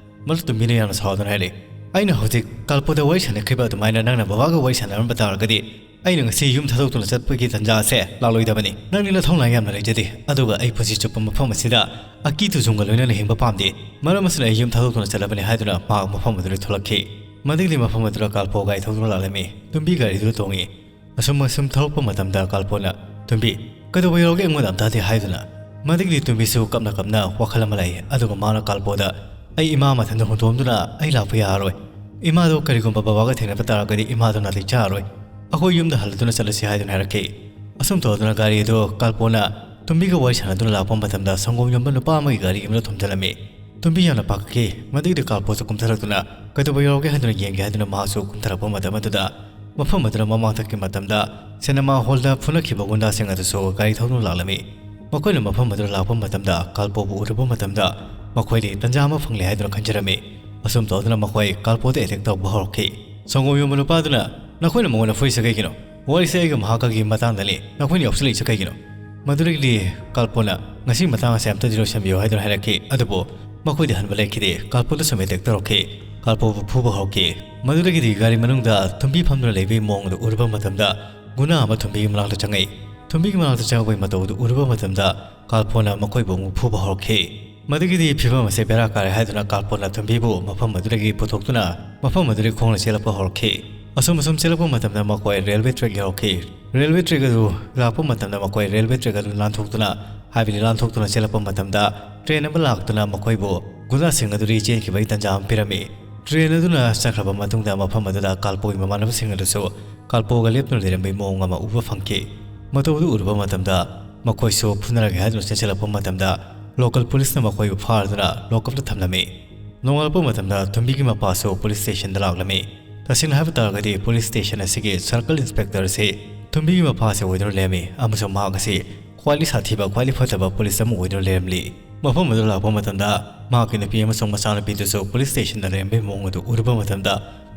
ꯃꯗꯨ ꯇꯨꯝꯕꯤꯅ ꯌꯥꯝꯅ ꯁꯥꯎꯗꯨꯅ ꯍꯥꯏꯔꯛꯏ, "ꯑꯩꯅ ꯍꯧꯖꯤꯛ ꯀꯥꯜꯄꯣꯗ ꯋꯥꯔꯤ ꯁꯥꯟꯅꯈꯤꯕ ꯑꯗꯨꯃꯥꯏꯅ ꯅꯪꯅ ꯕꯕꯥꯒ ꯋꯥꯔꯤ ꯁꯥꯟꯅꯔꯝꯕ ꯇꯥꯔꯒꯗꯤ ꯑꯩꯅ ꯉꯁꯤ ꯌꯨꯝ ꯊꯥꯗꯣꯛꯇꯨꯅ ꯆꯠꯄꯒꯤ ꯇꯥꯟꯖꯥ ꯑꯁꯦ ꯂꯥꯛꯂꯣꯏꯗꯕꯅꯤ꯫ ꯅꯪꯗꯤ ꯅꯊꯧꯅꯥ ꯌꯥꯝꯅ ꯂꯩꯖꯗꯦ, ꯑꯗꯨꯒ ꯑꯩ ꯄꯨꯟꯁꯤ ꯆꯨꯞꯄ ꯃꯐꯝ ꯑꯁꯤꯗ ꯑꯀꯤ ꯇꯨꯖꯨꯡꯒ ꯂꯣꯏꯅꯅ ꯍꯤꯡꯕ ꯄꯥꯝꯗꯦ꯫ ꯃꯔꯝ ꯑꯁꯤꯅ ꯑꯩ ꯌꯨꯝ ꯊꯥꯗꯣꯛꯇꯨꯅ ꯆꯠꯂꯕꯅꯤ" ꯍꯥꯏꯗꯨꯅ ꯃꯍꯥꯛ ꯃꯐꯝ ꯑꯗꯨꯗ ꯊꯣꯛꯂꯛꯈꯤ꯫ ꯃꯗꯨꯒꯤ ꯃꯐꯝ ꯑꯗꯨꯗ ꯀꯥꯜꯄꯣ ꯒꯥꯔꯤ ꯊꯧꯗꯨꯅ ꯂꯥꯛꯂꯝꯃꯤ꯫ ꯇꯨꯝꯕꯤ ꯒꯥꯔꯤꯗꯨꯗ ꯇꯣꯡꯉꯤ꯫ ꯑꯁꯨꯝ ꯑꯁꯨꯝ ꯊꯧꯔꯛꯄ ꯃꯇꯝꯗ ꯀꯥꯜꯄꯣꯅ, "ꯇꯨꯝꯕꯤ, ꯀꯩꯗꯧꯕ ꯌꯥꯎꯔꯒꯦ ꯑꯩꯉꯣꯟꯗ ꯑꯝꯇꯗꯤ ꯍꯥꯏꯗꯨꯅ?" ꯃꯗꯨꯒꯤꯗꯤ ꯇꯨꯝꯕꯤꯁꯨ ꯀꯞꯅ ꯀꯞꯅ ꯋꯥꯈꯜ ꯑꯃ ꯂꯥꯛꯏ꯫ ꯑꯗꯨꯒ ꯃꯥꯅ ꯀꯥꯜꯄꯣꯗ, "ꯑꯩ ꯏꯃꯥ ꯃꯊꯟꯇ ꯍꯨꯟꯗꯣꯛꯑꯝꯗꯨꯅ ꯑꯩ ꯂꯥꯛꯄ ꯌꯥꯔꯔꯣꯏ꯫ ꯏꯃꯥꯗꯣ ꯀꯔꯤꯒꯨꯝꯕ ꯕꯕꯥꯒ ꯊꯦꯡꯅꯕ ꯇꯥꯔꯒꯗꯤ ꯏꯃꯥꯗꯣ ꯅꯥꯇꯩ ꯆꯥꯔꯔꯣꯏ꯫ ꯑꯩꯈꯣꯏ ꯌꯨꯝꯗ ꯍꯜꯂꯗꯨꯅ ꯆꯠꯂꯁꯤ" ꯍꯥꯏꯗꯨꯅ ꯍꯥꯏꯔꯛꯈꯤ꯫ ꯑꯁꯨꯝ ꯇꯧꯗꯨꯅ ꯒꯥꯔꯤ ꯑꯗꯨ ꯀꯥꯜꯄꯣꯅ ꯇꯨꯝꯕꯤꯒ ꯋꯥꯔꯤ ꯁꯥꯟꯅꯗꯨꯅ ꯂꯥꯛꯄ ꯃꯇꯝꯗ ꯁꯪꯒꯣꯝ ꯌꯣꯟꯕ ꯅꯨꯄꯥ ꯑꯃꯒꯤ ꯒꯥꯔꯤ ꯑꯃꯗ ꯊꯣꯝꯖꯤꯜꯂꯝꯃꯤ꯫ ꯇꯨꯝꯕꯤ ꯌꯥꯝꯅ ꯄꯥꯈꯠꯈꯤ꯫ ꯃꯗꯨꯒꯤꯗꯤ ꯀꯥꯜꯄꯣꯁꯨ ꯀꯨꯝꯊꯔꯛꯇꯨꯅ ꯀꯩꯗꯧꯕ ꯌꯥꯎꯔꯒꯦ ꯍꯥꯏꯗꯨꯅ ꯌꯦꯡꯒꯦ ꯍꯥꯏꯗꯨꯅ ꯃꯍꯥꯛꯁꯨ ꯀꯨꯝꯊꯔꯛꯄ ꯃꯇꯝ ꯑꯗꯨꯗ ꯃꯐꯝ ꯑꯗꯨꯗ ꯃꯃꯥꯡ ꯊꯛꯀꯤ ꯃꯇꯝꯗ ꯁꯤꯅꯦꯃꯥ ꯍꯣꯜꯗ ꯐꯨꯅꯈꯤꯕ ꯒꯨꯟꯗꯥꯁꯤꯡ ꯑꯗꯨꯁꯨ ꯒꯥꯔꯤ ꯊꯧꯗꯨꯅ ꯂꯥꯛꯂꯝꯃꯤ꯫ ꯃꯈꯣꯏꯅ ꯃꯐꯝ ꯑꯗꯨꯗ ꯂꯥꯛꯄ ꯃꯇꯝꯗ ꯀꯥꯜꯄꯣꯕꯨ ꯎꯔꯨꯕ ꯃꯇꯝꯗ ꯃꯈꯣꯏꯗꯤ ꯇꯟꯖꯥ ꯑꯃ ꯐꯪꯂꯦ ꯍꯥꯏꯗꯨꯅ ꯈꯟꯖꯔꯝꯃꯤ꯫ ꯑꯁꯨꯝ ꯇꯧꯗꯨꯅ ꯃꯈꯣꯏ ꯀꯥꯜꯄꯣꯗ ꯑꯦꯇꯦꯛ ꯇꯧꯕ ꯍꯧꯔꯛꯈꯤ꯫ ꯁꯪꯒꯣꯝ ꯌꯣꯟꯕ ꯅꯨꯄꯥꯗꯨꯅ, "ꯅꯈꯣꯏꯅ ꯃꯉꯣꯟꯗ ꯐꯨꯔꯤꯁꯦ ꯀꯩꯒꯤꯅꯣ? ꯋꯥꯔꯤꯁꯦ ꯑꯩꯒ ꯃꯍꯥꯛꯀꯒꯤ ꯃꯇꯥꯡꯗꯅꯤ, ꯅꯈꯣꯏꯅ ꯌꯥꯎꯁꯤꯜꯂꯛꯏꯁꯦ ꯀꯩꯒꯤꯅꯣ?" ꯃꯗꯨꯗꯒꯤꯗꯤ ꯀꯥꯜꯄꯣꯅ, "ꯉꯁꯤ ꯃꯇꯥꯡ ꯑꯁꯦ ꯑꯝꯇꯗꯤ ꯂꯣꯏꯁꯤꯟꯕꯤꯌꯨ" ꯍꯥꯏꯗꯨꯅ ꯍꯥꯏꯔꯛꯈꯤ꯫ ꯑꯗꯨꯕꯨ ꯃꯈꯣꯏꯗꯤ ꯍꯟꯕ ꯂꯩꯈꯤꯗꯦ꯫ ꯀꯥꯜꯄꯣꯗ ꯁꯨꯝ ꯑꯦꯇꯦꯛ ꯇꯧꯔꯛꯈꯤ꯫ ꯀꯥꯜꯄꯣꯕꯨ ꯐꯨꯕ ꯍꯧꯔꯛꯈꯤ꯫ ꯃꯗꯨꯗꯒꯤꯗꯤ ꯒꯥꯔꯤ ꯃꯅꯨꯡꯗ ꯇꯨꯝꯕꯤ ꯐꯝꯗꯨꯅ ꯂꯩꯕꯒꯤ ꯃꯑꯣꯡꯗꯨ ꯎꯔꯨꯕ ꯃꯇꯝꯗ ꯒꯨꯅꯥ ꯑꯃ ꯇꯨꯝꯕꯤꯒꯤ ꯃꯅꯥꯛꯇ ꯆꯪꯉꯛꯏ꯫ ꯇꯨꯝꯕꯤꯒꯤ ꯃꯅꯥꯛꯇ ꯆꯪꯉꯛꯄꯒꯤ ꯃꯇꯧ ꯑꯗꯨ ꯎꯔꯨꯕ ꯃꯇꯝꯗ ꯀꯥꯜꯄꯣꯅ ꯃꯈꯣꯏꯕꯨ ꯑꯃꯨꯛ ꯐꯨꯕ ꯍꯧꯔꯛꯈꯤ꯫ ꯃꯗꯨꯒꯤꯗꯤ ꯐꯤꯕꯝ ꯑꯁꯦ ꯕꯦꯔꯥ ꯀꯥꯔꯦ ꯍꯥꯏꯗꯨꯅ ꯀꯥꯜꯄꯣꯅ ꯇꯨꯝꯕꯤꯕꯨ ꯃꯐꯝ ꯑꯗꯨꯗꯒꯤ ꯄꯨꯊꯣꯛꯇꯨꯅ ꯃꯐꯝ ꯑꯗꯨꯗꯒꯤ ꯈꯣꯡꯅ ꯆꯦꯜꯂꯛꯄ ꯍꯧꯔꯛꯈꯤ꯫ ꯑꯁꯨꯝ ꯑꯁꯨꯝ ꯆꯦꯜꯂꯛꯄ ꯃꯇꯝꯗ ꯃꯈꯣꯏ ꯔꯦꯜꯋꯦ ꯇ꯭ꯔꯦꯛ ꯌꯧꯔꯛꯈꯤ꯫ ꯔꯦꯜꯋꯦ ꯇ꯭ꯔꯦꯛ ꯑꯗꯨ ꯂꯥꯛꯄ ꯃꯇꯝꯗ ꯃꯈꯣꯏ ꯔꯦꯜꯋꯦ ꯇ꯭ꯔꯦꯛ ꯑꯗꯨ ꯂꯥꯟꯊꯣꯛꯇꯨꯅ ꯍꯥꯏꯕꯗꯤ ꯂꯥꯟꯊꯣꯛꯇꯨꯅ ꯆꯦꯜꯂꯛꯄ ꯃꯇꯝꯗ ꯇ꯭ꯔꯦꯟ ꯑꯃ ꯂꯥꯛꯇꯨꯅ ꯃꯈꯣꯏꯕꯨ ꯒꯨꯟꯗꯥꯁꯤꯡ ꯑꯗꯨꯗꯒꯤ ꯆꯦꯟꯈꯤꯕꯒꯤ ꯇꯥꯟꯖꯥ ꯑꯃ ꯄꯤꯔꯝꯃꯤ꯫ ꯇ꯭ꯔꯦꯟ ꯑꯗꯨꯅ ꯆꯠꯈ꯭ꯔꯕ ꯃꯇꯨꯡꯗ ꯃꯐꯝ ꯑꯗꯨꯗ ꯀꯥꯜꯄꯣꯒꯤ ꯃꯃꯥꯟꯅꯕꯁꯤꯡ ꯑꯗꯨꯁꯨ ꯀꯥꯜꯄꯣꯒ ꯂꯦꯞꯇꯨꯅ ꯂꯩꯔꯝꯕꯒꯤ ꯃꯑꯣꯡ ꯑꯃ ꯎꯕ ꯐꯪꯈꯤ꯫ ꯃꯇꯧ ꯑꯗꯨ ꯎꯔꯨꯕ ꯃꯇꯝꯗ ꯃꯈꯣꯏꯁꯨ ꯐꯨꯅꯔꯒꯦ ꯍꯥꯏꯗꯨꯅ ꯆꯦꯟꯁꯤꯜꯂꯛꯄ ꯃꯇꯝꯗ ꯂꯣꯀꯦꯜ ꯄꯨꯂꯤꯁꯅ ꯃꯈꯣꯏꯕꯨ ꯐꯥꯗꯨꯅ ꯂꯣꯀꯞꯇ ꯊꯝꯂꯝꯃꯤ꯫ ꯅꯣꯡꯉꯥꯜꯂꯛꯄ ꯃꯇꯝꯗ ꯊꯨꯝꯕꯤꯒꯤ ꯃꯄꯥꯁꯨ ꯄꯨꯂꯤꯁ ꯁ꯭ꯇꯦꯁꯟꯗ ꯂꯥꯛꯂꯝꯃꯤ꯫ ꯇꯁꯦꯡꯅ ꯍꯥꯏꯕ ꯇꯥꯔꯒꯗꯤ ꯄꯨꯂꯤꯁ ꯁ꯭ꯇꯦꯁꯟ ꯑꯁꯤꯒꯤ ꯁꯔꯀꯜ ꯏꯟꯁꯄꯦꯛꯇꯔ ꯑꯁꯤ ꯊꯨꯝꯕꯤꯒꯤ ꯃꯄꯥ ꯑꯁꯤ ꯑꯣꯏꯗꯨꯅ ꯂꯩꯔꯝꯃꯤ ꯑꯃꯁꯨꯡ ꯃꯍꯥꯛ ꯑꯁꯤ ꯈ꯭ꯋꯥꯏꯗꯒꯤ ꯁꯥꯊꯤꯕ, ꯈ꯭ꯋꯥꯏꯗꯒꯤ ꯐꯠꯇꯕ ꯄꯨꯂꯤꯁ ꯑꯃ ꯑꯣꯏꯗꯨꯅ ꯂꯩꯔꯝꯂꯤ꯫ ꯃꯐꯝ ꯑꯗꯨꯗ ꯂꯥꯛꯄ ꯃꯇꯝꯗ ꯃꯍꯥꯛꯀꯤ ꯅꯨꯄꯤ ꯑꯃꯁꯨꯡ ꯃꯆꯥꯅꯨꯄꯤꯗꯨꯁꯨ ꯄꯨꯂꯤꯁ ꯁ꯭ꯇꯦꯁꯟꯗ ꯂꯩꯔꯝꯕꯒꯤ ꯃꯑꯣꯡ ꯑꯗꯨ ꯎꯔꯨꯕ ꯃꯇꯝꯗ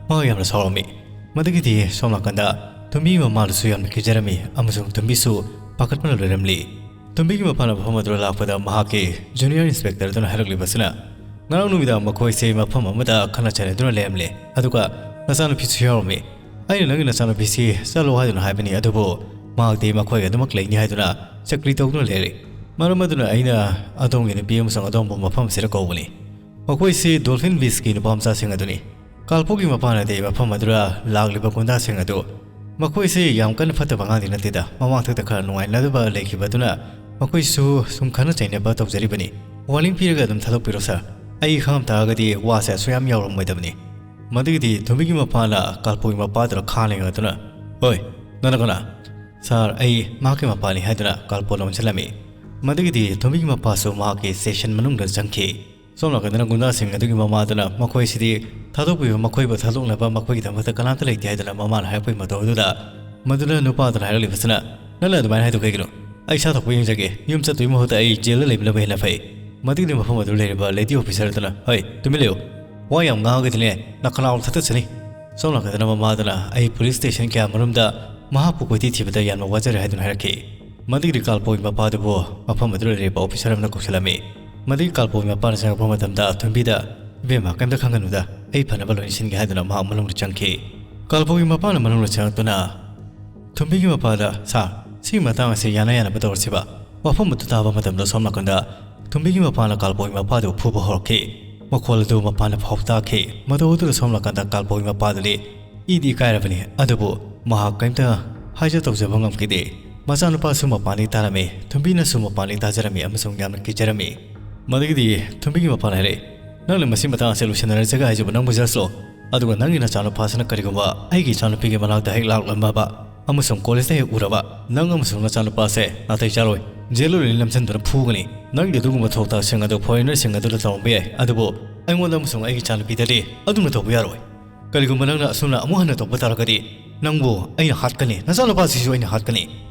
ꯃꯍꯥꯛ ꯌꯥꯝꯅ ꯁꯥꯎꯔꯝꯃꯤ꯫ ꯃꯗꯨꯒꯤꯗꯤ ꯁꯣꯝ ꯅꯥꯀꯟꯗ ꯊꯨꯝꯕꯤꯒꯤ ꯃꯃꯥꯗꯨꯁꯨ ꯌꯥꯝꯅ ꯀꯤꯖꯔꯝꯃꯤ ꯑꯃꯁꯨꯡ ꯊꯨꯝꯕꯤꯁꯨ ꯄꯥꯈꯠꯄꯅ ꯂꯣꯏꯔꯝꯂꯤ꯫ ꯊꯨꯝꯕꯤꯒꯤ ꯃꯄꯥꯅ ꯃꯐꯝ ꯑꯗꯨꯗ ꯂꯥꯛꯄꯗ ꯃꯍꯥꯛꯀꯤ ꯖꯨꯅꯤꯌꯔ ꯏꯟꯁꯄꯦꯛꯇꯔ ꯑꯗꯨꯅ ꯍꯥꯏꯔꯛꯂꯤꯕꯁꯤꯅ, "ꯉꯔꯥꯡ ꯅꯨꯃꯤꯗꯥꯡ ꯃꯈꯣꯏꯁꯦ ꯃꯐꯝ ꯑꯃꯗ ꯈꯠꯅ ꯆꯩꯅꯗꯨꯅ ꯂꯩꯔꯝꯂꯦ, ꯑꯗꯨꯒ ꯅꯆꯥꯅꯨꯄꯤꯁꯨ ꯌꯥꯎꯔꯝꯃꯤ꯫ ꯑꯩꯅ ꯅꯪꯒꯤ ꯅꯆꯥꯅꯨꯄꯤꯁꯤ ꯆꯠꯂꯣ ꯍꯥꯏꯗꯨꯅ ꯍꯥꯏꯕꯅꯤ, ꯑꯗꯨꯕꯨ ꯃꯍꯥꯛꯇꯤ ꯃꯈꯣꯏꯒ ꯑꯗꯨꯃꯛ ꯂꯩꯅꯤ ꯍꯥꯏꯗꯨꯅ ꯆꯀ꯭ꯔꯤ ꯇꯧꯗꯨꯅ ꯂꯩꯔꯦ꯫ ꯃꯔꯝ ꯑꯗꯨꯅ ꯑꯩꯅ ꯑꯗꯣꯝꯒꯤ ꯅꯨꯄꯤ ꯑꯃꯁꯨꯡ ꯑꯗꯣꯝꯕꯨ ꯃꯐꯝ ꯑꯁꯤꯗ ꯀꯧꯕꯅꯤ꯫ ꯃꯈꯣꯏꯁꯤ ꯗꯣꯜꯐꯤꯟ ꯕꯤꯆꯀꯤ ꯅꯨꯄꯥ ꯃꯆꯥꯁꯤꯡ ꯑꯗꯨꯅꯤ꯫ ꯀꯥꯜꯄꯣꯒꯤ ꯃꯄꯥꯅꯗꯤ ꯃꯐꯝ ꯑꯗꯨꯗ ꯂꯥꯛꯂꯤꯕ ꯒꯨꯟꯗꯥꯁꯤꯡ ꯑꯗꯨ ꯃꯈꯣꯏꯁꯤ ꯌꯥꯝ ꯀꯟꯅ ꯐꯠꯇꯕ ꯑꯉꯥꯡꯗꯤ ꯅꯠꯇꯦꯗ, ꯃꯃꯥꯡꯊꯛꯇ ꯈꯔ ꯅꯨꯡꯉꯥꯏꯅꯗꯕ ꯂꯩꯈꯤꯕ ꯑꯗꯨꯅ ꯃꯈꯣꯏꯁꯨ ꯁꯨꯝ ꯈꯠꯅ ꯆꯩꯅꯕ ꯇꯧꯖꯔꯤꯕꯅꯤ꯫ ꯋꯥꯔꯅꯤꯡ ꯄꯤꯔꯒ ꯑꯗꯨꯝ ꯊꯥꯗꯣꯛꯄꯤꯔꯣ ꯁꯥꯔ, ꯑꯩ ꯈꯪꯉꯝ ꯇꯥꯔꯒꯗꯤ ꯋꯥꯁꯦ ꯑꯁꯨꯛ ꯌꯥꯝ ꯌꯥꯎꯔꯝꯃꯣꯏꯗꯕꯅꯤ"꯫ ꯃꯗꯨꯒꯤꯗꯤ ꯊꯨꯝꯕꯤꯒꯤ ꯃꯄꯥꯅ ꯀꯥꯜꯄꯣꯒꯤ ꯃꯄꯥꯗꯨꯗ ꯈꯥ ꯂꯩꯉꯥꯛꯇꯨꯅ, "ꯍꯣꯏ, ꯅꯪꯅ ꯀꯅꯥ?" "ꯁꯥꯔ, ꯑꯩ ꯃꯍꯥꯛꯀꯤ ꯃꯄꯥꯅꯤ" ꯍꯥꯏꯗꯨꯅ ꯀꯥꯜꯄꯣꯅ ꯑꯣꯟꯁꯤꯜꯂꯝꯃꯤ꯫ ꯃꯗꯨꯒꯤꯗꯤ ꯊꯨꯝꯕꯤꯒꯤ ꯃꯄꯥꯁꯨ ꯃꯍꯥꯛꯀꯤ ꯁ꯭ꯇꯦꯁꯟ ꯃꯅꯨꯡꯗ ꯆꯪꯈꯤ꯫ ꯁꯣꯝ ꯅꯥꯀꯟꯗꯅ ꯒꯨꯟꯗꯥꯁꯤꯡ ꯑꯗꯨꯒꯤ ꯃꯃꯥꯗꯨꯅ ꯃꯈꯣꯏꯁꯤꯗꯤ ꯊꯥꯗꯣꯛꯄꯤꯌꯨ, ꯃꯈꯣꯏꯕꯨ ꯊꯥꯗꯣꯛꯅꯕ ꯃꯈꯣꯏꯒꯤꯗꯃꯛꯇ ꯀꯅꯥꯝꯇ ꯂꯩꯇꯦ ꯍꯥꯏꯗꯨꯅ ꯃꯃꯥꯅ ꯍꯥꯏꯔꯛꯄꯒꯤ ꯃꯇꯧ ꯑꯗꯨꯗ ꯃꯗꯨꯅ ꯅꯨꯄꯥꯗꯨꯅ ꯍꯥꯏꯔꯛꯂꯤꯕꯁꯤꯅ, "ꯅꯪꯅ ꯑꯗꯨꯃꯥꯏꯅ ꯍꯥꯏꯗꯣ ꯀꯩꯒꯤꯅꯣ? ꯑꯩ ꯏꯁꯥ ꯊꯣꯛꯄ ꯌꯦꯡꯖꯒꯦ꯫ ꯌꯨꯝ ꯆꯠꯇꯣꯏꯒꯤ ꯃꯍꯨꯠꯇ ꯑꯩ ꯖꯦꯜꯗ ꯂꯩꯕꯅꯕꯨ ꯍꯦꯟꯅ ꯐꯩ"꯫ ꯃꯗꯨꯒꯤꯗꯤ ꯃꯐꯝ ꯑꯗꯨ ꯂꯩꯔꯤꯕ ꯂꯦꯗꯤ ꯑꯣꯐꯤꯁꯔ ꯑꯗꯨꯅ, "ꯍꯣꯏ, ꯇꯨꯃꯤꯟ ꯂꯩꯌꯨ꯫ ꯋꯥ ꯌꯥꯝ ꯉꯥꯡꯉꯒꯗꯤꯅꯦ, ꯅꯈꯅꯥꯎ ꯊꯠꯇꯠꯆꯅꯤ"꯫ ꯁꯣꯝ ꯅꯥꯀꯟꯗꯅ ꯃꯃꯥꯗꯨꯅ, "ꯑꯩ ꯄꯨꯂꯤꯁ ꯁ꯭ꯇꯦꯁꯟ ꯀꯌꯥ ꯃꯔꯨꯝꯗ ꯃꯍꯥꯛꯄꯨ ꯀꯣꯏꯊꯤ ꯊꯤꯕꯗ ꯌꯥꯝꯅ ꯋꯥꯖꯔꯦ" ꯍꯥꯏꯗꯨꯅ ꯍꯥꯏꯔꯛꯈꯤ꯫ ꯃꯗꯨꯒꯤꯗꯤ ꯀꯥꯜꯄꯣꯒꯤ ꯃꯄꯥꯗꯨꯕꯨ ꯃꯐꯝ ꯑꯗꯨꯗ ꯂꯩꯔꯤꯕ ꯑꯣꯐꯤꯁꯔ ꯑꯃꯅ ꯀꯧꯁꯤꯜꯂꯝꯃꯤ꯫ ꯃꯗꯨꯒꯤ ꯀꯥꯜꯄꯣꯒꯤ ꯃꯄꯥꯅ ꯆꯪꯉꯛꯄ ꯃꯇꯝꯗ ꯊꯨꯝꯕꯤꯗ, "ꯏꯕꯦꯝꯃ, ꯀꯩꯝꯇ ꯈꯪꯒꯅꯨꯗ, ꯑꯩ ꯐꯅꯕ ꯂꯣꯏꯅ ꯁꯤꯟꯒꯦ" ꯍꯥꯏꯗꯨꯅ ꯃꯍꯥꯛ ꯃꯅꯨꯡꯗ ꯆꯪꯈꯤ꯫ ꯀꯥꯜꯄꯣꯒꯤ ꯃꯄꯥꯅ ꯃꯅꯨꯡꯗ ꯆꯪꯉꯛꯇꯨꯅ ꯊꯨꯝꯕꯤꯒꯤ ꯃꯄꯥꯗ, "ꯁꯥꯔ, ꯁꯤꯒꯤ ꯃꯇꯥꯡ ꯑꯁꯤ ꯌꯥꯅ ꯌꯥꯅꯕ ꯇꯧꯔꯁꯤꯕ?" ꯋꯥꯐꯝ ꯑꯗꯨ ꯇꯥꯕ ꯃꯇꯝꯗ ꯁꯣꯝ ꯅꯥꯀꯟꯗ ꯊꯨꯝꯕꯤꯒꯤ ꯃꯄꯥꯅ ꯀꯥꯜꯄꯣꯒꯤ ꯃꯄꯥꯗꯨ ꯐꯨꯕ ꯍꯧꯔꯛꯈꯤ꯫ ꯃꯈꯣꯜ ꯑꯗꯨ ꯃꯄꯥꯅ ꯐꯥꯎꯕ ꯇꯥꯈꯤ꯫ ꯃꯇꯧ ꯑꯗꯨꯗ ꯁꯣꯝ ꯅꯥꯀꯟꯗ ꯀꯥꯜꯄꯣꯒꯤ ꯃꯄꯥꯗꯨꯗꯤ ꯏꯗꯤ ꯏꯀꯥꯏꯔꯕꯅꯤ, ꯑꯗꯨꯕꯨ ꯃꯍꯥꯛ ꯀꯔꯤꯝꯇ ꯍꯥꯏꯖ ꯇꯧꯖꯕ ꯉꯝꯈꯤꯗꯦ꯫ ꯃꯆꯥꯅꯨꯄꯥꯁꯨ ꯃꯄꯥꯟꯗꯒꯤ ꯇꯥꯔꯝꯃꯤ, ꯊꯨꯝꯕꯤꯅꯁꯨ ꯃꯄꯥꯟꯗꯒꯤ ꯇꯥꯖꯔꯝꯃꯤ ꯑꯃꯁꯨꯡ ꯌꯥꯝꯅ ꯀꯤꯖꯔꯝꯃꯤ꯫ ꯃꯗꯨꯒꯤꯗꯤ ꯊꯨꯝꯕꯤꯒꯤ ꯃꯄꯥꯅ ꯍꯥꯏꯔꯛꯏ, "ꯅꯪꯅ ꯃꯁꯤ ꯃꯇꯥꯡ ꯑꯁꯤ ꯂꯣꯏꯁꯤꯟꯅꯔꯁꯤꯒ ꯍꯥꯏꯁꯤꯕꯨ ꯅꯪꯕꯨ ꯖꯁꯂꯣ? ꯑꯗꯨꯒ ꯅꯪꯒꯤ ꯅꯆꯥꯅꯨꯄꯥꯁꯤꯅ ꯀꯔꯤꯒꯨꯝꯕ ꯑꯩꯒꯤ ꯏꯆꯥꯅꯨꯄꯤꯒꯤ ꯃꯅꯥꯛꯇ ꯍꯦꯛ ꯂꯥꯛꯂꯝꯕ ꯑꯃꯁꯨꯡ ꯀꯣꯂꯦꯖꯇ ꯍꯦꯛ ꯎꯔꯕ, ꯅꯪ ꯑꯃꯁꯨꯡ ꯅꯆꯥꯅꯨꯄꯥꯁꯦ ꯅꯥꯇꯩ ꯆꯥꯔꯣꯏ, ꯖꯦꯜꯗ ꯂꯣꯏꯅ ꯅꯝꯁꯤꯟꯗꯨꯅ ꯐꯨꯒꯅꯤ꯫ ꯅꯪꯒꯤ ꯑꯗꯨꯒꯨꯝꯕ ꯊꯧꯗꯥꯡꯁꯤꯡ ꯑꯗꯨ ꯐꯣꯔꯦꯅꯔꯁꯤꯡ ꯑꯗꯨꯗ ꯇꯧꯔꯝꯕ ꯌꯥꯏ, ꯑꯗꯨꯕꯨ ꯑꯩꯉꯣꯟꯗ ꯑꯃꯁꯨꯡ ꯑꯩꯒꯤ ꯏꯆꯥꯅꯨꯄꯤꯗꯗꯤ ꯑꯗꯨꯝꯅ ꯇꯧꯕ ꯌꯥꯔꯣꯏ꯫ ꯀꯔꯤꯒꯨꯝꯕ ꯅꯪꯅ ꯑꯁꯨꯝꯅ ꯑꯃꯨꯛ ꯍꯟꯅ ꯇꯧꯕ ꯇꯥꯔꯒꯗꯤ ꯅꯪꯕꯨ ꯑꯩꯅ ꯍꯥꯠꯀꯅꯤ, ꯅꯆꯥꯅꯨꯄꯥꯁꯤꯁꯨ ꯑꯩꯅ ꯍꯥꯠꯀꯅꯤ꯫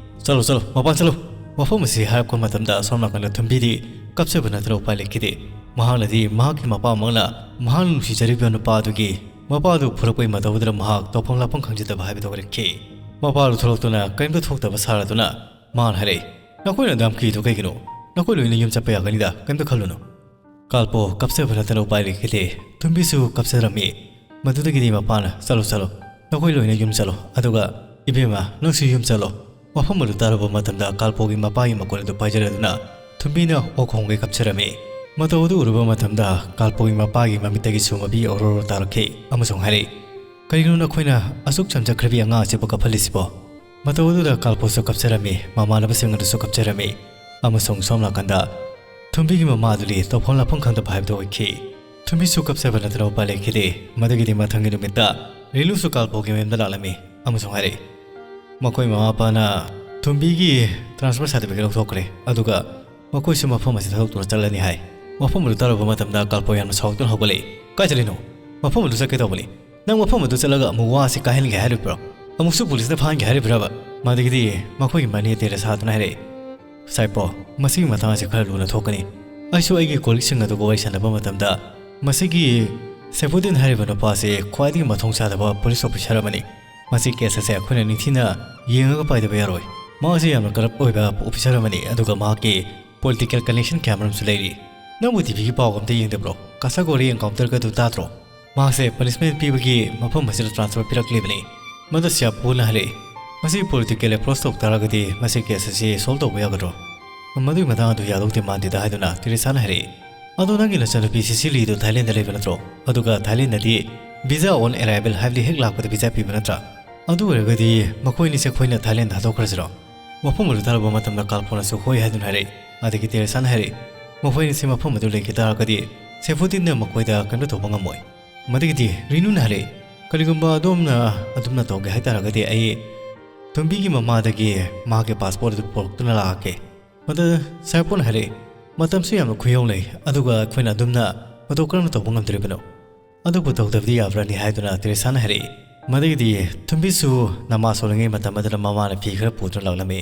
ꯆꯠꯂꯣ, ꯆꯠꯂꯣ, ꯃꯄꯥꯟ ꯆꯠꯂꯣ!" ꯋꯥꯐꯝ ꯑꯁꯤ ꯍꯥꯏꯔꯛꯄ ꯃꯇꯝꯗ ꯑꯁꯣꯝ ꯅꯥꯀꯟꯗ ꯊꯨꯝꯕꯤꯗꯤ ꯀꯞꯆꯕ ꯅꯠꯇꯅ ꯎꯄꯥꯏ ꯂꯩꯈꯤꯗꯦ꯫ ꯃꯍꯥꯛꯅꯗꯤ ꯃꯍꯥꯛꯀꯤ ꯃꯄꯥꯃꯛꯅ ꯃꯍꯥꯛꯅ ꯅꯨꯡꯁꯤꯖꯔꯤꯕ ꯅꯨꯄꯥ ꯑꯗꯨꯒꯤ ꯃꯄꯥꯗꯨ ꯐꯨꯔꯛꯄꯒꯤ ꯃꯇꯧ ꯑꯗꯨꯗ ꯃꯍꯥꯛ ꯇꯧꯐꯝ ꯂꯥꯛꯐꯝ ꯈꯪꯖꯗꯕ ꯍꯥꯏꯕꯗꯨ ꯑꯣꯏꯔꯛꯈꯤ꯫ ꯃꯄꯥꯗꯨ ꯊꯣꯛꯂꯛꯇꯨꯅ ꯀꯔꯤꯝꯇ ꯊꯣꯛꯇꯕ ꯁꯥꯔꯗꯨꯅ ꯃꯍꯥꯛꯅ ꯍꯥꯏꯔꯛꯏ, "ꯅꯈꯣꯏꯅ ꯑꯗꯨꯌꯥꯝ ꯀꯤꯗꯨ ꯀꯩꯒꯤꯅꯣ? ꯅꯈꯣꯏ ꯂꯣꯏꯅ ꯌꯨꯝ ꯆꯠꯄ ꯌꯥꯒꯅꯤꯗ, ꯀꯔꯤꯝꯇ ꯈꯜꯂꯨꯅꯨ"꯫ ꯀꯥꯜꯄꯣ ꯀꯞꯆꯕ ꯅꯠꯇꯅ ꯎꯄꯥꯏ ꯂꯩꯈꯤꯗꯦ꯫ ꯊꯨꯝꯕꯤꯁꯨ ꯀꯞꯆꯔꯝꯃꯤ꯫ ꯃꯗꯨꯗꯒꯤꯗꯤ ꯃꯄꯥꯅ, "ꯆꯠꯂꯣ, ꯆꯠꯂꯣ, ꯅꯈꯣꯏ ꯂꯣꯏꯅ ꯌꯨꯝ ꯆꯠꯂꯣ, ꯑꯗꯨꯒ ꯏꯕꯦꯝꯃ, ꯅꯪꯁꯨ ꯌꯨꯝ ꯆꯠꯂꯣ꯫ ꯋꯥꯐꯝ ꯑꯗꯨ ꯇꯥꯔꯨꯕ ꯃꯇꯝꯗ ꯀꯥꯜꯄꯣꯒꯤ ꯃꯄꯥꯒꯤ ꯃꯀꯣꯜ ꯑꯗꯨ ꯄꯥꯏꯖꯔꯗꯨꯅ ꯊꯨꯝꯕꯤꯅ ꯑꯣꯛ ꯈꯣꯡꯒꯩ ꯀꯞꯆꯔꯝꯃꯤ꯫ ꯃꯇꯧ ꯑꯗꯨ ꯎꯔꯨꯕ ꯃꯇꯝꯗ ꯀꯥꯜꯄꯣꯒꯤ ꯃꯄꯥꯒꯤ ꯃꯃꯤꯠꯇꯒꯤꯁꯨ ꯃꯄꯤ ꯑꯣꯔꯣꯔꯣ ꯇꯥꯔꯛꯈꯤ ꯑꯃꯁꯨꯡ ꯍꯥꯏꯔꯛꯏ, "ꯀꯔꯤꯅꯣ ꯅꯈꯣꯏꯅ ꯑꯁꯨꯛ ꯆꯝꯖꯈ꯭ꯔꯕꯤ ꯑꯉꯥꯡ ꯑꯁꯤꯕꯨ ꯀꯞꯍꯜꯂꯤꯁꯤꯕꯣ?" ꯃꯇꯧ ꯑꯗꯨꯗ ꯀꯥꯜꯄꯣꯁꯨ ꯀꯞꯆꯔꯝꯃꯤ, ꯃꯃꯥꯟꯅꯕꯁꯤꯡ ꯑꯗꯨꯁꯨ ꯀꯞꯆꯔꯝꯃꯤ, ꯑꯃꯁꯨꯡ ꯁꯣꯝ ꯅꯥꯀꯟꯗ ꯊꯨꯝꯕꯤꯒꯤ ꯃꯃꯥ ꯑꯗꯨꯗꯤ ꯇꯧꯐꯝ ꯂꯥꯛꯐꯝ ꯈꯪꯗꯕ ꯍꯥꯏꯕꯗꯨ ꯑꯣꯏꯈꯤ꯫ ꯊꯨꯝꯕꯤꯁꯨ ꯀꯞꯆꯕ ꯅꯠꯇꯅ ꯎꯄꯥꯏ ꯂꯩꯈꯤꯗꯦ꯫ ꯃꯗꯨꯒꯤꯗꯤ ꯃꯊꯪꯒꯤ ꯅꯨꯃꯤꯠꯇ ꯔꯤꯂꯨꯁꯨ ꯀꯥꯜꯄꯣꯒꯤ ꯃꯌꯨꯝꯗ ꯂꯥꯛꯂꯝꯃꯤ ꯑꯃꯁꯨꯡ ꯍꯥꯏꯔꯛꯏ, ꯃꯈꯣꯏ ꯃꯃꯥ ꯃꯄꯥꯅ ꯊꯨꯝꯕꯤꯒꯤ ꯇ꯭ꯔꯥꯟꯁꯐꯔ ꯁꯥꯔꯇꯤꯐꯤꯀꯦꯠ ꯂꯧꯊꯣꯛꯈ꯭ꯔꯦ, ꯑꯗꯨꯒ ꯃꯈꯣꯏꯁꯨ ꯃꯐꯝ ꯑꯁꯤ ꯊꯥꯗꯣꯛꯇꯨꯅ ꯆꯠꯂꯅꯤ ꯍꯥꯏ꯫ ꯋꯥꯐꯝ ꯑꯗꯨ ꯇꯥꯔꯨꯕ ꯃꯇꯝꯗ ꯀꯥꯜꯄꯣ ꯌꯥꯝꯅ ꯁꯥꯎꯗꯨꯅ ꯍꯧꯒꯠꯂꯛꯏ꯫ "ꯀꯥꯏ ꯆꯠꯂꯤꯅꯣ? ꯃꯐꯝ ꯑꯗꯨ ꯆꯠꯀꯦ ꯇꯧꯕꯅꯤ꯫ ꯅꯪ ꯃꯐꯝ ꯑꯗꯨ ꯆꯠꯂꯒ ꯑꯃꯨꯛ ꯋꯥ ꯑꯁꯤ ꯀꯥꯏꯍꯟꯒꯦ ꯍꯥꯏꯔꯤꯕ꯭ꯔꯣ? ꯑꯃꯨꯛꯁꯨ ꯄꯨꯂꯤꯁꯅ ꯐꯥꯍꯟꯒꯦ ꯍꯥꯏꯔꯤꯕ꯭ꯔꯕ?" ꯃꯗꯨꯒꯤꯗꯤ ꯃꯈꯣꯏꯒꯤ ꯃꯅꯦ ꯇꯦꯔꯦꯁꯥꯗꯨꯅ ꯍꯥꯏꯔꯛꯏ, "ꯁꯥꯏꯄꯣ, ꯃꯁꯤꯒꯤ ꯃꯇꯥꯡ ꯑꯁꯤ ꯈꯔ ꯂꯨꯅ ꯊꯣꯛꯀꯅꯤ꯫ ꯑꯩꯁꯨ ꯑꯩꯒꯤ ꯀꯣꯂꯤꯛꯁꯤꯡ ꯑꯗꯨꯒ ꯋꯥꯔꯤ ꯁꯥꯟꯅꯕ ꯃꯇꯝꯗ ꯃꯁꯤꯒꯤ ꯁꯦꯐꯨꯗꯤꯟ ꯍꯥꯏꯔꯤꯕ ꯅꯨꯄꯥ ꯑꯁꯤ ꯈ꯭ꯋꯥꯏꯗꯒꯤ ꯃꯊꯣꯡ ꯆꯥꯗꯕ ꯄꯨꯂꯤꯁ ꯑꯣꯐꯤꯁꯥꯔ ꯑꯃꯅꯤ꯫ ꯃꯁꯤ ꯀꯦꯁ ꯑꯁꯦ ꯑꯩꯈꯣꯏꯅ ꯅꯤꯡꯊꯤꯅ ꯌꯦꯡꯉꯒ ꯄꯥꯏꯗꯕ ꯌꯥꯔꯣꯏ꯫ ꯃꯍꯥꯛꯁꯤ ꯌꯥꯝꯅ ꯀꯔꯞ ꯑꯣꯏꯕ ꯑꯣꯐꯤꯁꯥꯔ ꯑꯃꯅꯤ, ꯑꯗꯨꯒ ꯃꯍꯥꯛꯀꯤ ꯄꯣꯂꯤꯇꯤꯀꯦꯜ ꯀꯅꯦꯛꯁꯟ ꯀꯌꯥꯃꯔꯨꯝꯁꯨ ꯂꯩꯔꯤ꯫ ꯅꯪꯕꯨ ꯇꯤꯚꯤꯒꯤ ꯄꯥꯎꯒ ꯑꯝꯇ ꯌꯦꯡꯗꯕ꯭ꯔꯣ? ꯀꯁꯥꯒꯣꯔꯤ ꯑꯦꯟꯀꯥꯎꯟꯇꯔꯒꯗꯨ ꯇꯥꯗ꯭ꯔꯣ? ꯃꯍꯥꯛꯁꯦ ꯄꯅꯤꯁꯃꯦꯟ ꯄꯤꯕꯒꯤ ꯃꯐꯝ ꯑꯁꯤꯗ ꯇ꯭ꯔꯥꯟꯁꯐꯔ ꯄꯤꯔꯛꯂꯤꯕꯅꯤ꯫" ꯃꯗꯨ ꯁꯤꯌꯥꯄꯨꯅ ꯍꯥꯏꯔꯛꯏ, "ꯃꯁꯤ ꯄꯣꯂꯤꯇꯤꯀꯦꯜ ꯑꯦꯄ꯭ꯔꯣꯆ ꯇꯧ ꯇꯥꯔꯒꯗꯤ ꯃꯁꯤ ꯀꯦꯁ ꯑꯁꯤ ꯁꯣꯜꯕ ꯇꯧꯕ ꯌꯥꯒꯗ꯭ꯔꯣ?" "ꯃꯗꯨꯒꯤ ꯃꯇꯥꯡ ꯑꯗꯨ ꯌꯥꯗꯧꯗꯤ ꯃꯥꯟꯗꯦꯗ" ꯍꯥꯏꯗꯨꯅ ꯇꯦꯔꯦꯁꯥꯅ ꯍꯥꯏꯔꯛꯏ꯫ "ꯑꯗꯣ ꯅꯪꯒꯤ ꯅꯆꯟꯅꯨꯄꯤ ꯁꯤꯁꯤꯂꯤꯗꯨ ꯊꯥꯏꯂꯦꯟꯗ ꯂꯩꯕ ꯅꯠꯇ꯭ꯔꯣ? ꯑꯗꯨꯒ ꯊꯥꯏꯂꯦꯟꯗꯗꯤ visa on arrival ꯍꯥꯏꯕꯗꯤ ꯍꯦꯛ ꯂꯥꯛꯄꯗ ꯚꯤꯖꯥ ꯄꯤꯕ ꯅꯠꯇ꯭ꯔꯥ? ꯑꯗꯨ ꯑꯣꯏꯔꯒꯗꯤ ꯃꯈꯣꯏ ꯑꯅꯤꯁꯦ ꯑꯩꯈꯣꯏꯅ ꯊꯥꯏꯂꯦꯟꯗ ꯊꯥꯗꯣꯛꯈ꯭ꯔꯁꯤꯔꯣ?" ꯋꯥꯐꯝ ꯑꯗꯨ ꯇꯥꯔꯨꯕ ꯃꯇꯝꯗ ꯀꯥꯜꯄꯣꯅꯁꯨ ꯍꯣꯏ ꯍꯥꯏꯗꯨꯅ ꯍꯥꯏꯔꯛꯏ꯫ ꯑꯗꯒꯤ ꯇꯦꯔꯦꯁꯥꯅ ꯍꯥꯏꯔꯛꯏ, ꯃꯈꯣꯏ ꯑꯅꯤꯁꯤ ꯃꯐꯝ ꯑꯗꯨ ꯂꯩꯈꯤ ꯇꯥꯔꯒꯗꯤ ꯁꯦꯐꯨꯗꯤꯟꯅ ꯃꯈꯣꯏꯗ ꯀꯔꯤꯝꯇ ꯇꯧꯕ ꯉꯝꯃꯣꯏ꯫ ꯃꯗꯨꯒꯤꯗꯤ ꯔꯤꯅꯨꯅ ꯍꯥꯏꯔꯛꯏ, ꯀꯔꯤꯒꯨꯝꯕ ꯑꯗꯣꯝꯅ ꯑꯗꯨꯝꯅ ꯇꯧꯒꯦ ꯍꯥꯏꯇꯥꯔꯒꯗꯤ ꯑꯩ ꯊꯨꯝꯕꯤꯒꯤ ꯃꯃꯥꯗꯒꯤ ꯃꯍꯥꯛꯀꯤ ꯄꯥꯁꯄꯣꯔꯠ ꯑꯗꯨ ꯄꯨꯔꯛꯇꯨꯅ ꯂꯥꯛꯑꯒꯦ꯫ ꯃꯗꯨ ꯁꯥꯏꯄꯣꯟꯅ ꯍꯥꯏꯔꯛꯏ, ꯃꯇꯝꯁꯨ ꯌꯥꯝꯅ ꯈꯨꯌꯧ ꯂꯩ, ꯑꯗꯨꯒ ꯑꯩꯈꯣꯏꯅ ꯑꯗꯨꯝꯅ ꯃꯇꯧ ꯀꯔꯝꯅ ꯇꯧꯕ ꯉꯝꯗꯣꯔꯤꯕꯅꯣ? ꯑꯗꯨꯕꯨ ꯇꯧꯗꯕꯗꯤ ꯌꯥꯕ꯭ꯔꯅꯤ ꯍꯥꯏꯗꯨꯅ ꯇꯦꯔꯦꯁꯥꯅ ꯍꯥꯏꯔꯛꯏ꯫ ꯃꯗꯨꯒꯤꯗꯤ ꯊꯨꯝꯕꯤꯁꯨ ꯅꯃꯥ ꯁꯣꯜꯂꯤꯉꯩ ꯃꯇꯝ ꯑꯗꯨꯗ ꯃꯃꯥꯅ ꯐꯤ ꯈꯔ ꯄꯨꯗꯨꯅ ꯂꯥꯛꯂꯝꯃꯤ꯫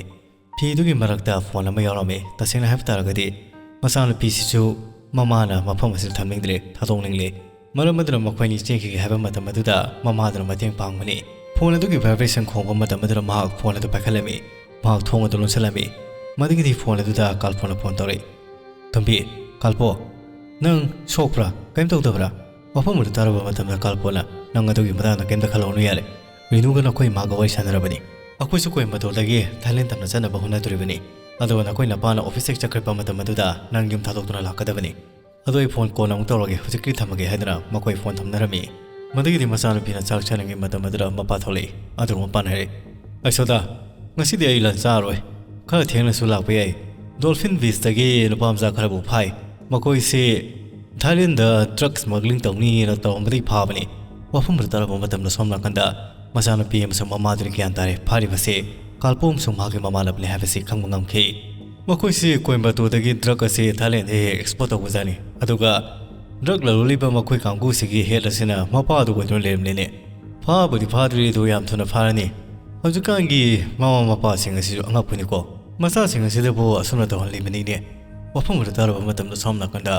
ꯐꯤꯗꯨꯒꯤ ꯃꯔꯛꯇ ꯐꯣꯟ ꯑꯃ ꯌꯥꯎꯔꯝꯃꯤ꯫ ꯇꯁꯦꯡꯅ ꯍꯥꯏꯕ ꯇꯥꯔꯒꯗꯤ ꯃꯆꯥꯅꯨꯄꯤꯁꯤꯁꯨ ꯃꯃꯥꯅ ꯃꯐꯝ ꯑꯁꯤꯗ ꯊꯝꯅꯤꯡꯗ꯭ꯔꯦ, ꯊꯥꯗꯣꯛꯅꯤꯡꯂꯦ꯫ ꯃꯔꯝ ꯑꯗꯨꯅ ꯃꯈꯣꯏꯅꯤ ꯆꯦꯟꯈꯤꯒꯦ ꯍꯥꯏꯕ ꯃꯇꯝ ꯑꯗꯨꯗ ꯃꯃꯥꯗꯨꯅ ꯃꯇꯦꯡ ꯄꯥꯡꯕꯅꯤ꯫ ꯐꯣꯟ ꯑꯗꯨꯒꯤ ꯚꯥꯏꯕ꯭ꯔꯦꯁꯟ ꯈꯣꯡꯕ ꯃꯇꯝ ꯑꯗꯨꯗ ꯃꯍꯥꯛ ꯐꯣꯟ ꯑꯗꯨ ꯄꯥꯏꯈꯠꯂꯝꯃꯤ꯫ ꯃꯍꯥꯛ ꯊꯣꯡ ꯑꯗꯨ ꯂꯣꯟꯁꯤꯜꯂꯝꯃꯤ꯫ ꯃꯗꯨꯒꯤꯗꯤ ꯐꯣꯟ ꯑꯗꯨꯗ ꯀꯥꯜꯄꯣꯅ ꯐꯣꯟ ꯇꯧꯔꯛꯏ꯫ "ꯇꯣꯝꯕꯤ, ꯀꯥꯜꯄꯣ, ꯅꯪ ꯁꯣꯛꯄ꯭ꯔꯥ? ꯀꯔꯤꯝ ꯇꯧꯗꯕ꯭ꯔꯥ?" ꯋꯥꯐꯝ ꯑꯗꯨ ꯇꯥꯔꯨꯕ ꯃꯇꯝꯗ ꯀꯥꯜꯄꯣꯅ, "ꯅꯪ ꯑꯗꯨꯒꯤ ꯃꯇꯥꯡꯗ ꯀꯔꯤꯝꯇ ꯈꯜꯂꯧꯅꯨ ꯌꯥꯔꯦ꯫ ꯔꯤꯅꯨꯒ ꯅꯈꯣꯏ ꯏꯃꯥꯒ ꯋꯥꯔꯤ ꯁꯥꯟꯅꯔꯕꯅꯤ꯫ ꯑꯩꯈꯣꯏꯁꯨ ꯀꯣꯏꯝꯕꯇꯣꯔꯗꯒꯤ ꯊꯥꯏꯂꯦꯟ ꯇꯝꯅ ꯆꯠꯅꯕ ꯍꯣꯠꯅꯗꯣꯔꯤꯕꯅꯤ꯫ ꯑꯗꯨꯒ ꯅꯈꯣꯏ ꯅꯄꯥꯅ ꯑꯣꯐꯤꯁ ꯍꯦꯛ ꯆꯠꯈ꯭ꯔꯕ ꯃꯇꯝ ꯑꯗꯨꯗ ꯅꯪ ꯌꯨꯝ ꯊꯥꯗꯣꯛꯇꯨꯅ ꯂꯥꯛꯀꯗꯕꯅꯤ꯫ ꯑꯗꯣ ꯑꯩ ꯐꯣꯟ ꯀꯣꯟꯅ ꯑꯃꯨꯛ ꯇꯧꯔꯒꯦ, ꯍꯧꯖꯤꯛꯀꯤꯗꯤ ꯊꯝꯃꯒꯦ" ꯍꯥꯏꯗꯨꯅ ꯃꯈꯣꯏ ꯐꯣꯟ ꯊꯝꯅꯔꯝꯃꯤ꯫ ꯃꯗꯨꯒꯤꯗꯤ ꯃꯆꯥꯅꯨꯄꯤꯅ ꯆꯥꯛ ꯆꯥꯅꯤꯡꯉꯤ ꯃꯇꯝ ꯑꯗꯨꯗ ꯃꯄꯥ ꯊꯣꯛꯂꯛꯏ꯫ ꯑꯗꯨꯒ ꯃꯄꯥꯅ ꯍꯥꯏꯔꯛꯏ, "ꯑꯩꯁꯣꯗꯥ, ꯉꯁꯤꯗꯤ ꯑꯩ ꯂꯟꯆ ꯆꯥꯔꯣꯏ꯫ ꯈꯔ ꯊꯦꯡꯅꯁꯨ ꯂꯥꯛꯄ ꯌꯥꯏ꯫ ꯗꯣꯜꯐꯤꯟ ꯕꯤꯆꯇꯒꯤ ꯅꯨꯄꯥ ꯃꯆꯥ ꯈꯔꯕꯨ ꯐꯥꯏ꯫ ꯃꯈꯣꯏꯁꯤ ꯊꯥꯏꯂꯦꯟꯗ ꯗ꯭ꯔꯒ ꯁ꯭ꯃꯒ꯭ꯂꯤꯡ ꯇꯧꯅꯤꯅ ꯇꯧꯔꯝꯕꯗꯒꯤ ꯐꯥꯕꯅꯤ꯫" ꯋꯥꯐꯝ ꯑꯗꯨ ꯇꯥꯔꯛꯄ ꯃꯇꯝꯗ ꯁꯣꯝ ꯅꯥꯀꯟꯗ ꯃꯆꯥꯅꯨꯄꯤ ꯑꯃꯁꯨꯡ ꯃꯃꯥꯗꯨꯅ ꯒ꯭ꯌꯥꯟ ꯇꯥꯔꯦ꯫ ꯐꯥꯔꯤꯕꯁꯤ ꯀꯥꯜꯄꯣ ꯑꯃꯁꯨꯡ ꯃꯍꯥꯛꯀꯤ ꯃꯃꯥꯟꯅꯕꯅꯤ ꯍꯥꯏꯕꯁꯤ ꯈꯪꯕ ꯉꯝꯈꯤ꯫ ꯃꯈꯣꯏꯁꯤ ꯀꯣꯏꯝꯕꯇꯣꯔꯗꯒꯤ ꯗ꯭ꯔꯒ ꯑꯁꯤ ꯊꯥꯏꯂꯦꯟꯗ ꯍꯦꯛ ꯍꯦꯛ ꯑꯦꯛꯁꯄꯣꯔꯠ ꯇꯧꯕꯖꯥꯠꯅꯤ꯫ ꯑꯗꯨꯒ ꯗ꯭ꯔꯒ ꯂꯂꯣꯜꯂꯤꯕ ꯃꯈꯣꯏ ꯀꯥꯡꯕꯨꯁꯤꯒꯤ ꯍꯦꯗ ꯑꯁꯤꯅ ꯃꯄꯥ ꯑꯗꯨ ꯑꯣꯏꯗꯨꯅ ꯂꯩꯔꯝꯂꯦꯅꯦ꯫ ꯐꯥꯕꯨꯗꯤ ꯐꯥꯗ꯭ꯔꯤ, ꯑꯗꯨ ꯌꯥꯝ ꯊꯨꯅ ꯐꯥꯔꯅꯤ꯫ ꯍꯧꯖꯤꯛꯀꯥꯟꯒꯤ ꯃꯃꯥ ꯃꯄꯥꯁꯤꯡ ꯑꯁꯤꯁꯨ ꯑꯉꯛꯄꯅꯤꯀꯣ꯫ ꯃꯆꯥꯁꯤꯡ ꯑꯁꯤꯗꯕꯨ ꯑꯁꯨꯝꯅ ꯇꯧꯍꯜꯂꯤꯕꯅꯤꯅꯦ꯫ ꯋꯥꯐꯝ ꯑꯗꯨ ꯇꯥꯔꯨꯕ ꯃꯇꯝꯗ ꯁꯣꯝ ꯅꯥꯀꯟꯗ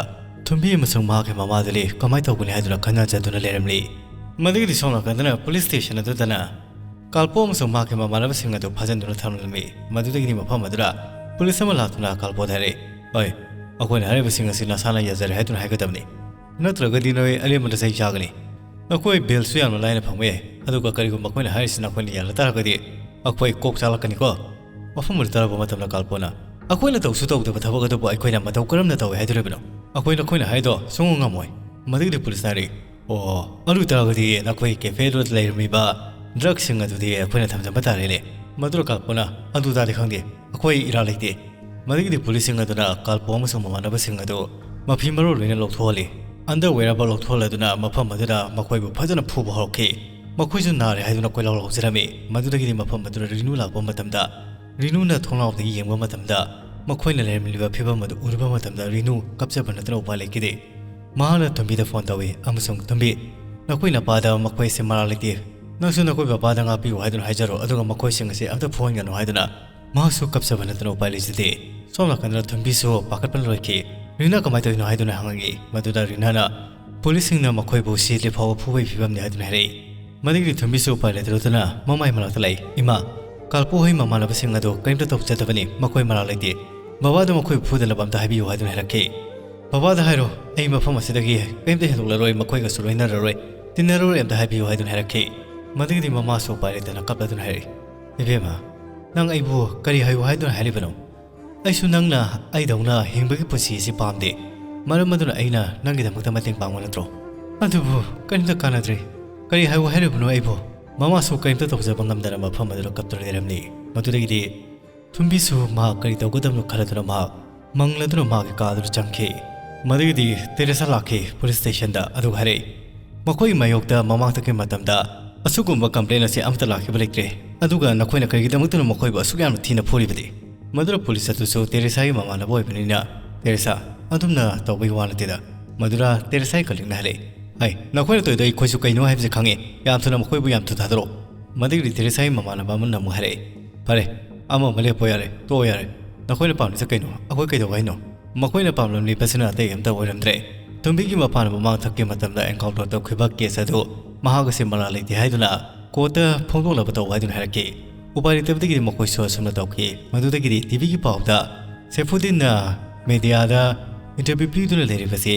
ꯊꯨꯝꯕꯤ ꯑꯃꯁꯨꯡ ꯃꯍꯥꯛꯀꯤ ꯃꯃꯥꯗꯨꯗꯤ ꯀꯃꯥꯏ ꯇꯧꯒꯅꯤ ꯍꯥꯏꯗꯨꯅ ꯈꯟꯅꯖꯗꯨꯅ ꯂꯩꯔꯝꯂꯤ꯫ ꯃꯗꯨꯒꯤꯗꯤ ꯁꯣꯝ ꯅꯥꯀꯟꯗꯅ ꯄꯨꯂꯤꯁ ꯁ꯭ꯇꯦꯁꯟ ꯑꯗꯨꯗꯅ ꯀꯥꯜꯄꯣ ꯑꯃꯁꯨꯡ ꯃꯍꯥꯛꯀꯤ ꯃꯃꯥꯟꯅꯕꯁꯤꯡ ꯑꯗꯨ ꯐꯥꯖꯤꯟꯗꯨꯅ ꯊꯝꯂꯝꯃꯤ꯫ ꯃꯗꯨꯗꯒꯤꯗꯤ ꯃꯐꯝ ꯑꯗꯨꯗ ꯄꯨꯂꯤꯁ ꯑꯃ ꯂꯥꯛꯇꯨꯅ ꯀꯥꯜꯄꯣꯗ ꯍꯥꯏꯔꯛꯏ, "ꯑꯣꯏ, ꯑꯩꯈꯣꯏꯅ ꯍꯥꯏꯔꯤꯕꯁꯤꯡ ꯑꯁꯤ ꯅꯁꯥꯅ ꯌꯥꯖꯔꯦ ꯍꯥꯏꯗꯨꯅ ꯍꯥꯏꯒꯗꯕꯅꯤ, ꯅꯠꯇ꯭ꯔꯒꯗꯤ ꯅꯣꯏ ꯑꯔꯦꯝꯕꯗ ꯆꯩ ꯆꯥꯒꯅꯤ꯫ ꯅꯈꯣꯏ ꯕꯦꯜꯁꯨ ꯌꯥꯝꯅ ꯂꯥꯏꯅ ꯐꯪꯕ ꯌꯥꯏ, ꯑꯗꯨꯒ ꯀꯔꯤꯒꯨꯝꯕ ꯑꯩꯈꯣꯏꯅ ꯍꯥꯏꯔꯤꯁꯤ ꯅꯈꯣꯏꯅ ꯌꯥꯜꯂ ꯇꯥꯔꯒꯗꯤ ꯑꯩꯈꯣꯏ ꯀꯣꯛ ꯆꯥꯛꯂꯛꯀꯅꯤꯀꯣ꯫" ꯃꯐꯝ ꯑꯗꯨ ꯇꯥꯔꯛꯄ ꯃꯇꯝꯗ ꯀꯥꯜꯄꯣꯅ, "ꯑꯩꯈꯣꯏꯅ ꯇꯧꯁꯨ ꯇꯧꯗꯕ ꯊꯕꯛ ꯑꯗꯨꯕꯨ ꯑꯩꯈꯣꯏꯅ ꯃꯇꯧ ꯀꯔꯝꯅ ꯇꯧꯏ ꯍꯥꯏꯗꯣꯔꯤꯕꯅꯣ? ꯑꯩꯈꯣꯏ ꯅꯈꯣꯏꯅ ꯍꯥꯏꯗꯣ ꯁꯨꯡꯉꯝ ꯉꯝꯃꯣꯏ꯫" ꯃꯗꯨꯒꯤꯗꯤ ꯄꯨꯂꯤꯁꯅ ꯍꯥꯏꯔꯛꯏ, "ꯑꯣ, ꯑꯗꯨ ꯑꯣꯏꯇꯥꯔꯒꯗꯤ ꯅꯈꯣꯏ ꯀꯦꯐꯦꯗꯨꯗ ꯂꯩꯔꯝꯃꯤꯕ ꯗ꯭ꯔꯒꯁꯤꯡ ꯑꯗꯨꯗꯤ ꯑꯩꯈꯣꯏꯅ ꯊꯝꯖꯤꯟꯕ ꯇꯥꯔꯦꯅꯦ꯫" ꯃꯗꯨꯗ ꯀꯥꯜꯄꯣꯅ, "ꯑꯗꯨ ꯇꯥꯗꯤ ꯈꯪꯗꯦ, ꯑꯩꯈꯣꯏ ꯏꯔꯥ ꯂꯩꯇꯦ"꯫ ꯃꯗꯨꯒꯤꯗꯤ ꯄꯨꯂꯤꯁꯁꯤꯡ ꯑꯗꯨꯅ ꯀꯥꯜꯄꯣ ꯑꯃꯁꯨꯡ ꯃꯃꯥꯟꯅꯕꯁꯤꯡ ꯑꯗꯨ ꯃꯐꯤ ꯃꯔꯣꯜ ꯂꯣꯏꯅ ꯂꯧꯊꯣꯛꯍꯜꯂꯤ꯫ ꯑꯟꯗꯔꯋꯦꯌꯔ ꯐꯥꯎ ꯂꯧꯊꯣꯛꯍꯜꯂꯗꯨꯅ ꯃꯐꯝ ꯑꯗꯨꯗ ꯃꯈꯣꯏꯕꯨ ꯐꯖꯅ ꯐꯨꯕ ꯍꯧꯔꯛꯈꯤ꯫ ꯃꯈꯣꯏꯁꯨ ꯅꯥꯔꯦ ꯍꯥꯏꯗꯨꯅ ꯀꯣꯏꯂꯥꯎ ꯂꯥꯎꯖꯔꯝꯃꯤ꯫ ꯃꯗꯨꯗꯒꯤꯗꯤ ꯃꯐꯝ ꯑꯗꯨꯗ ꯔꯤꯅꯨ ꯂꯥꯛꯄ ꯃꯇꯝꯗ, ꯔꯤꯅꯨꯅ ꯊꯣꯡꯅꯥꯎꯗꯒꯤ ꯌꯦꯡꯕ ꯃꯇꯝꯗ, ꯃꯈꯣꯏꯅ ꯂꯩꯔꯝꯂꯤꯕ ꯐꯤꯕꯝ ꯑꯗꯨ ꯎꯔꯨꯕ ꯃꯇꯝꯗ ꯔꯤꯅꯨ ꯀꯞꯆꯕ ꯅꯠꯇꯅ ꯎꯄꯥꯏ ꯂꯩꯈꯤꯗꯦ꯫ ꯃꯍꯥꯛꯅ ꯊꯨꯝꯕꯤꯗ ꯐꯣꯟ ꯇꯧꯏ ꯑꯃꯁꯨꯡ, "ꯊꯨꯝꯕꯤ, ꯅꯈꯣꯏ ꯅꯄꯥꯗ ꯃꯈꯣꯏ ꯑꯁꯤ ꯃꯔꯥꯜ ꯂꯩꯇꯦ꯫ ꯅꯪꯁꯨ ꯅꯈꯣꯏ ꯕꯕꯥꯗ ꯉꯥꯛꯄꯤꯌꯨ ꯍꯥꯏꯗꯨꯅ ꯍꯥꯏꯖꯔꯣ, ꯑꯗꯨꯒ ꯃꯈꯣꯏꯁꯤꯡ ꯑꯁꯤ ꯑꯝꯇ ꯐꯨꯍꯟꯒꯅꯨ" ꯍꯥꯏꯗꯨꯅ ꯃꯍꯥꯛꯁꯨ ꯀꯞꯆꯕ ꯅꯠꯇꯅ ꯎꯄꯥꯏ ꯂꯩꯖꯗꯦ꯫ ꯁꯣꯝ ꯅꯥꯀꯟꯗ ꯊꯨꯝꯕꯤꯁꯨ ꯄꯥꯈꯠꯄꯅ ꯂꯣꯏꯈꯤ꯫ ꯔꯤꯅꯥ ꯀꯃꯥꯏꯅ ꯇꯧꯔꯤꯅꯣ ꯍꯥꯏꯗꯨꯅ ꯍꯪꯉꯛꯏ꯫ ꯃꯗꯨꯗ ꯔꯤꯅꯥꯅ, "ꯄꯨꯂꯤꯁꯁꯤꯡꯅ ꯃꯈꯣꯏꯕꯨ ꯁꯤꯗ꯭ꯔꯤ ꯐꯥꯎꯕ ꯐꯨꯕꯒꯤ ꯐꯤꯕꯝꯅꯤ" ꯍꯥꯏꯗꯨꯅ ꯍꯥꯏꯔꯛꯏ꯫ ꯃꯗꯨꯒꯤꯗꯤ ꯊꯨꯝꯕꯤꯁꯨ ꯎꯄꯥꯏ ꯂꯩꯇꯗꯨꯅ ꯃꯃꯥꯏ ꯃꯅꯥꯛꯇ ꯂꯥꯛꯏ꯫ "ꯏꯃꯥ, ꯀꯥꯜꯄꯣ ꯍꯣꯏ ꯃꯃꯥꯟꯅꯕꯁꯤꯡ ꯑꯗꯨ ꯀꯔꯤꯝꯇ ꯇꯧꯖꯗꯕꯅꯤ, ꯃꯈꯣꯏ ꯃꯔꯥꯜ ꯂꯩꯇꯦ꯫ ꯕꯕꯥꯗ ꯃꯈꯣꯏꯕꯨ ꯐꯨꯗꯅꯕ ꯑꯝꯇ ꯍꯥꯏꯕꯤꯌꯨ" ꯍꯥꯏꯗꯨꯅ ꯍꯥꯏꯔꯛꯈꯤ꯫ "ꯕꯕꯥꯗ ꯍꯥꯏꯔꯣ, ꯑꯩ ꯃꯐꯝ ꯑꯁꯤꯗꯒꯤ ꯀꯔꯤꯝꯇ ꯍꯦꯟꯗꯣꯛꯂꯔꯣꯏ, ꯃꯈꯣꯏꯒꯁꯨ ꯂꯣꯏꯅꯔꯔꯣꯏ, ꯇꯤꯟꯅꯔꯔꯣꯏ, ꯑꯝꯇ ꯍꯥꯏꯕꯤꯌꯨ" ꯍꯥꯏꯗꯨꯅ ꯍꯥꯏꯔꯛꯈꯤ꯫ ꯃꯗꯨꯒꯤꯗꯤ ꯃꯃꯥꯁꯨ ꯎꯄꯥꯏ ꯂꯩꯇꯅ ꯀꯞꯂꯗꯨꯅ ꯍꯥꯏꯔꯛꯏ, "ꯏꯕꯦꯝꯃ, ꯅꯪ ꯑꯩꯕꯨ ꯀꯔꯤ ꯍꯥꯏꯌꯨ ꯍꯥꯏꯗꯨꯅ ꯍꯥꯏꯔꯤꯕꯅꯣ? ꯑꯩꯁꯨ ꯅꯪꯅ ꯑꯩꯗꯧꯅ ꯍꯤꯡꯕꯒꯤ ꯄꯨꯟꯁꯤ ꯑꯁꯤ ꯄꯥꯝꯗꯦ꯫ ꯃꯔꯝ ꯑꯗꯨꯅ ꯑꯩꯅ ꯅꯪꯒꯤꯗꯃꯛꯇ ꯃꯇꯦꯡ ꯄꯥꯡꯕ ꯅꯠꯇ꯭ꯔꯣ? ꯑꯗꯨꯕꯨ ꯀꯔꯤꯝꯇ ꯀꯥꯟꯅꯗ꯭ꯔꯦ꯫ ꯀꯔꯤ ꯍꯥꯏꯌꯨ ꯍꯥꯏꯔꯤꯕꯅꯣ ꯑꯩꯕꯨ?" ꯃꯃꯥꯁꯨ ꯀꯔꯤꯝꯇ ꯇꯧꯖꯕ ꯉꯝꯗꯅ ꯃꯐꯝ ꯑꯗꯨꯗ ꯀꯞꯇꯨꯅ ꯂꯩꯔꯝꯂꯤ꯫ ꯃꯗꯨꯗꯒꯤꯗꯤ ꯊꯨꯝꯕꯤꯁꯨ ꯃꯍꯥꯛ ꯀꯔꯤ ꯇꯧꯒꯗꯕꯅꯣ ꯈꯜꯂꯗꯨꯅ ꯃꯍꯥꯛ ꯃꯪꯂꯗꯨꯅ ꯃꯍꯥꯛꯀꯤ ꯀꯥꯗꯨꯗ ꯆꯪꯈꯤ꯫ ꯃꯗꯨꯒꯤꯗꯤ ꯇꯦꯔꯦꯁꯥ ꯂꯥꯛꯈꯤ ꯄꯨꯂꯤꯁ ꯁ꯭ꯇꯦꯁꯟꯗ, ꯑꯗꯨꯒ ꯍꯥꯏꯔꯛꯏ, "ꯃꯈꯣꯏꯒꯤ ꯃꯥꯌꯣꯛꯇ ꯃꯃꯥꯡꯗꯒꯤ ꯃꯇꯝꯗ ꯑꯁꯤꯒꯨꯝꯕ ꯀꯝꯄ꯭ꯂꯦꯟ ꯑꯁꯤ ꯑꯃꯠꯇ ꯂꯥꯛꯈꯤꯕ ꯂꯩꯇ꯭ꯔꯦ, ꯑꯗꯨꯒ ꯅꯈꯣꯏꯅ ꯀꯔꯤꯒꯤꯗꯃꯛꯇꯅꯣ ꯃꯈꯣꯏꯕꯨ ꯑꯁꯨꯛ ꯌꯥꯝꯅ ꯊꯤꯅ ꯐꯨꯔꯤꯕꯗꯤ?" ꯃꯗꯨꯗ ꯄꯨꯂꯤꯁ ꯑꯗꯨꯁꯨ ꯇꯦꯔꯦꯁꯥꯒꯤ ꯃꯃꯥꯟꯅꯕ ꯑꯣꯏꯕꯅꯤꯅ, "ꯇꯦꯔꯦꯁꯥ, ꯑꯗꯨꯝꯅ ꯇꯧꯕꯒꯤ ꯋꯥ ꯅꯠꯇꯦꯗ"꯫ ꯃꯗꯨꯗ ꯇꯦꯔꯦꯁꯥꯒꯤ ꯀꯂꯤꯛꯅ ꯍꯥꯏꯔꯛꯏ, "ꯍꯥꯏ, ꯅꯈꯣꯏꯅ ꯇꯧꯔꯤꯗꯣ ꯑꯩꯈꯣꯏꯁꯨ ꯀꯩꯅꯣ ꯍꯥꯏꯕꯁꯤ ꯈꯪꯉꯤ, ꯌꯥꯝ ꯊꯨꯅ ꯃꯈꯣꯏꯕꯨ ꯌꯥꯝ ꯊꯨꯅ ꯊꯥꯗꯣꯔꯛꯑꯣ"꯫ ꯃꯗꯨꯒꯤꯗꯤ ꯇꯦꯔꯦꯁꯥꯒꯤ ꯃꯃꯥꯟꯅꯕ ꯑꯃꯅ ꯑꯃꯨꯛ ꯍꯥꯏꯔꯛꯏ, "ꯐꯔꯦ, ꯑꯃ ꯑꯃ ꯂꯦꯞꯄꯣ ꯌꯥꯔꯦ, ꯇꯣꯛꯑꯣ ꯌꯥꯔꯦ꯫ ꯅꯈꯣꯏꯅ ꯄꯥꯝꯂꯤꯁꯦ ꯀꯩꯅꯣ? ꯑꯩꯈꯣꯏ ꯀꯩꯗꯧꯕ ꯍꯥꯏꯅꯣ? ꯃꯈꯣꯏꯅ ꯄꯥꯝꯂꯝꯂꯤꯕꯁꯤꯅ ꯑꯇꯩ ꯑꯝꯇ ꯑꯣꯏꯔꯝꯗ꯭ꯔꯦ꯫ ꯊꯨꯝꯕꯤꯒꯤ ꯃꯄꯥꯅ ꯃꯃꯥꯡ ꯊꯛꯀꯤ ꯃꯇꯝꯗ ꯑꯦꯟꯀꯥꯎꯟꯇꯔ ꯇꯧꯈꯤꯕ ꯀꯦꯁ ꯑꯗꯨ ꯃꯍꯥꯛ ꯑꯁꯤ ꯃꯔꯥꯜ ꯂꯩꯇꯦ ꯍꯥꯏꯗꯨꯅ ꯀꯣꯔꯠꯇ ꯐꯣꯡꯗꯣꯛꯅꯕ ꯇꯧ" ꯍꯥꯏꯗꯨꯅ ꯍꯥꯏꯔꯛꯈꯤ꯫ ꯎꯄꯥꯏ ꯂꯩꯇꯕꯗꯒꯤꯗꯤ ꯃꯈꯣꯏꯁꯨ ꯑꯁꯨꯝꯅ ꯇꯧꯈꯤ꯫ ꯃꯗꯨꯗꯒꯤꯗꯤ ꯇꯤꯚꯤꯒꯤ ꯄꯥꯎꯗ ꯁꯦꯐꯨꯗꯤꯟꯅ ꯃꯦꯗꯤꯌꯥꯗ ꯏꯟꯇꯔꯚ꯭ꯌꯨ ꯄꯤꯗꯨꯅ ꯂꯩꯔꯤꯕꯁꯤ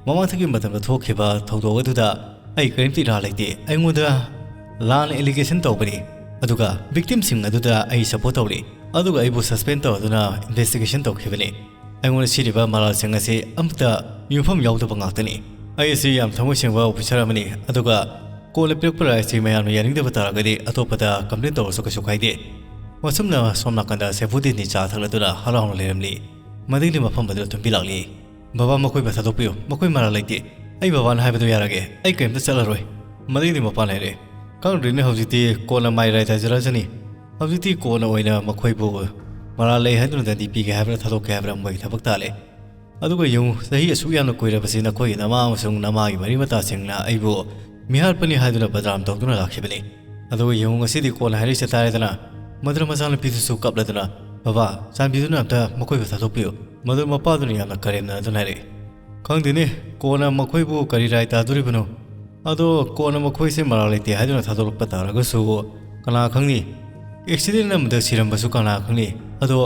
ꯃꯃꯥꯡ ꯊꯛꯀꯤ ꯃꯇꯝꯗ ꯊꯣꯛꯈꯤꯕ ꯊꯧꯗꯣꯛ ꯑꯗꯨꯗ ꯑꯩ ꯀꯔꯤꯝꯇ ꯏꯔꯥ ꯂꯩꯇꯦ꯫ ꯑꯩꯉꯣꯟꯗ ꯂꯥꯟꯅ ꯑꯦꯂꯤꯒꯦꯁꯟ ꯇꯧꯕꯅꯤ, ꯑꯗꯨꯒ ꯚꯤꯛꯇꯤꯝꯁꯤꯡ ꯑꯗꯨꯗ ꯑꯩ ꯁꯄꯣꯔꯠ ꯇꯧꯔꯤ, ꯑꯗꯨꯒ ꯑꯩꯕꯨ ꯁꯁꯄꯦꯟ ꯇꯧꯗꯨꯅ ꯏꯟꯚꯦꯁꯇꯤꯒꯦꯁꯟ ꯇꯧꯈꯤꯕꯅꯤ꯫ ꯑꯩꯉꯣꯟꯗ ꯁꯤꯔꯤꯕ ꯃꯔꯥꯜꯁꯤꯡ ꯑꯁꯤ ꯑꯃꯠꯇ ꯌꯨꯝꯐꯝ ꯌꯥꯎꯗꯕ ꯉꯥꯛꯇꯅꯤ꯫ ꯑꯩ ꯑꯁꯤ ꯌꯥꯝ ꯊꯃꯣꯏ ꯁꯦꯡꯕ ꯑꯣꯐꯤꯁꯔ ꯑꯃꯅꯤ, ꯑꯗꯨꯒ ꯀꯣꯔꯠꯅ ꯄꯤꯔꯛꯄ ꯔꯥꯏꯠꯁꯤ ꯃꯌꯥꯝꯅ ꯌꯥꯅꯤꯡꯗꯕ ꯇꯥꯔꯒꯗꯤ ꯑꯇꯣꯞꯄꯗ ꯀꯝꯄ꯭ꯂꯦꯟ ꯇꯧꯔꯁꯨ ꯀꯩꯁꯨ ꯀꯥꯏꯗꯦ꯫ ꯑꯁꯨꯝꯅ ꯁꯣꯝ ꯅꯥꯀꯟꯗ ꯁꯦꯐꯨꯗꯤꯟꯗꯤ ꯆꯥ ꯊꯛꯂꯗꯨꯅ ꯍꯔꯥꯎ ꯍꯔꯥꯎꯅ ꯂꯩꯔꯝꯂꯤ꯫ ꯃꯗꯩꯗꯤ ꯃꯐꯝ ꯑꯗꯨꯗ ꯊꯨꯝꯕꯤ ꯂꯥꯛꯂꯤ꯫ "ꯕꯕꯥ, ꯃꯈꯣꯏꯕꯨ ꯊꯥꯗꯣꯛꯄꯤꯌꯨ, ꯃꯈꯣꯏ ꯃꯔꯥꯜ ꯂꯩꯇꯦ꯫ ꯑꯩ ꯕꯕꯥꯅ ꯍꯥꯏꯕꯗꯨ ꯌꯥꯔꯒꯦ, ꯑꯩ ꯀꯔꯤꯝꯇ ꯆꯠꯂꯔꯣꯏ꯫" ꯃꯗꯩꯗꯤ ꯃꯄꯥꯅ ꯍꯥꯏꯔꯛꯑꯦ, "ꯈꯪꯗ꯭ꯔꯦꯅꯦ, ꯍꯧꯖꯤꯛꯇꯤ ꯀꯣꯟꯅ ꯃꯥꯏ ꯔꯥꯏ ꯇꯥꯖꯔꯁꯅꯤ꯫ ꯍꯧꯖꯤꯛꯇꯤ ꯀꯣꯟꯅ ꯑꯣꯏꯅ ꯃꯈꯣꯏꯕꯨ ꯃꯔꯥꯜ ꯂꯩ ꯍꯥꯏꯗꯨꯅ ꯗꯟꯗꯤ ꯄꯤꯒꯦ ꯍꯥꯏꯕ꯭ꯔꯥ, ꯊꯥꯗꯣꯛꯀꯦ ꯍꯥꯏꯕ꯭ꯔꯥ, ꯃꯣꯏꯒꯤ ꯊꯕꯛ ꯇꯥꯜꯂꯦ꯫ ꯑꯗꯨꯒ ꯌꯦꯡꯉꯨ, ꯆꯍꯤ ꯑꯁꯨꯛ ꯌꯥꯝꯅ ꯀꯨꯏꯔꯕꯁꯤ ꯅꯈꯣꯏꯒꯤ ꯅꯃꯥ ꯑꯃꯁꯨꯡ ꯅꯃꯥꯒꯤ ꯃꯔꯤ ꯃꯇꯥꯁꯤꯡꯅ ꯑꯩꯕꯨ ꯃꯤꯍꯥꯠꯄꯅꯤ ꯍꯥꯏꯗꯨꯅ ꯕꯗꯅꯥꯝ ꯇꯧꯗꯨꯅ ꯂꯥꯛꯈꯤꯕꯅꯤ꯫ ꯑꯗꯨꯒ ꯌꯦꯡꯉꯨ, ꯉꯁꯤꯗꯤ ꯀꯣꯟꯅ ꯍꯥꯏꯔꯛꯏꯁꯦ ꯇꯥꯔꯦꯗꯅ꯫" ꯃꯗꯨꯅ ꯃꯆꯥꯅꯨꯄꯤꯗꯨꯁꯨ ꯀꯞꯂꯗꯨꯅ, "ꯕꯕꯥ, ꯆꯥꯟꯕꯤꯗꯨꯅ ꯑꯝꯇ ꯃꯈꯣꯏꯕꯨ ꯊꯥꯗꯣꯛꯄꯤꯌꯨ꯫" ꯃꯗꯨ ꯃꯄꯥꯗꯨꯅ ꯌꯥꯝꯅ ꯀꯔꯦꯝꯅꯗꯨꯅ ꯍꯥꯏꯔꯛꯏ, "ꯈꯪꯗꯦꯅꯦ, ꯀꯣꯟꯅ ꯃꯈꯣꯏꯕꯨ ꯀꯔꯤ ꯔꯥꯏ ꯇꯥꯗꯣꯔꯤꯕꯅꯣ? ꯑꯗꯣ ꯀꯣꯟꯅ ꯃꯈꯣꯏꯁꯦ ꯃꯔꯥꯜ ꯂꯩꯇꯦ ꯍꯥꯏꯗꯨꯅ ꯊꯥꯗꯣꯔꯛꯄ ꯇꯥꯔꯒꯁꯨ ꯀꯅꯥ ꯈꯪꯅꯤ? ꯑꯦꯛꯁꯤꯗꯦꯟ ꯑꯃꯗ ꯁꯤꯔꯝꯕꯁꯨ ꯀꯅꯥ ꯈꯪꯅꯤ? ꯑꯗꯣ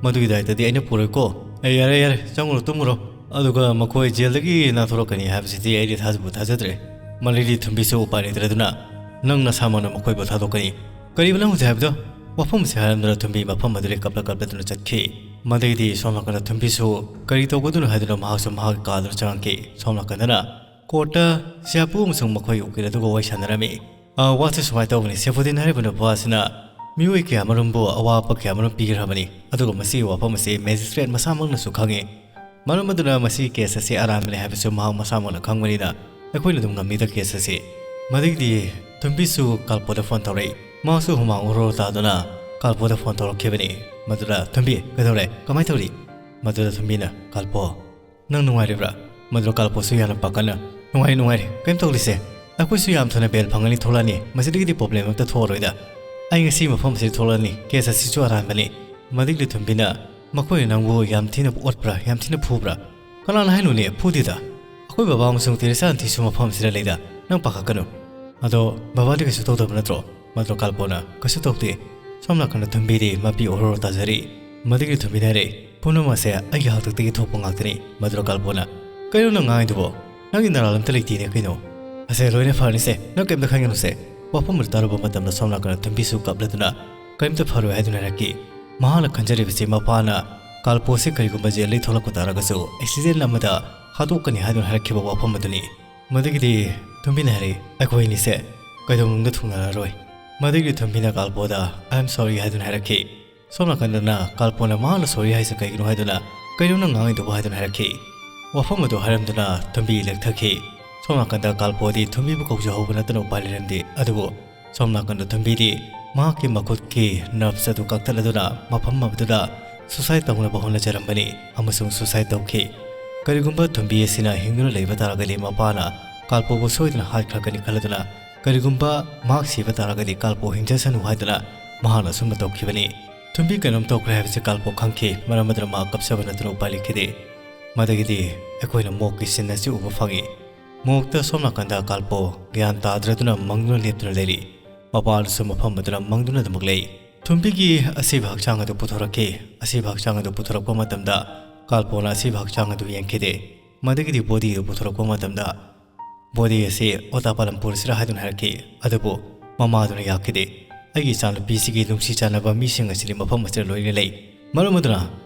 ꯃꯗꯨꯒꯤ ꯗꯥꯏꯇꯗꯤ ꯑꯩꯅ ꯄꯨꯔꯣꯏꯀꯣ꯫ ꯑꯦ, ꯌꯥꯔꯦ, ꯌꯥꯔꯦ, ꯆꯪꯉꯨꯔꯣ, ꯇꯨꯝꯃꯨꯔꯣ꯫ ꯑꯗꯨꯒ ꯃꯈꯣꯏ ꯖꯦꯜꯗꯒꯤ ꯅꯥꯟꯊꯣꯔꯛꯀꯅꯤ ꯍꯥꯏꯕꯁꯤꯗꯤ ꯑꯩꯗꯤ ꯊꯥꯖꯕꯨ ꯊꯥꯖꯗ꯭ꯔꯦ꯫" ꯃꯗꯩꯗꯤ ꯊꯨꯝꯕꯤꯁꯨ ꯎꯄꯥꯏ ꯂꯩꯇ꯭ꯔꯗꯨꯅ, "ꯅꯪ ꯅꯁꯥꯃꯛꯅ ꯃꯈꯣꯏꯕꯨ ꯊꯥꯗꯣꯛꯀꯅꯤ? ꯀꯔꯤꯕ ꯅꯪ ꯍꯧꯖꯤꯛ ꯍꯥꯏꯕꯗꯣ? ꯋꯥꯐꯝ ꯑꯁꯤ ꯍꯥꯏꯔꯝꯗꯨꯅ ꯊꯨꯝꯕꯤ ꯃꯐꯝ ꯑꯗꯨꯗꯒꯤ ꯀꯞꯂ ꯀꯞꯂꯗꯨꯅ ꯆꯠꯈꯤ꯫ ꯃꯗꯩꯗꯤ ꯁꯣꯝ ꯅꯥꯀꯟꯗ ꯊꯨꯝꯕꯤꯁꯨ ꯀꯔꯤ ꯇꯧꯒꯗꯣꯏꯅꯣ ꯍꯥꯏꯗꯨꯅ ꯃꯍꯥꯛꯁꯨ ꯃꯍꯥꯛꯀꯤ ꯀꯥꯗꯨꯗ ꯆꯪꯉꯛꯈꯤ꯫ ꯁꯣꯝ ꯅꯥꯀꯟꯗꯅ ꯀꯣꯔꯠꯇ ꯁꯤꯌꯥꯄꯨ ꯑꯃꯁꯨꯡ ꯃꯈꯣꯏꯒꯤ ꯎꯀꯤꯜ ꯑꯗꯨꯒ ꯋꯥꯔꯤ ꯁꯥꯟꯅꯔꯝꯃꯤ꯫ "ꯑ, ꯋꯥꯁꯦ ꯁꯨꯃꯥꯏꯅ ꯇꯧꯕꯅꯤ, ꯁꯦꯐꯨꯗꯤꯟ ꯍꯥꯏꯔꯤꯕ ꯅꯨꯄꯥ ꯑꯁꯤꯅ ꯃꯤꯑꯣꯏ ꯀꯌꯥꯃꯔꯨꯝꯕꯨ ꯑꯋꯥꯕ ꯀꯌꯥꯃꯔꯨꯝ ꯄꯤꯈ꯭ꯔꯕꯅꯤ, ꯑꯗꯨꯒ ꯃꯁꯤꯒꯤ ꯋꯥꯐꯝ ꯑꯁꯤ ꯃꯦꯖꯤꯁꯇ꯭ꯔꯦꯠ ꯃꯁꯥꯃꯛꯅꯁꯨ ꯈꯪꯉꯤ꯫ ꯃꯔꯝ ꯑꯗꯨꯅ ꯃꯁꯤꯒꯤ ꯀꯦꯁ ꯑꯁꯤ ꯑꯔꯥꯟꯕꯅꯤ ꯍꯥꯏꯕꯁꯨ ꯃꯍꯥꯛ ꯃꯁꯥꯃꯛꯅ ꯈꯪꯕꯅꯤꯅ ꯑꯩꯈꯣꯏꯅ ꯑꯗꯨꯝ ꯉꯝꯃꯤꯗ ꯀꯦꯁ ꯑꯁꯤ꯫" ꯃꯗꯒꯤꯗꯤ ꯊꯨꯝꯕꯤꯁꯨ ꯀꯥꯜꯄꯣꯗ ꯐꯣꯟ ꯇꯧꯔꯛꯏ꯫ ꯃꯍꯥꯛꯁꯨ ꯍꯨꯃꯥꯡ ꯑꯣꯔꯣ ꯇꯥꯗꯨꯅ ꯀꯥꯜꯄꯣꯗ ꯐꯣꯟ ꯇꯧꯔꯛꯈꯤꯕꯅꯤ꯫ ꯃꯗꯨꯗ ꯊꯨꯝꯕꯤ, "ꯀꯩꯗꯧꯔꯦ? ꯀꯃꯥꯏꯅ ꯇꯧꯔꯤ?" ꯃꯗꯨꯗ ꯊꯨꯝꯕꯤꯅ, "ꯀꯥꯜꯄꯣ, ꯅꯪ ꯅꯨꯡꯉꯥꯏꯔꯤꯕ꯭ꯔꯥ?" ꯃꯗꯨꯗ ꯀꯥꯜꯄꯣꯁꯨ ꯌꯥꯝꯅ ꯄꯥꯈꯠꯅ, "ꯅꯨꯡꯉꯥꯏꯔꯤ, ꯅꯨꯡꯉꯥꯏꯔꯤ, ꯀꯩꯝ ꯇꯧꯗꯦꯁꯦ꯫ ꯑꯩꯈꯣꯏꯁꯨ ꯌꯥꯝ ꯊꯨꯅ ꯕꯦꯜ ꯐꯪꯒꯅꯤ, ꯊꯣꯛꯂꯛꯑꯅꯤ꯫ ꯃꯁꯤꯗꯒꯤꯗꯤ ꯄ꯭ꯔꯣꯕ꯭ꯂꯦꯝ ꯑꯝꯇ ꯊꯣꯛꯑꯔꯣꯏꯗ꯫ ꯑꯩ ꯉꯁꯤ ꯃꯐꯝ ꯑꯁꯤꯗ ꯊꯣꯛꯂꯛꯑꯅꯤ꯫ ꯀꯦꯁ ꯑꯁꯤꯁꯨ ꯑꯔꯥꯟꯕꯅꯤ꯫" ꯃꯗꯒꯤꯗꯤ ꯊꯨꯝꯕꯤꯅ, "ꯃꯈꯣꯏꯅ ꯅꯪꯕꯨ ꯌꯥꯝ ꯊꯤꯅ ꯑꯣꯠꯄ꯭ꯔꯥ, ꯌꯥꯝ ꯊꯤꯅ ꯐꯨꯕ꯭ꯔꯥ?" "ꯀꯅꯥꯅ ꯍꯥꯏꯅꯣꯅꯦ? ꯐꯨꯗꯦꯗ꯫ ꯑꯩꯈꯣꯏ ꯕꯕꯥ ꯑꯃꯁꯨꯡ ꯇꯦꯔꯦꯁꯥ ꯑꯟꯇꯤꯁꯨ ꯃꯐꯝ ꯑꯁꯤꯗ ꯂꯩꯗ꯫ ꯅꯪ ꯄꯥꯈꯠꯀꯅꯨ꯫ ꯑꯗꯣ ꯕꯕꯥꯗꯤ ꯀꯩꯁꯨ ꯇꯧꯗꯕ ꯅꯠꯇ꯭ꯔꯣ?" ꯃꯗꯨ ꯀꯥꯜꯄꯣꯅ, "ꯀꯩꯁꯨ ꯇꯧꯗꯦ꯫" ꯁꯣꯝ ꯅꯥꯀꯟꯗ ꯊꯨꯝꯕꯤꯗꯤ ꯃꯄꯤ ꯑꯣꯔꯣꯔꯣ ꯇꯥꯖꯔꯤ꯫ ꯃꯗꯨꯒꯤ ꯊꯨꯝꯕꯤꯅ ꯍꯥꯏꯔꯛꯏ, "ꯄꯨꯝꯅꯃꯛ ꯑꯁꯦ ꯑꯩꯒꯤ ꯍꯥꯛꯇꯛꯇꯒꯤ ꯊꯣꯛꯄ ꯉꯥꯛꯇꯅꯤ꯫" ꯃꯗꯨꯗ ꯀꯥꯜꯄꯣꯅ, "ꯀꯩꯅꯣ ꯅꯪ ꯉꯥꯡꯉꯤꯗꯨꯕꯣ? ꯅꯪꯒꯤ ꯅꯔꯥꯜ ꯑꯝꯇ ꯂꯩꯇꯦꯅꯦ ꯀꯩꯅꯣ?" "ꯑꯁꯦ, ꯂꯣꯏꯅ ꯐꯔꯅꯤꯁꯦ, ꯅꯪ ꯀꯩꯝꯇ ꯈꯟꯒꯅꯨꯁꯦ꯫" ꯋꯥꯐꯝ ꯑꯗꯨ ꯇꯥꯔꯨꯕ ꯃꯇꯝꯗ ꯁꯣꯝ ꯅꯥꯀꯟꯗ ꯊꯨꯝꯕꯤꯁꯨ ꯀꯞꯂꯗꯨꯅ ꯀꯔꯤꯝꯇ ꯐꯔꯣꯏ ꯍꯥꯏꯗꯨꯅ ꯍꯥꯏꯔꯛꯈꯤ꯫ ꯃꯍꯥꯛꯅ ꯈꯟꯖꯔꯤꯕꯁꯤ ꯃꯄꯥꯅ ꯀꯥꯜꯄꯣꯁꯤ ꯀꯔꯤꯒꯨꯝꯕ ꯖꯦꯜꯗꯒꯤ ꯊꯣꯛꯂꯛꯄ ꯇꯥꯔꯒꯁꯨ ꯑꯦꯛꯁꯤꯗꯦꯟ ꯑꯃꯗ ꯍꯥꯠꯇꯣꯛꯀꯅꯤ ꯍꯥꯏꯗꯨꯅ ꯍꯥꯏꯔꯛꯈꯤꯕ ꯋꯥꯐꯝ ꯑꯗꯨꯅꯤ꯫ ꯃꯗꯨꯒꯤꯗꯤ ꯊꯨꯝꯕꯤꯅ ꯍꯥꯏꯔꯛꯏ, "ꯑꯩꯈꯣꯏ ꯑꯅꯤꯁꯦ ꯀꯩꯗꯧꯅꯨꯡꯗ ꯊꯨꯡꯅꯔꯔꯣꯏ꯫ ꯃꯗꯨꯒꯤ ꯊꯨꯝꯕꯤꯅ ꯀꯥꯜꯄꯣꯗ "I am sorry" ꯍꯥꯏꯗꯨꯅ ꯍꯥꯏꯔꯛꯈꯤ꯫ ꯁꯣꯝ ꯅꯥꯀꯟꯗꯅ ꯀꯥꯜꯄꯣꯅ ꯃꯍꯥꯛꯅ "Sorry" ꯍꯥꯏꯁꯦ ꯀꯩꯒꯤꯅꯣ ꯍꯥꯏꯗꯨꯅ "ꯀꯩꯅꯣ ꯅꯪ ꯉꯥꯡꯉꯤꯗꯨꯕꯨ?" ꯍꯥꯏꯗꯨꯅ ꯍꯥꯏꯔꯛꯈꯤ꯫ ꯋꯥꯐꯝ ꯑꯗꯨ ꯍꯥꯏꯔꯝꯗꯨꯅ ꯊꯨꯝꯕꯤ ꯂꯦꯛꯊꯈꯤ꯫ ꯁꯣꯝ ꯅꯥꯀꯟꯗ ꯀꯥꯜꯄꯣꯗꯤ ꯊꯨꯝꯕꯤꯕꯨ ꯀꯧꯖꯍꯧꯕ ꯅꯠꯇꯅ ꯎꯄꯥꯏ ꯂꯩꯔꯝꯗꯦ꯫ ꯑꯗꯨꯕꯨ ꯁꯣꯝ ꯅꯥꯀꯟꯗ ꯊꯨꯝꯕꯤꯗꯤ ꯃꯍꯥꯛꯀꯤ ꯃꯈꯨꯠꯀꯤ nerves ꯑꯗꯨ ꯀꯛꯊꯠꯂꯗꯨꯅ ꯃꯐꯝ ꯑꯗꯨꯗ suicide ꯇꯧꯅꯕ ꯍꯣꯠꯅꯖꯔꯝꯕꯅꯤ ꯑꯃꯁꯨꯡ suicide ꯇꯧꯈꯤ꯫ ꯀꯔꯤꯒꯨꯝꯕ ꯊꯨꯝꯕꯤ ꯑꯁꯤꯅ ꯍꯤꯡꯗꯨꯅ ꯂꯩꯕ ꯇꯥꯔꯒꯗꯤ ꯃꯄꯥꯅ ꯀꯥꯜꯄꯣꯕꯨ ꯁꯣꯏꯗꯅ ꯍꯥꯠꯈ꯭ꯔꯒꯅꯤ ꯈꯜꯂꯗꯨꯅ ꯀꯔꯤꯒꯨꯝꯕ ꯃꯍꯥꯛ ꯁꯤꯕ ꯇꯥꯔꯒꯗꯤ ꯀꯥꯜꯄꯣ ꯍꯤꯡꯖꯁꯅꯨ ꯍꯥꯏꯗꯨꯅ ꯃꯍꯥꯛꯅ ꯑꯁꯨꯝꯅ ꯇꯧꯈꯤꯕꯅꯤ꯫ ꯊꯨꯝꯕꯤ ꯀꯩꯅꯣꯝ ꯇꯧꯈ꯭ꯔꯦ ꯍꯥꯏꯕꯁꯤ ꯀꯥꯜꯄꯣ ꯈꯪꯈꯤ꯫ ꯃꯔꯝ ꯑꯗꯨꯅ ꯃꯍꯥꯛ ꯀꯞꯆꯕ ꯅꯠꯇꯅ ꯎꯄꯥꯏ ꯂꯩꯈꯤꯗꯦ꯫ ꯃꯗꯒꯤꯗꯤ ꯑꯩꯈꯣꯏꯅ ꯃꯣꯛꯀꯤ scene ꯑꯁꯤ ꯎꯕ ꯐꯪꯏ꯫ ꯃꯣꯛꯇ ꯁꯣꯝ ꯅꯥꯀꯟꯗ ꯀꯥꯜꯄꯣ ꯒ꯭ꯌꯥꯟ ꯇꯥꯗ꯭ꯔꯗꯨꯅ ꯃꯪꯗꯨꯅ ꯂꯦꯞꯇꯨꯅ ꯂꯩꯔꯤ꯫ ꯃꯄꯥ ꯑꯗꯨꯁꯨ ꯃꯐꯝ ꯑꯗꯨꯗ ꯃꯪꯗꯨꯅ ꯑꯗꯨꯃꯛ ꯂꯩ꯫ ꯊꯨꯝꯕꯤꯒꯤ ꯑꯁꯤꯕ ꯍꯛꯆꯥꯡ ꯑꯗꯨ ꯄꯨꯊꯣꯔꯛꯈꯤ꯫ ꯑꯁꯤꯕ ꯍꯛꯆꯥꯡ ꯑꯗꯨ ꯄꯨꯊꯣꯔꯛꯄ ꯃꯇꯝꯗ ꯀꯥꯜꯄꯣꯅ ꯑꯁꯤꯕ ꯍꯛꯆꯥꯡ ꯑꯗꯨ ꯌꯦꯡꯈꯤꯗꯦ꯫ ꯃꯗꯒꯤꯗꯤ body ꯑꯗꯨ ꯄꯨꯊꯣꯔꯛꯄ ꯃꯇꯝꯗ body ꯑꯁꯤ ꯑꯣꯇꯥ ꯄꯥꯂꯝ ꯄꯨꯔꯁꯤꯔꯥ ꯍꯥꯏꯗꯨꯅ ꯍꯥꯏꯔꯛꯈꯤ꯫ ꯑꯗꯨꯕꯨ ꯃꯃꯥꯗꯨꯅ ꯌꯥꯈꯤꯗꯦ꯫ "ꯑꯩꯒꯤ ꯏꯆꯥꯅꯨꯄꯤꯁꯤꯒꯤ ꯅꯨꯡꯁꯤ ꯆꯥꯟꯅꯕ ꯃꯤꯁꯤꯡ ꯑꯁꯤꯗꯤ ꯃꯐꯝ ꯑꯁꯤꯗ ꯂꯣꯏꯅ ꯂꯩ꯫ ꯃꯔꯝ ꯑꯗꯨꯅ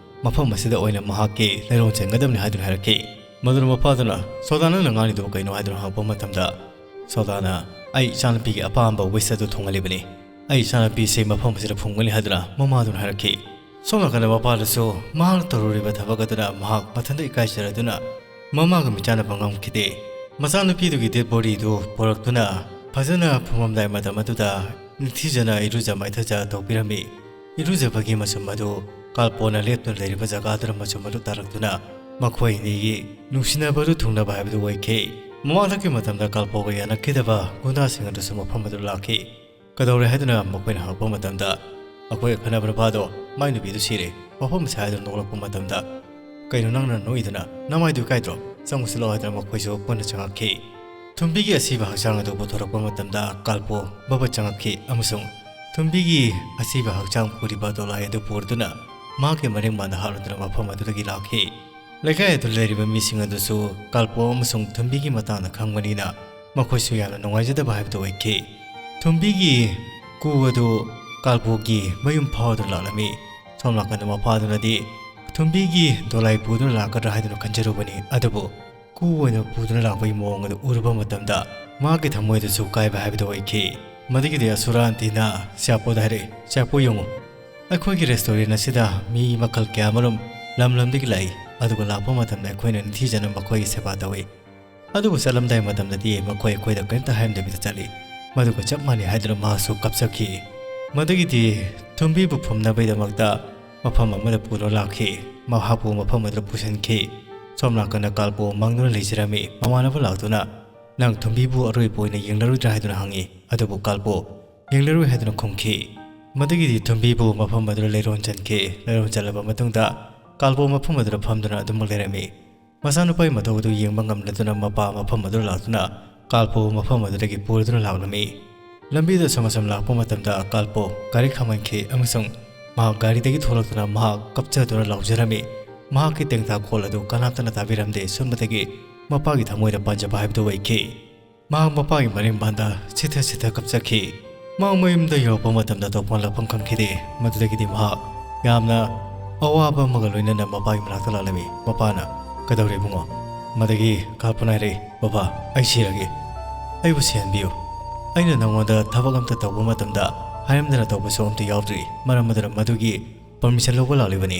ꯃꯐꯝ ꯑꯁꯤꯗ ꯑꯣꯏꯅ ꯃꯍꯥꯛꯀꯤ ꯂꯩꯔꯣꯟ ꯆꯟꯒꯗꯕꯅꯤ" ꯍꯥꯏꯗꯨꯅ ꯍꯥꯏꯔꯛꯈꯤ꯫ ꯃꯗꯨꯅ ꯃꯄꯥꯗꯨꯅ, "ꯁꯣꯗꯥ, ꯅꯪꯅ ꯉꯥꯡꯂꯤꯗꯨꯕꯨ ꯀꯩꯅꯣ?" ꯍꯥꯏꯗꯨꯅ ꯍꯪꯉꯛꯄ ꯃꯇꯝꯗ, ꯁꯣꯗꯥꯅ, "ꯑꯩ ꯏꯆꯥꯅꯨꯄꯤꯒꯤ ꯑꯄꯥꯝꯕ wish ꯑꯗꯨ ꯊꯨꯡꯍꯜꯂꯤꯕꯅꯤ꯫ ꯑꯩ ꯏꯆꯥꯅꯨꯄꯤꯁꯤ ꯃꯐꯝ ꯑꯁꯤꯗ ꯐꯨꯝꯒꯅꯤ" ꯍꯥꯏꯗꯨꯅ ꯃꯃꯥꯗꯨꯅ ꯍꯥꯏꯔꯛꯈꯤ꯫ ꯁꯣꯝ ꯅꯥꯀꯟꯗ ꯃꯄꯥꯗꯨꯁꯨ ꯃꯍꯥꯛꯅ ꯇꯧꯔꯨꯔꯤꯕ ꯊꯕꯛ ꯑꯗꯨꯅ ꯃꯍꯥꯛ ꯃꯊꯟꯇ ꯏꯀꯥꯏꯖꯔꯗꯨꯅ ꯃꯃꯥꯒ ꯃꯤꯆꯥꯟꯅꯕ ꯉꯝꯈꯤꯗꯦ꯫ ꯃꯆꯥꯅꯨꯄꯤꯗꯨꯒꯤ dead body ꯗꯨ ꯄꯨꯔꯛꯇꯨꯅ ꯐꯖꯅ ꯐꯨꯝꯃꯝꯗꯥꯏ ꯃꯇꯝ ꯑꯗꯨꯗ ꯅꯤꯡꯊꯤꯖꯅ ꯏꯔꯨꯖ ꯃꯥꯏꯊꯖ ꯇꯧꯕꯤꯔꯝꯃꯤ꯫ ꯏꯔꯨꯖꯕꯒꯤ ꯃꯆꯨꯝ ꯑꯗꯨ ꯀꯥꯜꯄꯣꯅ ꯂꯦꯞꯇꯨꯅ ꯂꯩꯔꯤꯕ ꯖꯒꯥꯗꯨꯗ ꯃꯆꯨꯝ ꯑꯗꯨ ꯇꯥꯔꯛꯇꯨꯅ ꯃꯈꯣꯏ ꯑꯅꯤꯒꯤ ꯅꯨꯡꯁꯤꯅꯕ ꯑꯗꯨ ꯊꯨꯡꯅꯕ ꯍꯥꯏꯕꯗꯨ ꯑꯣꯏꯈꯤ꯫ ꯃꯃꯥꯡꯗꯒꯤ ꯃꯇꯝꯗ ꯀꯥꯜꯄꯣꯒ ꯌꯥꯅꯈꯤꯗꯕ ꯒꯨꯟꯗꯥꯁꯤꯡ ꯑꯗꯨꯁꯨ ꯃꯐꯝ ꯑꯗꯨ ꯂꯥꯛꯈꯤ꯫ "ꯀꯩꯗꯧꯔꯦ?" ꯍꯥꯏꯗꯨꯅ ꯃꯈꯣꯏꯅ ꯍꯪꯉꯛꯄ ꯃꯇꯝꯗ, "ꯑꯩꯈꯣꯏꯒ ꯈꯠꯅꯕ ꯅꯨꯄꯥꯗꯣ, ꯃꯥꯏ ꯅꯨꯄꯤꯗꯨ ꯁꯤꯔꯦ, ꯋꯥꯐꯝ ꯑꯁꯤ" ꯍꯥꯏꯗꯨꯅ ꯅꯣꯛꯂꯛꯄ ꯃꯇꯝꯗ, "ꯀꯩꯅꯣ ꯅꯪꯅ ꯅꯣꯛꯏꯗꯨꯅ? ꯅꯃꯥꯏꯗꯨ ꯏꯀꯥꯏꯗ꯭ꯔꯣ? ꯆꯪꯉꯨ ꯆꯠꯂꯣ" ꯍꯥꯏꯗꯨꯅ ꯃꯈꯣꯏꯁꯨ ꯄꯨꯟꯅ ꯆꯪꯉꯛꯈꯤ꯫ ꯊꯨꯝꯕꯤꯒꯤ ꯑꯁꯤꯕ ꯍꯛꯆꯥꯡ ꯑꯗꯨ ꯄꯨꯊꯣꯔꯛꯄ ꯃꯇꯝꯗ ꯀꯥꯜꯄꯣ ꯕꯕ ꯆꯪꯉꯛꯈꯤ ꯑꯃꯁꯨꯡ ꯊꯨꯝꯕꯤꯒꯤ ꯑꯁꯤꯕ ꯍꯛꯆꯥꯡ ꯄꯨꯔꯤꯕ ꯗꯣꯂꯥꯏ ꯑꯗꯨ ꯄꯨꯔꯗꯨꯅ ꯃꯍꯥꯛꯀꯤ ꯃꯅꯤꯡ ꯃꯥꯡꯗ ꯍꯥꯠꯂꯗꯨꯅ ꯃꯐꯝ ꯑꯗꯨꯗꯒꯤ ꯂꯥꯛꯈꯤ꯫ ꯂꯩꯀꯥꯏ ꯑꯗꯨꯗ ꯂꯩꯔꯤꯕ ꯃꯤꯁꯤꯡ ꯑꯗꯨꯁꯨ ꯀꯥꯜꯄꯣ ꯑꯃꯁꯨꯡ ꯊꯨꯝꯕꯤꯒꯤ ꯃꯇꯥꯡꯗ ꯈꯪꯕꯅꯤꯅ ꯃꯈꯣꯏꯁꯨ ꯌꯥꯝꯅ ꯅꯨꯡꯉꯥꯏꯖꯗꯕ ꯍꯥꯏꯕꯗꯨ ꯑꯣꯏꯈꯤ꯫ ꯊꯨꯝꯕꯤꯒꯤ ꯀꯨ ꯑꯗꯨ ꯀꯥꯜꯄꯣꯒꯤ ꯃꯌꯨꯝ ꯐꯥꯎꯗꯨꯅ ꯂꯥꯛꯂꯝꯃꯤ꯫ ꯁꯣꯝ ꯅꯥꯀꯟꯗ ꯃꯄꯥꯗꯨꯅꯗꯤ ꯊꯨꯝꯕꯤꯒꯤ ꯗꯣꯂꯥꯏ ꯄꯨꯗꯨꯅ ꯂꯥꯛꯀꯗ꯭ꯔꯥ ꯍꯥꯏꯗꯨꯅ ꯈꯟꯖꯔꯨꯕꯅꯤ, ꯑꯗꯨꯕꯨ ꯀꯨ ꯑꯣꯏꯅ ꯄꯨꯗꯨꯅ ꯂꯥꯛꯄꯒꯤ ꯃꯑꯣꯡ ꯑꯗꯨ ꯎꯔꯨꯕ ꯃꯇꯝꯗ ꯃꯍꯥꯛꯀꯤ ꯊꯃꯣꯏꯗꯁꯨ ꯀꯥꯏꯕ ꯍꯥꯏꯕꯗꯨ ꯑꯣꯏꯈꯤ꯫ ꯃꯗꯨꯒꯤꯗꯤ ꯑꯁꯨꯔꯥ ꯑꯟꯇꯤꯅ ꯁ꯭ꯌꯥꯄꯣꯗ ꯍꯥꯏꯔꯛꯏ, "ꯁ꯭ꯌꯥꯄꯣ, ꯌꯦꯡꯉꯨ, ꯑꯩꯈꯣꯏꯒꯤ ꯔꯦꯁꯇꯨꯔꯦꯟ ꯑꯁꯤꯗ ꯃꯤ ꯃꯈꯜ ꯀꯌꯥ ꯑꯃꯔꯣꯝ ꯂꯝ ꯂꯝꯗꯒꯤ ꯂꯥꯛꯏ, ꯑꯗꯨꯒ ꯂꯥꯛꯄ ꯃꯇꯝꯗ ꯑꯩꯈꯣꯏꯅ ꯅꯤꯡꯊꯤꯖꯅ ꯃꯈꯣꯏꯒꯤ ꯁꯦꯕꯥ ꯇꯧꯏ꯫ ꯑꯗꯨꯕꯨ ꯆꯠꯂꯝꯗꯥꯏ ꯃꯇꯝꯗꯗꯤ ꯃꯈꯣꯏ ꯑꯩꯈꯣꯏꯗ ꯀꯔꯤꯝꯇ ꯍꯥꯏꯔꯝꯗꯕꯤꯗ ꯆꯠꯂꯤ꯫ ꯃꯗꯨꯒ ꯆꯞ ꯃꯥꯟꯅꯩ" ꯍꯥꯏꯗꯨꯅ ꯃꯍꯥꯛꯁꯨ ꯀꯞꯆꯈꯤ꯫ ꯃꯗꯨꯒꯤꯗꯤ ꯊꯨꯝꯕꯤꯕꯨ ꯐꯨꯝꯅꯕꯒꯤꯗꯃꯛꯇ ꯃꯐꯝ ꯑꯃꯗ ꯄꯨꯗꯨꯅ ꯂꯥꯛꯈꯤ꯫ ꯃꯍꯥꯛꯄꯨ ꯃꯐꯝ ꯑꯗꯨꯗ ꯄꯨꯁꯤꯟꯈꯤ꯫ ꯁꯣꯝ ꯅꯥꯀꯟꯗ ꯀꯥꯜꯄꯣ ꯃꯪꯗꯨꯅ ꯂꯩꯖꯔꯝꯃꯤ꯫ ꯃꯃꯥꯟꯅꯕ ꯂꯥꯛꯇꯨꯅ, "ꯅꯪ ꯊꯨꯝꯕꯤꯕꯨ ꯑꯔꯣꯏꯕ ꯑꯣꯏꯅ ꯌꯦꯡꯂꯔꯣꯏꯗ꯭ꯔꯥ?" ꯍꯥꯏꯗꯨꯅ ꯍꯪꯉꯤ꯫ ꯑꯗꯨꯕꯨ ꯀꯥꯜꯄꯣ ꯌꯦꯡꯂꯔꯣꯏ ꯍꯥꯏꯗꯨꯅ ꯈꯨꯝꯈꯤ꯫ ꯃꯗꯨꯒꯤꯗꯤ ꯊꯨꯝꯕꯤꯕꯨ ꯃꯐꯝ ꯑꯗꯨꯗ ꯂꯩꯔꯣꯟ ꯆꯟꯈꯤ꯫ ꯂꯩꯔꯣꯟ ꯆꯜꯂꯕ ꯃꯇꯨꯡꯗ ꯀꯥꯜꯄꯣ ꯃꯐꯝ ꯑꯗꯨꯗ ꯐꯝꯗꯨꯅ ꯑꯗꯨꯃꯛ ꯂꯩꯔꯝꯃꯤ꯫ ꯃꯆꯥꯅꯨꯄꯥꯒꯤ ꯃꯇꯧ ꯑꯗꯨ ꯌꯦꯡꯕ ꯉꯝꯂꯗꯨꯅ ꯃꯄꯥ ꯃꯐꯝ ꯑꯗꯨꯗ ꯂꯥꯛꯇꯨꯅ ꯀꯥꯜꯄꯣ ꯃꯐꯝ ꯑꯗꯨꯗꯒꯤ ꯄꯨꯔꯗꯨꯅ ꯂꯥꯛꯂꯝꯃꯤ꯫ ꯂꯝꯕꯤꯗ ꯑꯁꯨꯝ ꯑꯁꯨꯝ ꯂꯥꯛꯄ ꯃꯇꯝꯗ ꯀꯥꯜꯄꯣ ꯒꯥꯔꯤ ꯈꯥꯝꯍꯟꯈꯤ ꯑꯃꯁꯨꯡ ꯃꯍꯥꯛ ꯒꯥꯔꯤꯗꯒꯤ ꯊꯣꯛꯂꯛꯇꯨꯅ ꯃꯍꯥꯛ ꯀꯞꯆꯗꯨꯅ ꯂꯥꯎꯖꯔꯝꯃꯤ꯫ ꯃꯍꯥꯛꯀꯤ ꯇꯦꯡꯊꯥꯈꯣꯜ ꯑꯗꯨ ꯀꯅꯥꯝꯇꯅ ꯇꯥꯕꯤꯔꯝꯗꯦ꯫ ꯁꯨꯝꯕꯗꯒꯤ ꯃꯄꯥꯒꯤ ꯊꯃꯣꯏꯗ ꯄꯥꯟꯖꯕ ꯍꯥꯏꯕꯗꯨ ꯑꯣꯏꯈꯤ꯫ ꯃꯍꯥꯛ ꯃꯄꯥꯒꯤ ꯃꯔꯤꯡꯕꯥꯟꯗ ꯁꯤꯊ ꯁꯤꯊ ꯀꯞꯆꯈꯤ꯫ ꯃꯍꯥꯛ ꯃꯌꯨꯝꯗ ꯌꯧꯔꯛꯄ ꯃꯇꯝꯗ ꯇꯧꯐꯝ ꯂꯥꯛꯐꯝ ꯈꯪꯈꯤꯗꯦ꯫ ꯃꯗꯨꯗꯒꯤꯗꯤ ꯃꯍꯥꯛ ꯌꯥꯝꯅ ꯑꯋꯥꯕ ꯑꯃꯒ ꯂꯣꯏꯅꯅ ꯃꯄꯥꯒꯤ ꯃꯅꯥꯛꯇ ꯂꯥꯛꯂꯝꯃꯤ꯫ ꯃꯄꯥꯅ, "ꯀꯩꯗꯧꯔꯦ ꯏꯕꯨꯡꯉꯣ?" ꯃꯗꯨꯒꯤ ꯀꯥꯜꯄꯣꯅ ꯍꯥꯏꯔꯛꯏ, "ꯕꯕꯥ, ꯑꯩ ꯁꯤꯔꯒꯦ꯫ ꯑꯩꯕꯨ ꯁꯤꯍꯟꯕꯤꯌꯨ꯫ ꯑꯩꯅ ꯅꯉꯣꯟꯗ ꯊꯕꯛ ꯑꯝꯇ ꯇꯧꯕ ꯃꯇꯝꯗ ꯍꯥꯏꯔꯝꯗꯅ ꯇꯧꯕꯁꯨ ꯑꯝꯇ ꯌꯥꯎꯗ꯭ꯔꯤ꯫ ꯃꯔꯝ ꯑꯗꯨꯅ ꯃꯗꯨꯒꯤ ꯄꯔꯃꯤꯁꯟ ꯂꯧꯕ ꯂꯥꯛꯂꯤꯕꯅꯤ"꯫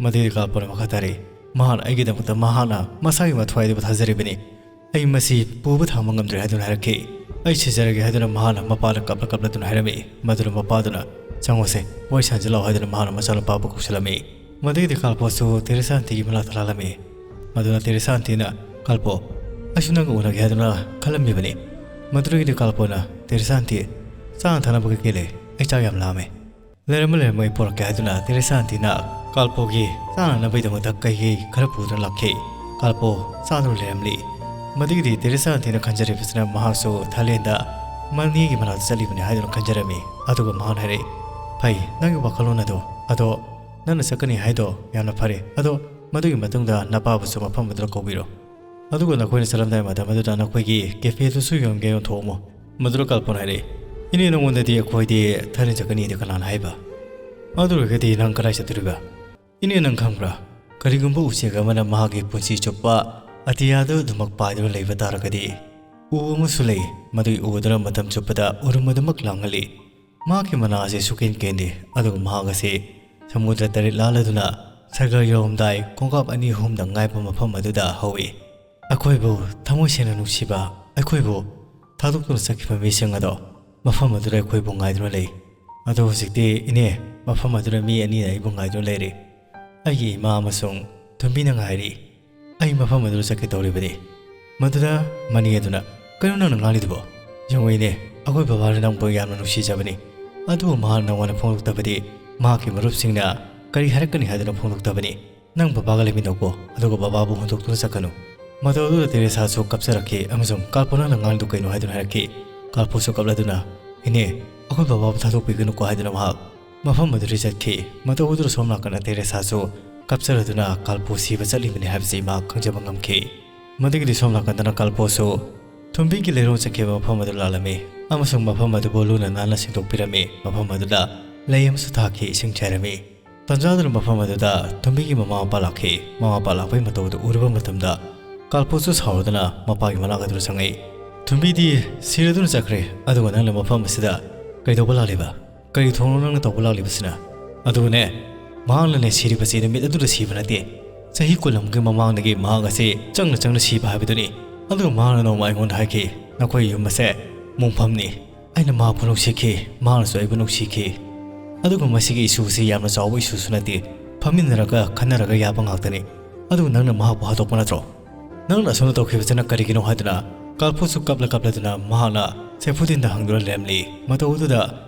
ꯃꯗꯨꯒꯤ ꯀꯥꯜꯄꯣꯅ ꯃꯈꯥ ꯇꯥꯔꯛꯏ, "ꯃꯍꯥꯛꯅ ꯑꯩꯒꯤꯗꯃꯛꯇ ꯃꯍꯥꯛꯅ ꯃꯁꯥꯒꯤ ꯃꯊ꯭ꯋꯥꯏꯗꯨꯕꯨ ꯊꯥꯖꯔꯤꯕꯅꯤ꯫ ꯑꯩ ꯃꯁꯤ ꯄꯨꯕ ꯊꯥꯡꯕ ꯉꯝꯗ꯭ꯔꯦ" ꯍꯥꯏꯗꯨꯅ ꯍꯥꯏꯔꯛꯈꯤ꯫ "ꯑꯩ ꯁꯤꯖꯔꯒꯦ" ꯍꯥꯏꯗꯨꯅ ꯃꯍꯥꯛꯅ ꯃꯄꯥꯗ ꯀꯞꯂ ꯀꯞꯂꯗꯨꯅ ꯍꯥꯏꯔꯝꯃꯤ꯫ ꯃꯗꯨꯅ ꯃꯄꯥꯗꯨꯅ, "ꯆꯪꯉꯨꯁꯦ, ꯋꯥꯔꯤ ꯁꯥꯟꯅꯁꯤ ꯂꯥꯛꯑꯣ" ꯍꯥꯏꯗꯨꯅ ꯃꯍꯥꯛꯅ ꯃꯆꯥꯅꯨꯄꯥꯕꯨ ꯀꯧꯁꯤꯜꯂꯝꯃꯤ꯫ ꯃꯗꯨꯒꯤꯗꯤ ꯀꯥꯜꯄꯣꯁꯨ ꯇꯦꯔꯦꯁꯥ ꯑꯟꯇꯤꯒꯤ ꯃꯅꯥꯛꯇ ꯂꯥꯛꯂꯝꯃꯤ꯫ ꯃꯗꯨꯅ ꯇꯦꯔꯦꯁꯥ ꯑꯟꯇꯤꯅ, "ꯀꯥꯜꯄꯣ, ꯑꯩꯁꯨ ꯅꯪꯒ ꯎꯅꯒꯦ ꯍꯥꯏꯗꯨꯅ ꯈꯜꯂꯝꯃꯤꯕꯅꯤ"꯫ ꯃꯗꯨꯗꯒꯤꯗꯤ ꯀꯥꯜꯄꯣꯅ, "ꯇꯦꯔꯦꯁꯥ ꯑꯟꯇꯤ, ꯆꯥꯅ ꯊꯛꯅꯕ ꯀꯩꯀꯩ ꯂꯩ? ꯑꯩ ꯆꯥꯛ ꯌꯥꯝ ꯂꯥꯝꯃꯦ"꯫ "ꯂꯩꯔꯝꯃꯣ, ꯂꯩꯔꯝꯃꯣ, ꯑꯩ ꯄꯨꯔꯛꯀꯦ" ꯍꯥꯏꯗꯨꯅ ꯇꯦꯔꯦꯁꯥ ꯑꯟꯇꯤꯅ ꯀꯥꯜꯄꯣꯒꯤ ꯆꯥꯅꯅꯕꯒꯤꯗꯃꯛꯇ ꯀꯩꯀꯩ ꯈꯔ ꯄꯨꯗꯨꯅ ꯂꯥꯛꯈꯤ꯫ ꯀꯥꯜꯄꯣ ꯆꯥꯗꯨꯅ ꯂꯩꯔꯝꯂꯤ꯫ ꯃꯗꯨꯒꯤꯗꯤ ꯇꯦꯔꯦꯁꯥ ꯑꯟꯇꯤꯅ ꯈꯟꯖꯔꯤꯕꯁꯤꯅ ꯃꯍꯥꯛꯁꯨ ꯊꯥꯏꯂꯦꯟꯗ ꯃꯅꯦꯒꯤ ꯃꯅꯥꯛꯇ ꯆꯠꯂꯤꯕꯅꯤ ꯍꯥꯏꯗꯨꯅ ꯈꯟꯖꯔꯝꯃꯤ꯫ ꯑꯗꯨꯒ ꯃꯍꯥꯛꯅ ꯍꯥꯏꯔꯛꯏ, "ꯐꯩ, ꯅꯪꯒꯤ ꯋꯥꯈꯜꯂꯣꯟ ꯑꯗꯣ꯫ ꯑꯗꯣ ꯅꯪꯅ ꯆꯠꯀꯅꯤ ꯍꯥꯏꯗꯣ ꯌꯥꯝꯅ ꯐꯔꯦ꯫ ꯑꯗꯣ ꯃꯗꯨꯒꯤ ꯃꯇꯨꯡꯗ ꯅꯄꯥꯕꯨꯁꯨ ꯃꯐꯝ ꯑꯗꯨꯗ ꯀꯧꯕꯤꯔꯣ"꯫ ꯑꯗꯨꯒ ꯅꯈꯣꯏꯅ ꯆꯠꯂꯝꯗꯥꯏ ꯃꯇꯝ ꯑꯗꯨꯗ ꯅꯈꯣꯏꯒꯤ ꯀꯦꯐꯦꯗꯨꯁꯨ ꯌꯣꯟꯒꯦ ꯌꯣꯟꯊꯣꯛꯑꯝꯃꯣ꯫ ꯃꯗꯨꯗ ꯀꯥꯜꯄꯣꯅ ꯍꯥꯏꯔꯛꯏ, "ꯏꯅꯦ, ꯅꯉꯣꯟꯗꯗꯤ ꯑꯩꯈꯣꯏꯗꯤ ꯊꯥꯏꯂꯦꯟ ꯆꯠꯀꯅꯤꯗꯤ ꯀꯅꯥꯅ ꯍꯥꯏꯕ? ꯑꯗꯨ ꯑꯣꯏꯔꯒꯗꯤ ꯅꯪ ꯀꯗꯥꯏ ꯆꯠꯇꯣꯔꯤꯕ? ꯏꯅꯦ, ꯅꯪ ꯈꯪꯕ꯭ꯔꯥ? ꯀꯔꯤꯒꯨꯝꯕ ꯎꯆꯦꯛ ꯑꯃꯅ ꯃꯍꯥꯛꯀꯤ ꯄꯨꯟꯁꯤ ꯆꯨꯞꯄ ꯑꯇꯤꯌꯥꯗꯨ ꯑꯗꯨꯃꯛ ꯄꯥꯏꯗꯨꯅ ꯂꯩꯕ ꯇꯥꯔꯒꯗꯤ, ꯎ ꯑꯃꯁꯨ ꯂꯩ꯫ ꯃꯗꯨꯒꯤ ꯎ ꯑꯗꯨꯅ ꯃꯇꯝ ꯆꯨꯞꯄꯗ ꯎꯔꯨꯝ ꯑꯗꯨꯃꯛ ꯂꯥꯡꯍꯜꯂꯤ꯫ ꯃꯍꯥꯛꯀꯤ ꯃꯅꯥ ꯑꯁꯤ ꯁꯨꯛꯀꯦꯟ ꯀꯦꯟꯗꯦ, ꯑꯗꯨꯒ ꯃꯍꯥꯛ ꯑꯁꯤ ꯁꯃꯨꯗ꯭ꯔ ꯇꯔꯦꯠ ꯂꯥꯜꯂꯗꯨꯅ ꯁꯥꯒꯔ ꯌꯧꯔꯝꯗꯥꯏ ꯈꯣꯡꯀꯥꯞ ꯑꯅꯤ ꯑꯍꯨꯝꯗ ꯉꯥꯏꯕ ꯃꯐꯝ ꯑꯗꯨꯗ ꯍꯧꯏ꯫ ꯑꯩꯈꯣꯏꯕꯨ ꯊꯃꯣꯏ ꯁꯦꯡꯅ ꯅꯨꯡꯁꯤꯕ, ꯑꯩꯈꯣꯏꯕꯨ ꯊꯥꯗꯣꯛꯇꯨꯅ ꯆꯠꯈꯤꯕ ꯃꯤꯁꯤꯡ ꯑꯗꯣ ꯃꯐꯝ ꯑꯗꯨꯗ ꯑꯩꯈꯣꯏꯕꯨ ꯉꯥꯏꯗꯨꯅ ꯂꯩ꯫ ꯑꯗꯣ ꯍꯧꯖꯤꯛꯇꯤ ꯏꯅꯦ, ꯃꯐꯝ ꯑꯗꯨꯗ ꯃꯤ ꯑꯅꯤꯅ ꯑꯩꯕꯨ ꯉꯥꯏꯗꯨꯅ ꯂꯩꯔꯤ꯫ ꯑꯩꯒꯤ ꯏꯃꯥ ꯑꯃꯁꯨꯡ ꯊꯨꯝꯕꯤꯅ ꯉꯥꯏꯔꯤ꯫ ꯑꯩ ꯃꯐꯝ ꯑꯗꯨꯗ ꯆꯠꯀꯦ ꯇꯧꯔꯤꯕꯅꯤ꯫ ꯃꯗꯨꯗ ꯃꯅꯤ ꯑꯗꯨꯅ, "ꯀꯩꯅꯣ ꯅꯪꯅ ꯉꯥꯡꯂꯤꯗꯨꯕꯣ? ꯌꯦꯡꯉꯨ ꯏꯅꯦ, ꯑꯩꯈꯣꯏ ꯕꯕꯥꯅ ꯅꯪꯕꯨ ꯌꯥꯝꯅ ꯅꯨꯡꯁꯤꯖꯕꯅꯤ꯫ ꯑꯗꯨꯕꯨ ꯃꯍꯥꯛꯅ ꯅꯉꯣꯟꯗ ꯐꯣꯡꯗꯣꯛꯇꯕꯗꯤ ꯃꯍꯥꯛꯀꯤ ꯃꯔꯨꯞꯁꯤꯡꯅ ꯀꯔꯤ ꯍꯥꯏꯔꯛꯀꯅꯤ ꯍꯥꯏꯗꯨꯅ ꯐꯣꯡꯗꯣꯛꯇꯕꯅꯤ꯫ ꯅꯪ ꯕꯕꯥꯒ ꯂꯩꯃꯤꯟꯅꯧꯀꯣ, ꯑꯗꯨꯒ ꯕꯕꯥꯕꯨ ꯍꯨꯟꯗꯣꯛꯇꯨꯅ ꯆꯠꯀꯅꯨ꯫" ꯃꯇꯧ ꯑꯗꯨꯗ ꯇꯦꯔꯦꯁꯥꯁꯨ ꯀꯞꯆꯔꯛꯈꯤ ꯑꯃꯁꯨꯡ, "ꯀꯥꯔꯄꯣ, ꯅꯪꯅ ꯉꯥꯡꯂꯤꯗꯨ ꯀꯩꯅꯣ?" ꯍꯥꯏꯗꯨꯅ ꯍꯥꯏꯔꯛꯈꯤ꯫ ꯀꯥꯔꯄꯣꯁꯨ ꯀꯞꯂꯗꯨꯅ, "ꯏꯅꯦ, ꯑꯩꯈꯣꯏ ꯕꯕꯥꯕꯨ ꯊꯥꯗꯣꯛꯄꯤꯒꯅꯨꯀꯣ" ꯍꯥꯏꯗꯨꯅ ꯃꯍꯥꯛ ꯃꯐꯝ ꯑꯗꯨꯗꯒꯤ ꯆꯠꯈꯤ꯫ ꯃꯇꯧ ꯑꯗꯨꯗ ꯁꯣꯝ ꯅꯥꯀꯟꯗ ꯇꯦꯔꯦꯁꯥꯁꯨ ꯀꯞꯆꯔꯗꯨꯅ ꯀꯥꯔꯄꯣ ꯁꯤꯕ ꯆꯠꯂꯤꯕꯅꯤ ꯍꯥꯏꯕꯁꯤ ꯃꯍꯥꯛ ꯈꯪꯖꯕ ꯉꯝꯈꯤ꯫ ꯃꯗꯨꯒꯤꯗꯤ ꯁꯣꯝ ꯅꯥꯀꯟꯗꯅ ꯀꯥꯔꯄꯣꯁꯨ ꯊꯨꯝꯕꯤꯒꯤ ꯂꯩꯔꯣꯡ ꯆꯠꯈꯤꯕ ꯃꯐꯝ ꯑꯗꯨ ꯂꯥꯛꯂꯝꯃꯤ ꯑꯃꯁꯨꯡ ꯃꯐꯝ ꯑꯗꯨꯕꯨ ꯂꯨꯅ ꯅꯥꯟꯅ ꯁꯦꯡꯗꯣꯛꯄꯤꯔꯝꯃꯤ꯫ ꯃꯐꯝ ꯑꯗꯨꯗ ꯂꯩ ꯑꯃꯁꯨ ꯊꯥꯈꯤ, ꯏꯁꯤꯡ ꯆꯥꯏꯔꯝꯃꯤ꯫ ꯇꯟꯖꯥꯗꯨꯅ ꯃꯐꯝ ꯑꯗꯨꯗ ꯊꯨꯝꯕꯤꯒꯤ ꯃꯃꯥ ꯃꯄꯥ ꯂꯥꯛꯈꯤ꯫ ꯃꯃꯥ ꯃꯄꯥ ꯂꯥꯛꯄꯒꯤ ꯃꯇꯧ ꯑꯗꯨ ꯎꯔꯨꯕ ꯃꯇꯝꯗ ꯀꯥꯔꯄꯣꯁꯨ ꯁꯥꯎꯔꯗꯨꯅ ꯃꯄꯥꯒꯤ ꯃꯅꯥꯛ ꯑꯗꯨꯗ ꯆꯪꯉꯛꯏ꯫ "ꯊꯨꯝꯕꯤꯗꯤ ꯁꯤꯔꯗꯨꯅ ꯆꯠꯈ꯭ꯔꯦ, ꯑꯗꯨꯒ ꯅꯪꯅ ꯃꯐꯝ ꯑꯁꯤꯗ ꯀꯩꯗꯧꯕ ꯂꯥꯛꯂꯤꯕ? ꯀꯔꯤ ꯊꯧꯑꯣꯡꯅꯣ ꯅꯪꯅ ꯇꯧꯕ ꯂꯥꯛꯂꯤꯕꯁꯤꯅ? ꯑꯗꯨꯒꯅꯦ, ꯃꯍꯥꯛꯅꯅꯦ ꯁꯤꯔꯤꯕꯁꯤ ꯅꯨꯃꯤꯠ ꯑꯗꯨꯗ ꯁꯤꯕ ꯅꯠꯇꯦ꯫ ꯆꯍꯤ ꯀꯨꯟ ꯑꯃꯒꯤ ꯃꯃꯥꯡꯗꯒꯤ ꯃꯍꯥꯛ ꯑꯁꯤ ꯆꯪꯅ ꯆꯪꯅ ꯁꯤꯕ ꯍꯥꯏꯕꯗꯨꯅꯤ꯫ ꯑꯗꯨꯒ ꯃꯍꯥꯛꯅ ꯅꯣꯡꯃ ꯑꯩꯉꯣꯟꯗ ꯍꯥꯏꯈꯤ, 'ꯅꯈꯣꯏ ꯌꯨꯝ ꯑꯁꯦ ꯃꯣꯡꯐꯝꯅꯤ꯫ ꯑꯩꯅ ꯃꯍꯥꯛꯄꯨ ꯅꯨꯡꯁꯤꯈꯤ, ꯃꯍꯥꯛꯅꯁꯨ ꯑꯩꯕꯨ ꯅꯨꯡꯁꯤꯈꯤ꯫ ꯑꯗꯨꯒ ꯃꯁꯤꯒꯤ ꯏꯁꯨ ꯑꯁꯤ ꯌꯥꯝꯅ ꯆꯥꯎꯕ ꯏꯁꯨꯁꯨ ꯅꯠꯇꯦ꯫ ꯐꯝꯃꯤꯟꯅꯔꯒ ꯈꯟꯅꯔꯒ ꯌꯥꯕ ꯉꯥꯛꯇꯅꯤ꯫ ꯑꯗꯨꯒ ꯅꯪꯅ ꯃꯍꯥꯛꯄꯨ ꯍꯥꯠꯇꯣꯛꯄ ꯅꯠꯇ꯭ꯔꯣ? ꯅꯪꯅ ꯑꯁꯨꯝꯅ ꯇꯧꯈꯤꯕꯁꯤꯅ ꯀꯔꯤꯒꯤꯅꯣ?' ꯍꯥꯏꯗꯨꯅ ꯀꯥꯔꯄꯣꯁꯨ ꯀꯞꯂ ꯀꯞꯂꯗꯨꯅ ꯃꯍꯥꯛꯅ ꯁꯦꯐꯨꯗꯤꯟꯗ ꯍꯪꯗꯨꯅ ꯂꯩꯔꯝꯂꯤ꯫ ꯃꯇꯧ ꯑꯗꯨꯗ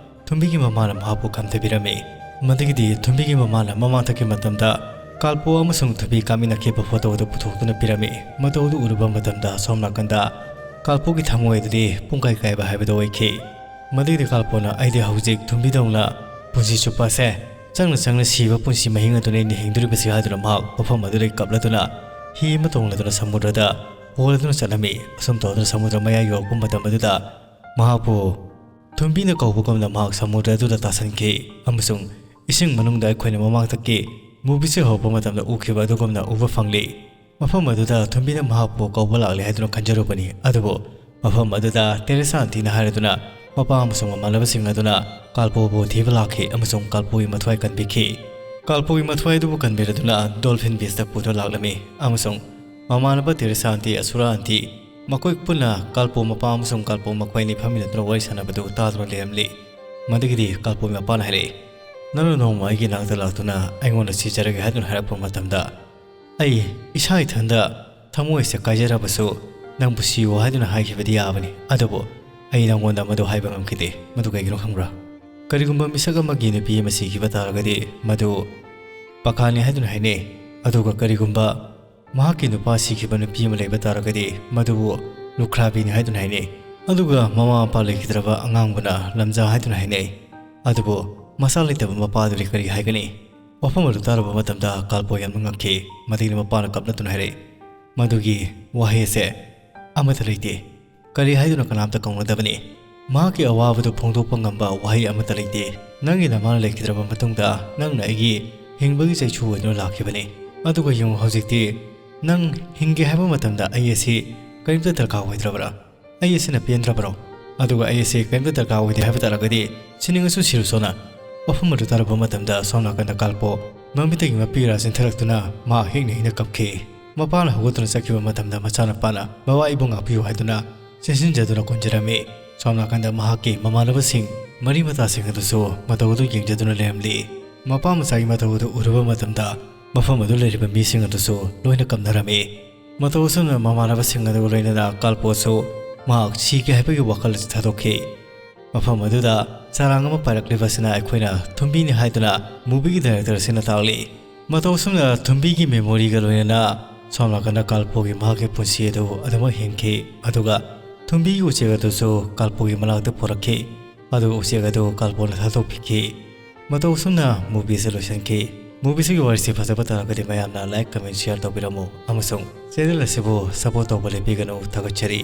ꯊꯨꯝꯕꯤꯒꯤ ꯃꯃꯥꯅ ꯃꯍꯥꯛꯄꯨ ꯈꯝꯊꯕꯤꯔꯝꯃꯤ꯫ ꯃꯗꯨꯒꯤꯗꯤ ꯊꯨꯝꯕꯤꯒꯤ ꯃꯃꯥꯅ ꯃꯃꯥꯡ ꯊꯛꯀꯤ ꯃꯇꯝꯗ ꯀꯥꯔꯄꯣ ꯑꯃꯁꯨꯡ ꯊꯨꯝꯕꯤ ꯀꯥꯃꯤꯟꯅꯈꯤꯕ ꯐꯣꯇꯣ ꯑꯗꯨ ꯄꯨꯊꯣꯛꯇꯨꯅ ꯄꯤꯔꯝꯃꯤ꯫ ꯃꯇꯧ ꯑꯗꯨ ꯎꯔꯨꯕ ꯃꯇꯝꯗ ꯁꯣꯝ ꯅꯥꯀꯟꯗ ꯀꯥꯔꯄꯣꯒꯤ ꯊꯃꯣꯏ ꯑꯗꯨꯗꯤ ꯄꯨꯡꯀꯥꯏ ꯀꯥꯏꯕ ꯍꯥꯏꯕꯗꯨ ꯑꯣꯏꯈꯤ꯫ ꯃꯗꯨꯒꯤꯗꯤ ꯀꯥꯔꯄꯣꯅ, "ꯑꯩꯗꯤ ꯍꯧꯖꯤꯛ ꯊꯨꯝꯕꯤꯗꯧꯅ ꯄꯨꯟꯁꯤ ꯆꯨꯞꯄ ꯑꯁꯦ ꯆꯪꯅ ꯆꯪꯅ ꯁꯤꯕ ꯄꯨꯟꯁꯤ ꯃꯍꯤꯡ ꯑꯗꯨꯅ ꯑꯩꯅ ꯍꯤꯡꯗꯣꯔꯤꯕꯁꯤ" ꯍꯥꯏꯗꯨꯅ ꯃꯍꯥꯛ ꯃꯐꯝ ꯑꯗꯨꯗꯒꯤ ꯀꯞꯂꯗꯨꯅ ꯍꯤ ꯑꯃ ꯇꯣꯡꯂꯗꯨꯅ ꯁꯃꯨꯗ꯭ꯔꯗ ꯍꯣꯜꯗꯨꯅ ꯆꯠꯂꯝꯃꯤ꯫ ꯑꯁꯨꯝ ꯇꯧꯗꯨꯅ ꯁꯃꯨꯗ꯭ꯔ ꯃꯌꯥꯏ ꯌꯧꯔꯛꯄ ꯃꯇꯝ ꯑꯗꯨꯗ ꯃꯍꯥꯛꯄꯨ ꯊꯨꯝꯕꯤꯅ ꯀꯧꯕꯒꯨꯝꯅ ꯃꯍꯥꯛ ꯁꯃꯨꯗ꯭ꯔ ꯑꯗꯨꯗ ꯇꯥꯁꯟꯈꯤ ꯑꯃꯁꯨꯡ ꯏꯁꯤꯡ ꯃꯅꯨꯡꯗ ꯑꯩꯈꯣꯏꯅ ꯃꯃꯥꯡꯗꯒꯤ movieꯁꯦ ꯍꯧꯔꯛꯄ ꯃꯇꯝꯗ ꯎꯈꯤꯕ ꯑꯗꯨꯒꯨꯝꯅ ꯎꯕ ꯐꯪꯂꯤ꯫ ꯃꯐꯝ ꯑꯗꯨꯗ ꯊꯨꯝꯕꯤꯅ ꯃꯍꯥꯛꯄꯨ ꯀꯧꯕ ꯂꯥꯛꯂꯦ ꯍꯥꯏꯗꯨꯅ ꯈꯟꯖꯔꯨꯕꯅꯤ, ꯑꯗꯨꯕꯨ ꯃꯐꯝ ꯑꯗꯨꯗ ꯇꯦꯔꯦꯁꯥ ꯑꯟꯇꯤꯅ ꯍꯥꯏꯔꯗꯨꯅ ꯃꯄꯥ ꯑꯃꯁꯨꯡ ꯃꯃꯥꯟꯅꯕꯁꯤꯡ ꯑꯗꯨꯅ ꯀꯥꯜꯄꯣꯕꯨ ꯊꯤꯕ ꯂꯥꯛꯈꯤ ꯑꯃꯁꯨꯡ ꯀꯥꯜꯄꯣꯒꯤ ꯃꯊ꯭ꯋꯥꯏ ꯀꯟꯕꯤꯈꯤ꯫ ꯀꯥꯜꯄꯣꯒꯤ ꯃꯊ꯭ꯋꯥꯏ ꯑꯗꯨꯕꯨ ꯀꯟꯕꯤꯔꯗꯨꯅ ꯗꯣꯜꯐꯤꯟ ꯕꯤꯆꯇ ꯄꯨꯗꯨꯅ ꯂꯥꯛꯂꯝꯃꯤ ꯑꯃꯁꯨꯡ ꯃꯃꯥꯟꯅꯕ ꯇꯦꯔꯦꯁꯥ ꯑꯟꯇꯤ, ꯑꯁꯨꯔꯥ ꯑꯟꯇꯤ, ꯃꯈꯣꯏ ꯄꯨꯟꯅ ꯀꯥꯜꯄꯣ ꯃꯄꯥ ꯑꯃꯁꯨꯡ ꯀꯥꯜꯄꯣ ꯃꯈꯣꯏ ꯑꯅꯤ ꯐꯝꯃꯤꯟꯅꯗꯨꯅ ꯋꯥꯔꯤ ꯁꯥꯟꯅꯕꯗꯨ ꯇꯥꯗꯨꯅ ꯂꯩꯔꯝꯂꯤ꯫ ꯃꯗꯨꯒꯤꯗꯤ ꯀꯥꯜꯄꯣꯒꯤ ꯃꯄꯥꯅ ꯍꯥꯏꯔꯛꯏ, "ꯅꯪꯅ ꯅꯣꯡꯃ ꯑꯩꯒꯤ ꯅꯥꯛꯇ ꯂꯥꯛꯇꯨꯅ ꯑꯩꯉꯣꯟꯗ ꯁꯤꯖꯔꯒꯦ ꯍꯥꯏꯗꯨꯅ ꯍꯥꯏꯔꯛꯄ ꯃꯇꯝꯗ, ꯑꯩ ꯏꯁꯥ ꯏꯊꯟꯗ ꯊꯃꯣꯏꯁꯦ ꯀꯥꯏꯖꯔꯕꯁꯨ ꯅꯪꯕꯨ ꯁꯤꯌꯨ ꯍꯥꯏꯗꯨꯅ ꯍꯥꯏꯈꯤꯕꯗꯤ ꯌꯥꯕꯅꯤ, ꯑꯗꯨꯕꯨ ꯑꯩ ꯅꯪꯉꯣꯟꯗ ꯃꯗꯨ ꯍꯥꯏꯕ ꯉꯝꯈꯤꯗꯦ꯫ ꯃꯗꯨ ꯀꯩꯒꯤꯅꯣ ꯈꯪꯕ꯭ꯔꯥ? ꯀꯔꯤꯒꯨꯝꯕ ꯃꯤꯁꯛ ꯑꯃꯒꯤ ꯅꯨꯄꯤ ꯑꯃ ꯁꯤꯈꯤꯕ ꯇꯥꯔꯒꯗꯤ ꯃꯗꯨ ꯄꯈꯥꯅꯤ ꯍꯥꯏꯗꯨꯅ ꯍꯥꯏꯅꯩ, ꯑꯗꯨꯒ ꯀꯔꯤꯒꯨꯝꯕ ꯃꯍꯥꯛꯀꯤ ꯅꯨꯄꯥ ꯁꯤꯈꯤꯕ ꯅꯨꯄꯤ ꯑꯃ ꯂꯩꯕ ꯇꯥꯔꯒꯗꯤ ꯃꯗꯨꯕꯨ ꯂꯨꯈ꯭ꯔꯥꯕꯤꯅꯤ ꯍꯥꯏꯗꯨꯅ ꯍꯥꯏꯅꯩ, ꯑꯗꯨꯒ ꯃꯃꯥ ꯃꯄꯥ ꯂꯩꯈꯤꯗ꯭ꯔꯕ ꯑꯉꯥꯡꯕꯨꯅ ꯂꯝꯖꯥ ꯍꯥꯏꯗꯨꯅ ꯍꯥꯏꯅꯩ꯫ ꯑꯗꯨꯕꯨ ꯃꯆꯥ ꯂꯩꯇꯕ ꯃꯄꯥꯗꯨꯗꯤ ꯀꯔꯤ ꯍꯥꯏꯒꯅꯤ?" ꯋꯥꯐꯝ ꯑꯗꯨ ꯇꯥꯔꯨꯕ ꯃꯇꯝꯗ ꯀꯥꯜꯄꯣ ꯌꯥꯝꯅ ꯉꯛꯈꯤ꯫ ꯃꯗꯨꯒꯤ ꯃꯄꯥꯅ ꯀꯞꯅꯗꯨꯅ ꯍꯥꯏꯔꯛꯏ, "ꯃꯗꯨꯒꯤ ꯋꯥꯍꯩ ꯑꯁꯦ ꯑꯃꯠꯇ ꯂꯩꯇꯦ꯫ ꯀꯔꯤ ꯍꯥꯏꯗꯨꯅ ꯀꯅꯥꯝꯇ ꯀꯧꯅꯗꯕꯅꯤ꯫ ꯃꯍꯥꯛꯀꯤ ꯑꯋꯥꯕꯗꯨ ꯐꯣꯡꯗꯣꯛꯄ ꯉꯝꯕ ꯋꯥꯍꯩ ꯑꯃꯠꯇ ꯂꯩꯇꯦ꯫ ꯅꯪꯒꯤ ꯅꯃꯥꯅ ꯂꯩꯈꯤꯗ꯭ꯔꯕ ꯃꯇꯨꯡꯗ ꯅꯪꯅ ꯑꯩꯒꯤ ꯍꯤꯡꯕꯒꯤ ꯆꯩꯁꯨ ꯑꯣꯏꯗꯨꯅ ꯂꯥꯛꯈꯤꯕꯅꯤ꯫ ꯑꯗꯨꯒ ꯌꯦꯡꯉꯨ, ꯍꯧꯖꯤꯛꯇꯤ ꯅꯪ ꯍꯤꯡꯒꯦ ꯍꯥꯏꯕ ꯃꯇꯝꯗ ꯑꯩ ꯑꯁꯤ ꯀꯔꯤꯝꯇ ꯗꯔꯀꯥꯔ ꯑꯣꯏꯗ꯭ꯔꯕ꯭ꯔꯥ? ꯑꯩ ꯑꯁꯤꯅ ꯄꯦꯟꯗ꯭ꯔꯕ꯭ꯔꯣ? ꯑꯗꯨꯒ ꯑꯩ ꯑꯁꯤ ꯀꯔꯤꯝꯇ ꯗꯔꯀꯥꯔ ꯑꯣꯏꯗꯦ ꯍꯥꯏꯕ ꯇꯥꯔꯒꯗꯤ ꯁꯤꯅꯤꯡꯉꯁꯨ ꯁꯤꯔꯨꯁꯣꯅ꯫" ꯋꯥꯐꯝ ꯑꯗꯨ ꯇꯥꯔꯨꯕ ꯃꯇꯝꯗ ꯁꯣꯝ ꯅꯥꯀꯟꯗ ꯀꯥꯜꯄꯣ ꯃꯃꯤꯠꯇꯒꯤ ꯃꯄꯤꯔꯥ ꯆꯦꯟꯊꯔꯛꯇꯨꯅ ꯃꯍꯥꯛ ꯍꯤꯡꯅ ꯍꯤꯡꯅ ꯀꯞꯈꯤ꯫ ꯃꯄꯥꯅ ꯍꯧꯒꯠꯇꯨꯅ ꯆꯠꯈꯤꯕ ꯃꯇꯝꯗ ꯃꯆꯥꯅꯨꯄꯥꯅ, "ꯕꯕꯥ, ꯑꯩꯕꯨ ꯉꯥꯛꯄꯤꯌꯨ" ꯍꯥꯏꯗꯨꯅ ꯆꯦꯟꯁꯤꯟꯖꯗꯨꯅ ꯀꯣꯟꯖꯔꯝꯃꯤ꯫ ꯁꯣꯝ ꯅꯥꯀꯟꯗ ꯃꯍꯥꯛꯀꯤ ꯃꯃꯥꯟꯅꯕꯁꯤꯡ, ꯃꯔꯤ ꯃꯇꯥꯁꯤꯡ ꯑꯗꯨꯁꯨ ꯃꯇꯧ ꯑꯗꯨ ꯌꯦꯡꯖꯗꯨꯅ ꯂꯩꯔꯝꯂꯤ꯫ ꯃꯄꯥ ꯃꯆꯥꯒꯤ ꯃꯇꯧ ꯑꯗꯨ ꯎꯔꯨꯕ ꯃꯇꯝꯗ ꯃꯐꯝ ꯑꯗꯨ ꯂꯩꯔꯤꯕ ꯃꯤꯁꯤꯡ ꯑꯗꯨꯁꯨ ꯂꯣꯏꯅ ꯀꯞꯅꯔꯝꯃꯤ꯫ ꯃꯇꯧ ꯑꯁꯨꯝꯅ ꯃꯃꯥꯟꯅꯕꯁꯤꯡ ꯑꯗꯨꯒ ꯂꯣꯏꯅꯅ ꯀꯥꯜꯄꯣꯁꯨ ꯃꯍꯥꯛ ꯁꯤꯒꯦ ꯍꯥꯏꯕꯒꯤ ꯋꯥꯈꯜ ꯑꯁꯤ ꯊꯥꯗꯣꯛꯈꯤ꯫ ꯃꯐꯝ ꯑꯗꯨꯗ ꯆꯔꯥꯡ ꯑꯃ ꯄꯥꯏꯔꯛꯂꯤꯕ ꯑꯁꯤꯅ ꯑꯩꯈꯣꯏꯅ ꯊꯨꯝꯕꯤꯅꯤ ꯍꯥꯏꯗꯨꯅ movieꯒꯤ director ꯑꯁꯤꯅ ꯇꯥꯛꯂꯤ꯫ ꯃꯇꯧ ꯑꯁꯨꯝꯅ ꯊꯨꯝꯕꯤꯒꯤ memoryꯒ ꯂꯣꯏꯅꯅ ꯁꯣꯝ ꯅꯥꯀꯟꯗ ꯀꯥꯜꯄꯣꯒꯤ ꯃꯍꯥꯛꯀꯤ ꯄꯨꯟꯁꯤ ꯑꯗꯨ ꯑꯗꯨꯃꯛ ꯍꯤꯡꯈꯤ꯫ ꯑꯗꯨꯒ ꯊꯨꯝꯕꯤꯒꯤ ꯎꯆꯦꯛ ꯑꯗꯨꯁꯨ ꯀꯥꯜꯄꯣꯒꯤ ꯃꯅꯥꯛꯇ ꯄꯨꯔꯛꯈꯤ꯫ ꯑꯗꯨꯒ ꯎꯆꯦꯛ ꯑꯗꯨ ꯀꯥꯜꯄꯣꯅ ꯊꯥꯗꯣꯛꯄꯤꯈꯤ꯫ ꯃꯇꯧ ꯑꯁꯨꯝꯅ movieꯁꯦ ꯂꯣꯏꯁꯤꯟꯈꯤ꯫ Movieꯁꯤꯒꯤ ꯋꯥꯔꯤꯁꯤ ꯐꯖꯕ ꯇꯥꯔꯒꯗꯤ ꯃꯌꯥꯝꯅ like, comment, share ꯇꯧꯕꯤꯔꯝꯃꯨ ꯑꯃꯁꯨꯡ channel ꯑꯁꯤꯕꯨ support ꯇꯧꯕ ꯂꯦꯞꯄꯤꯒꯅꯨ꯫ ꯊꯥꯒꯠꯆꯔꯤ꯫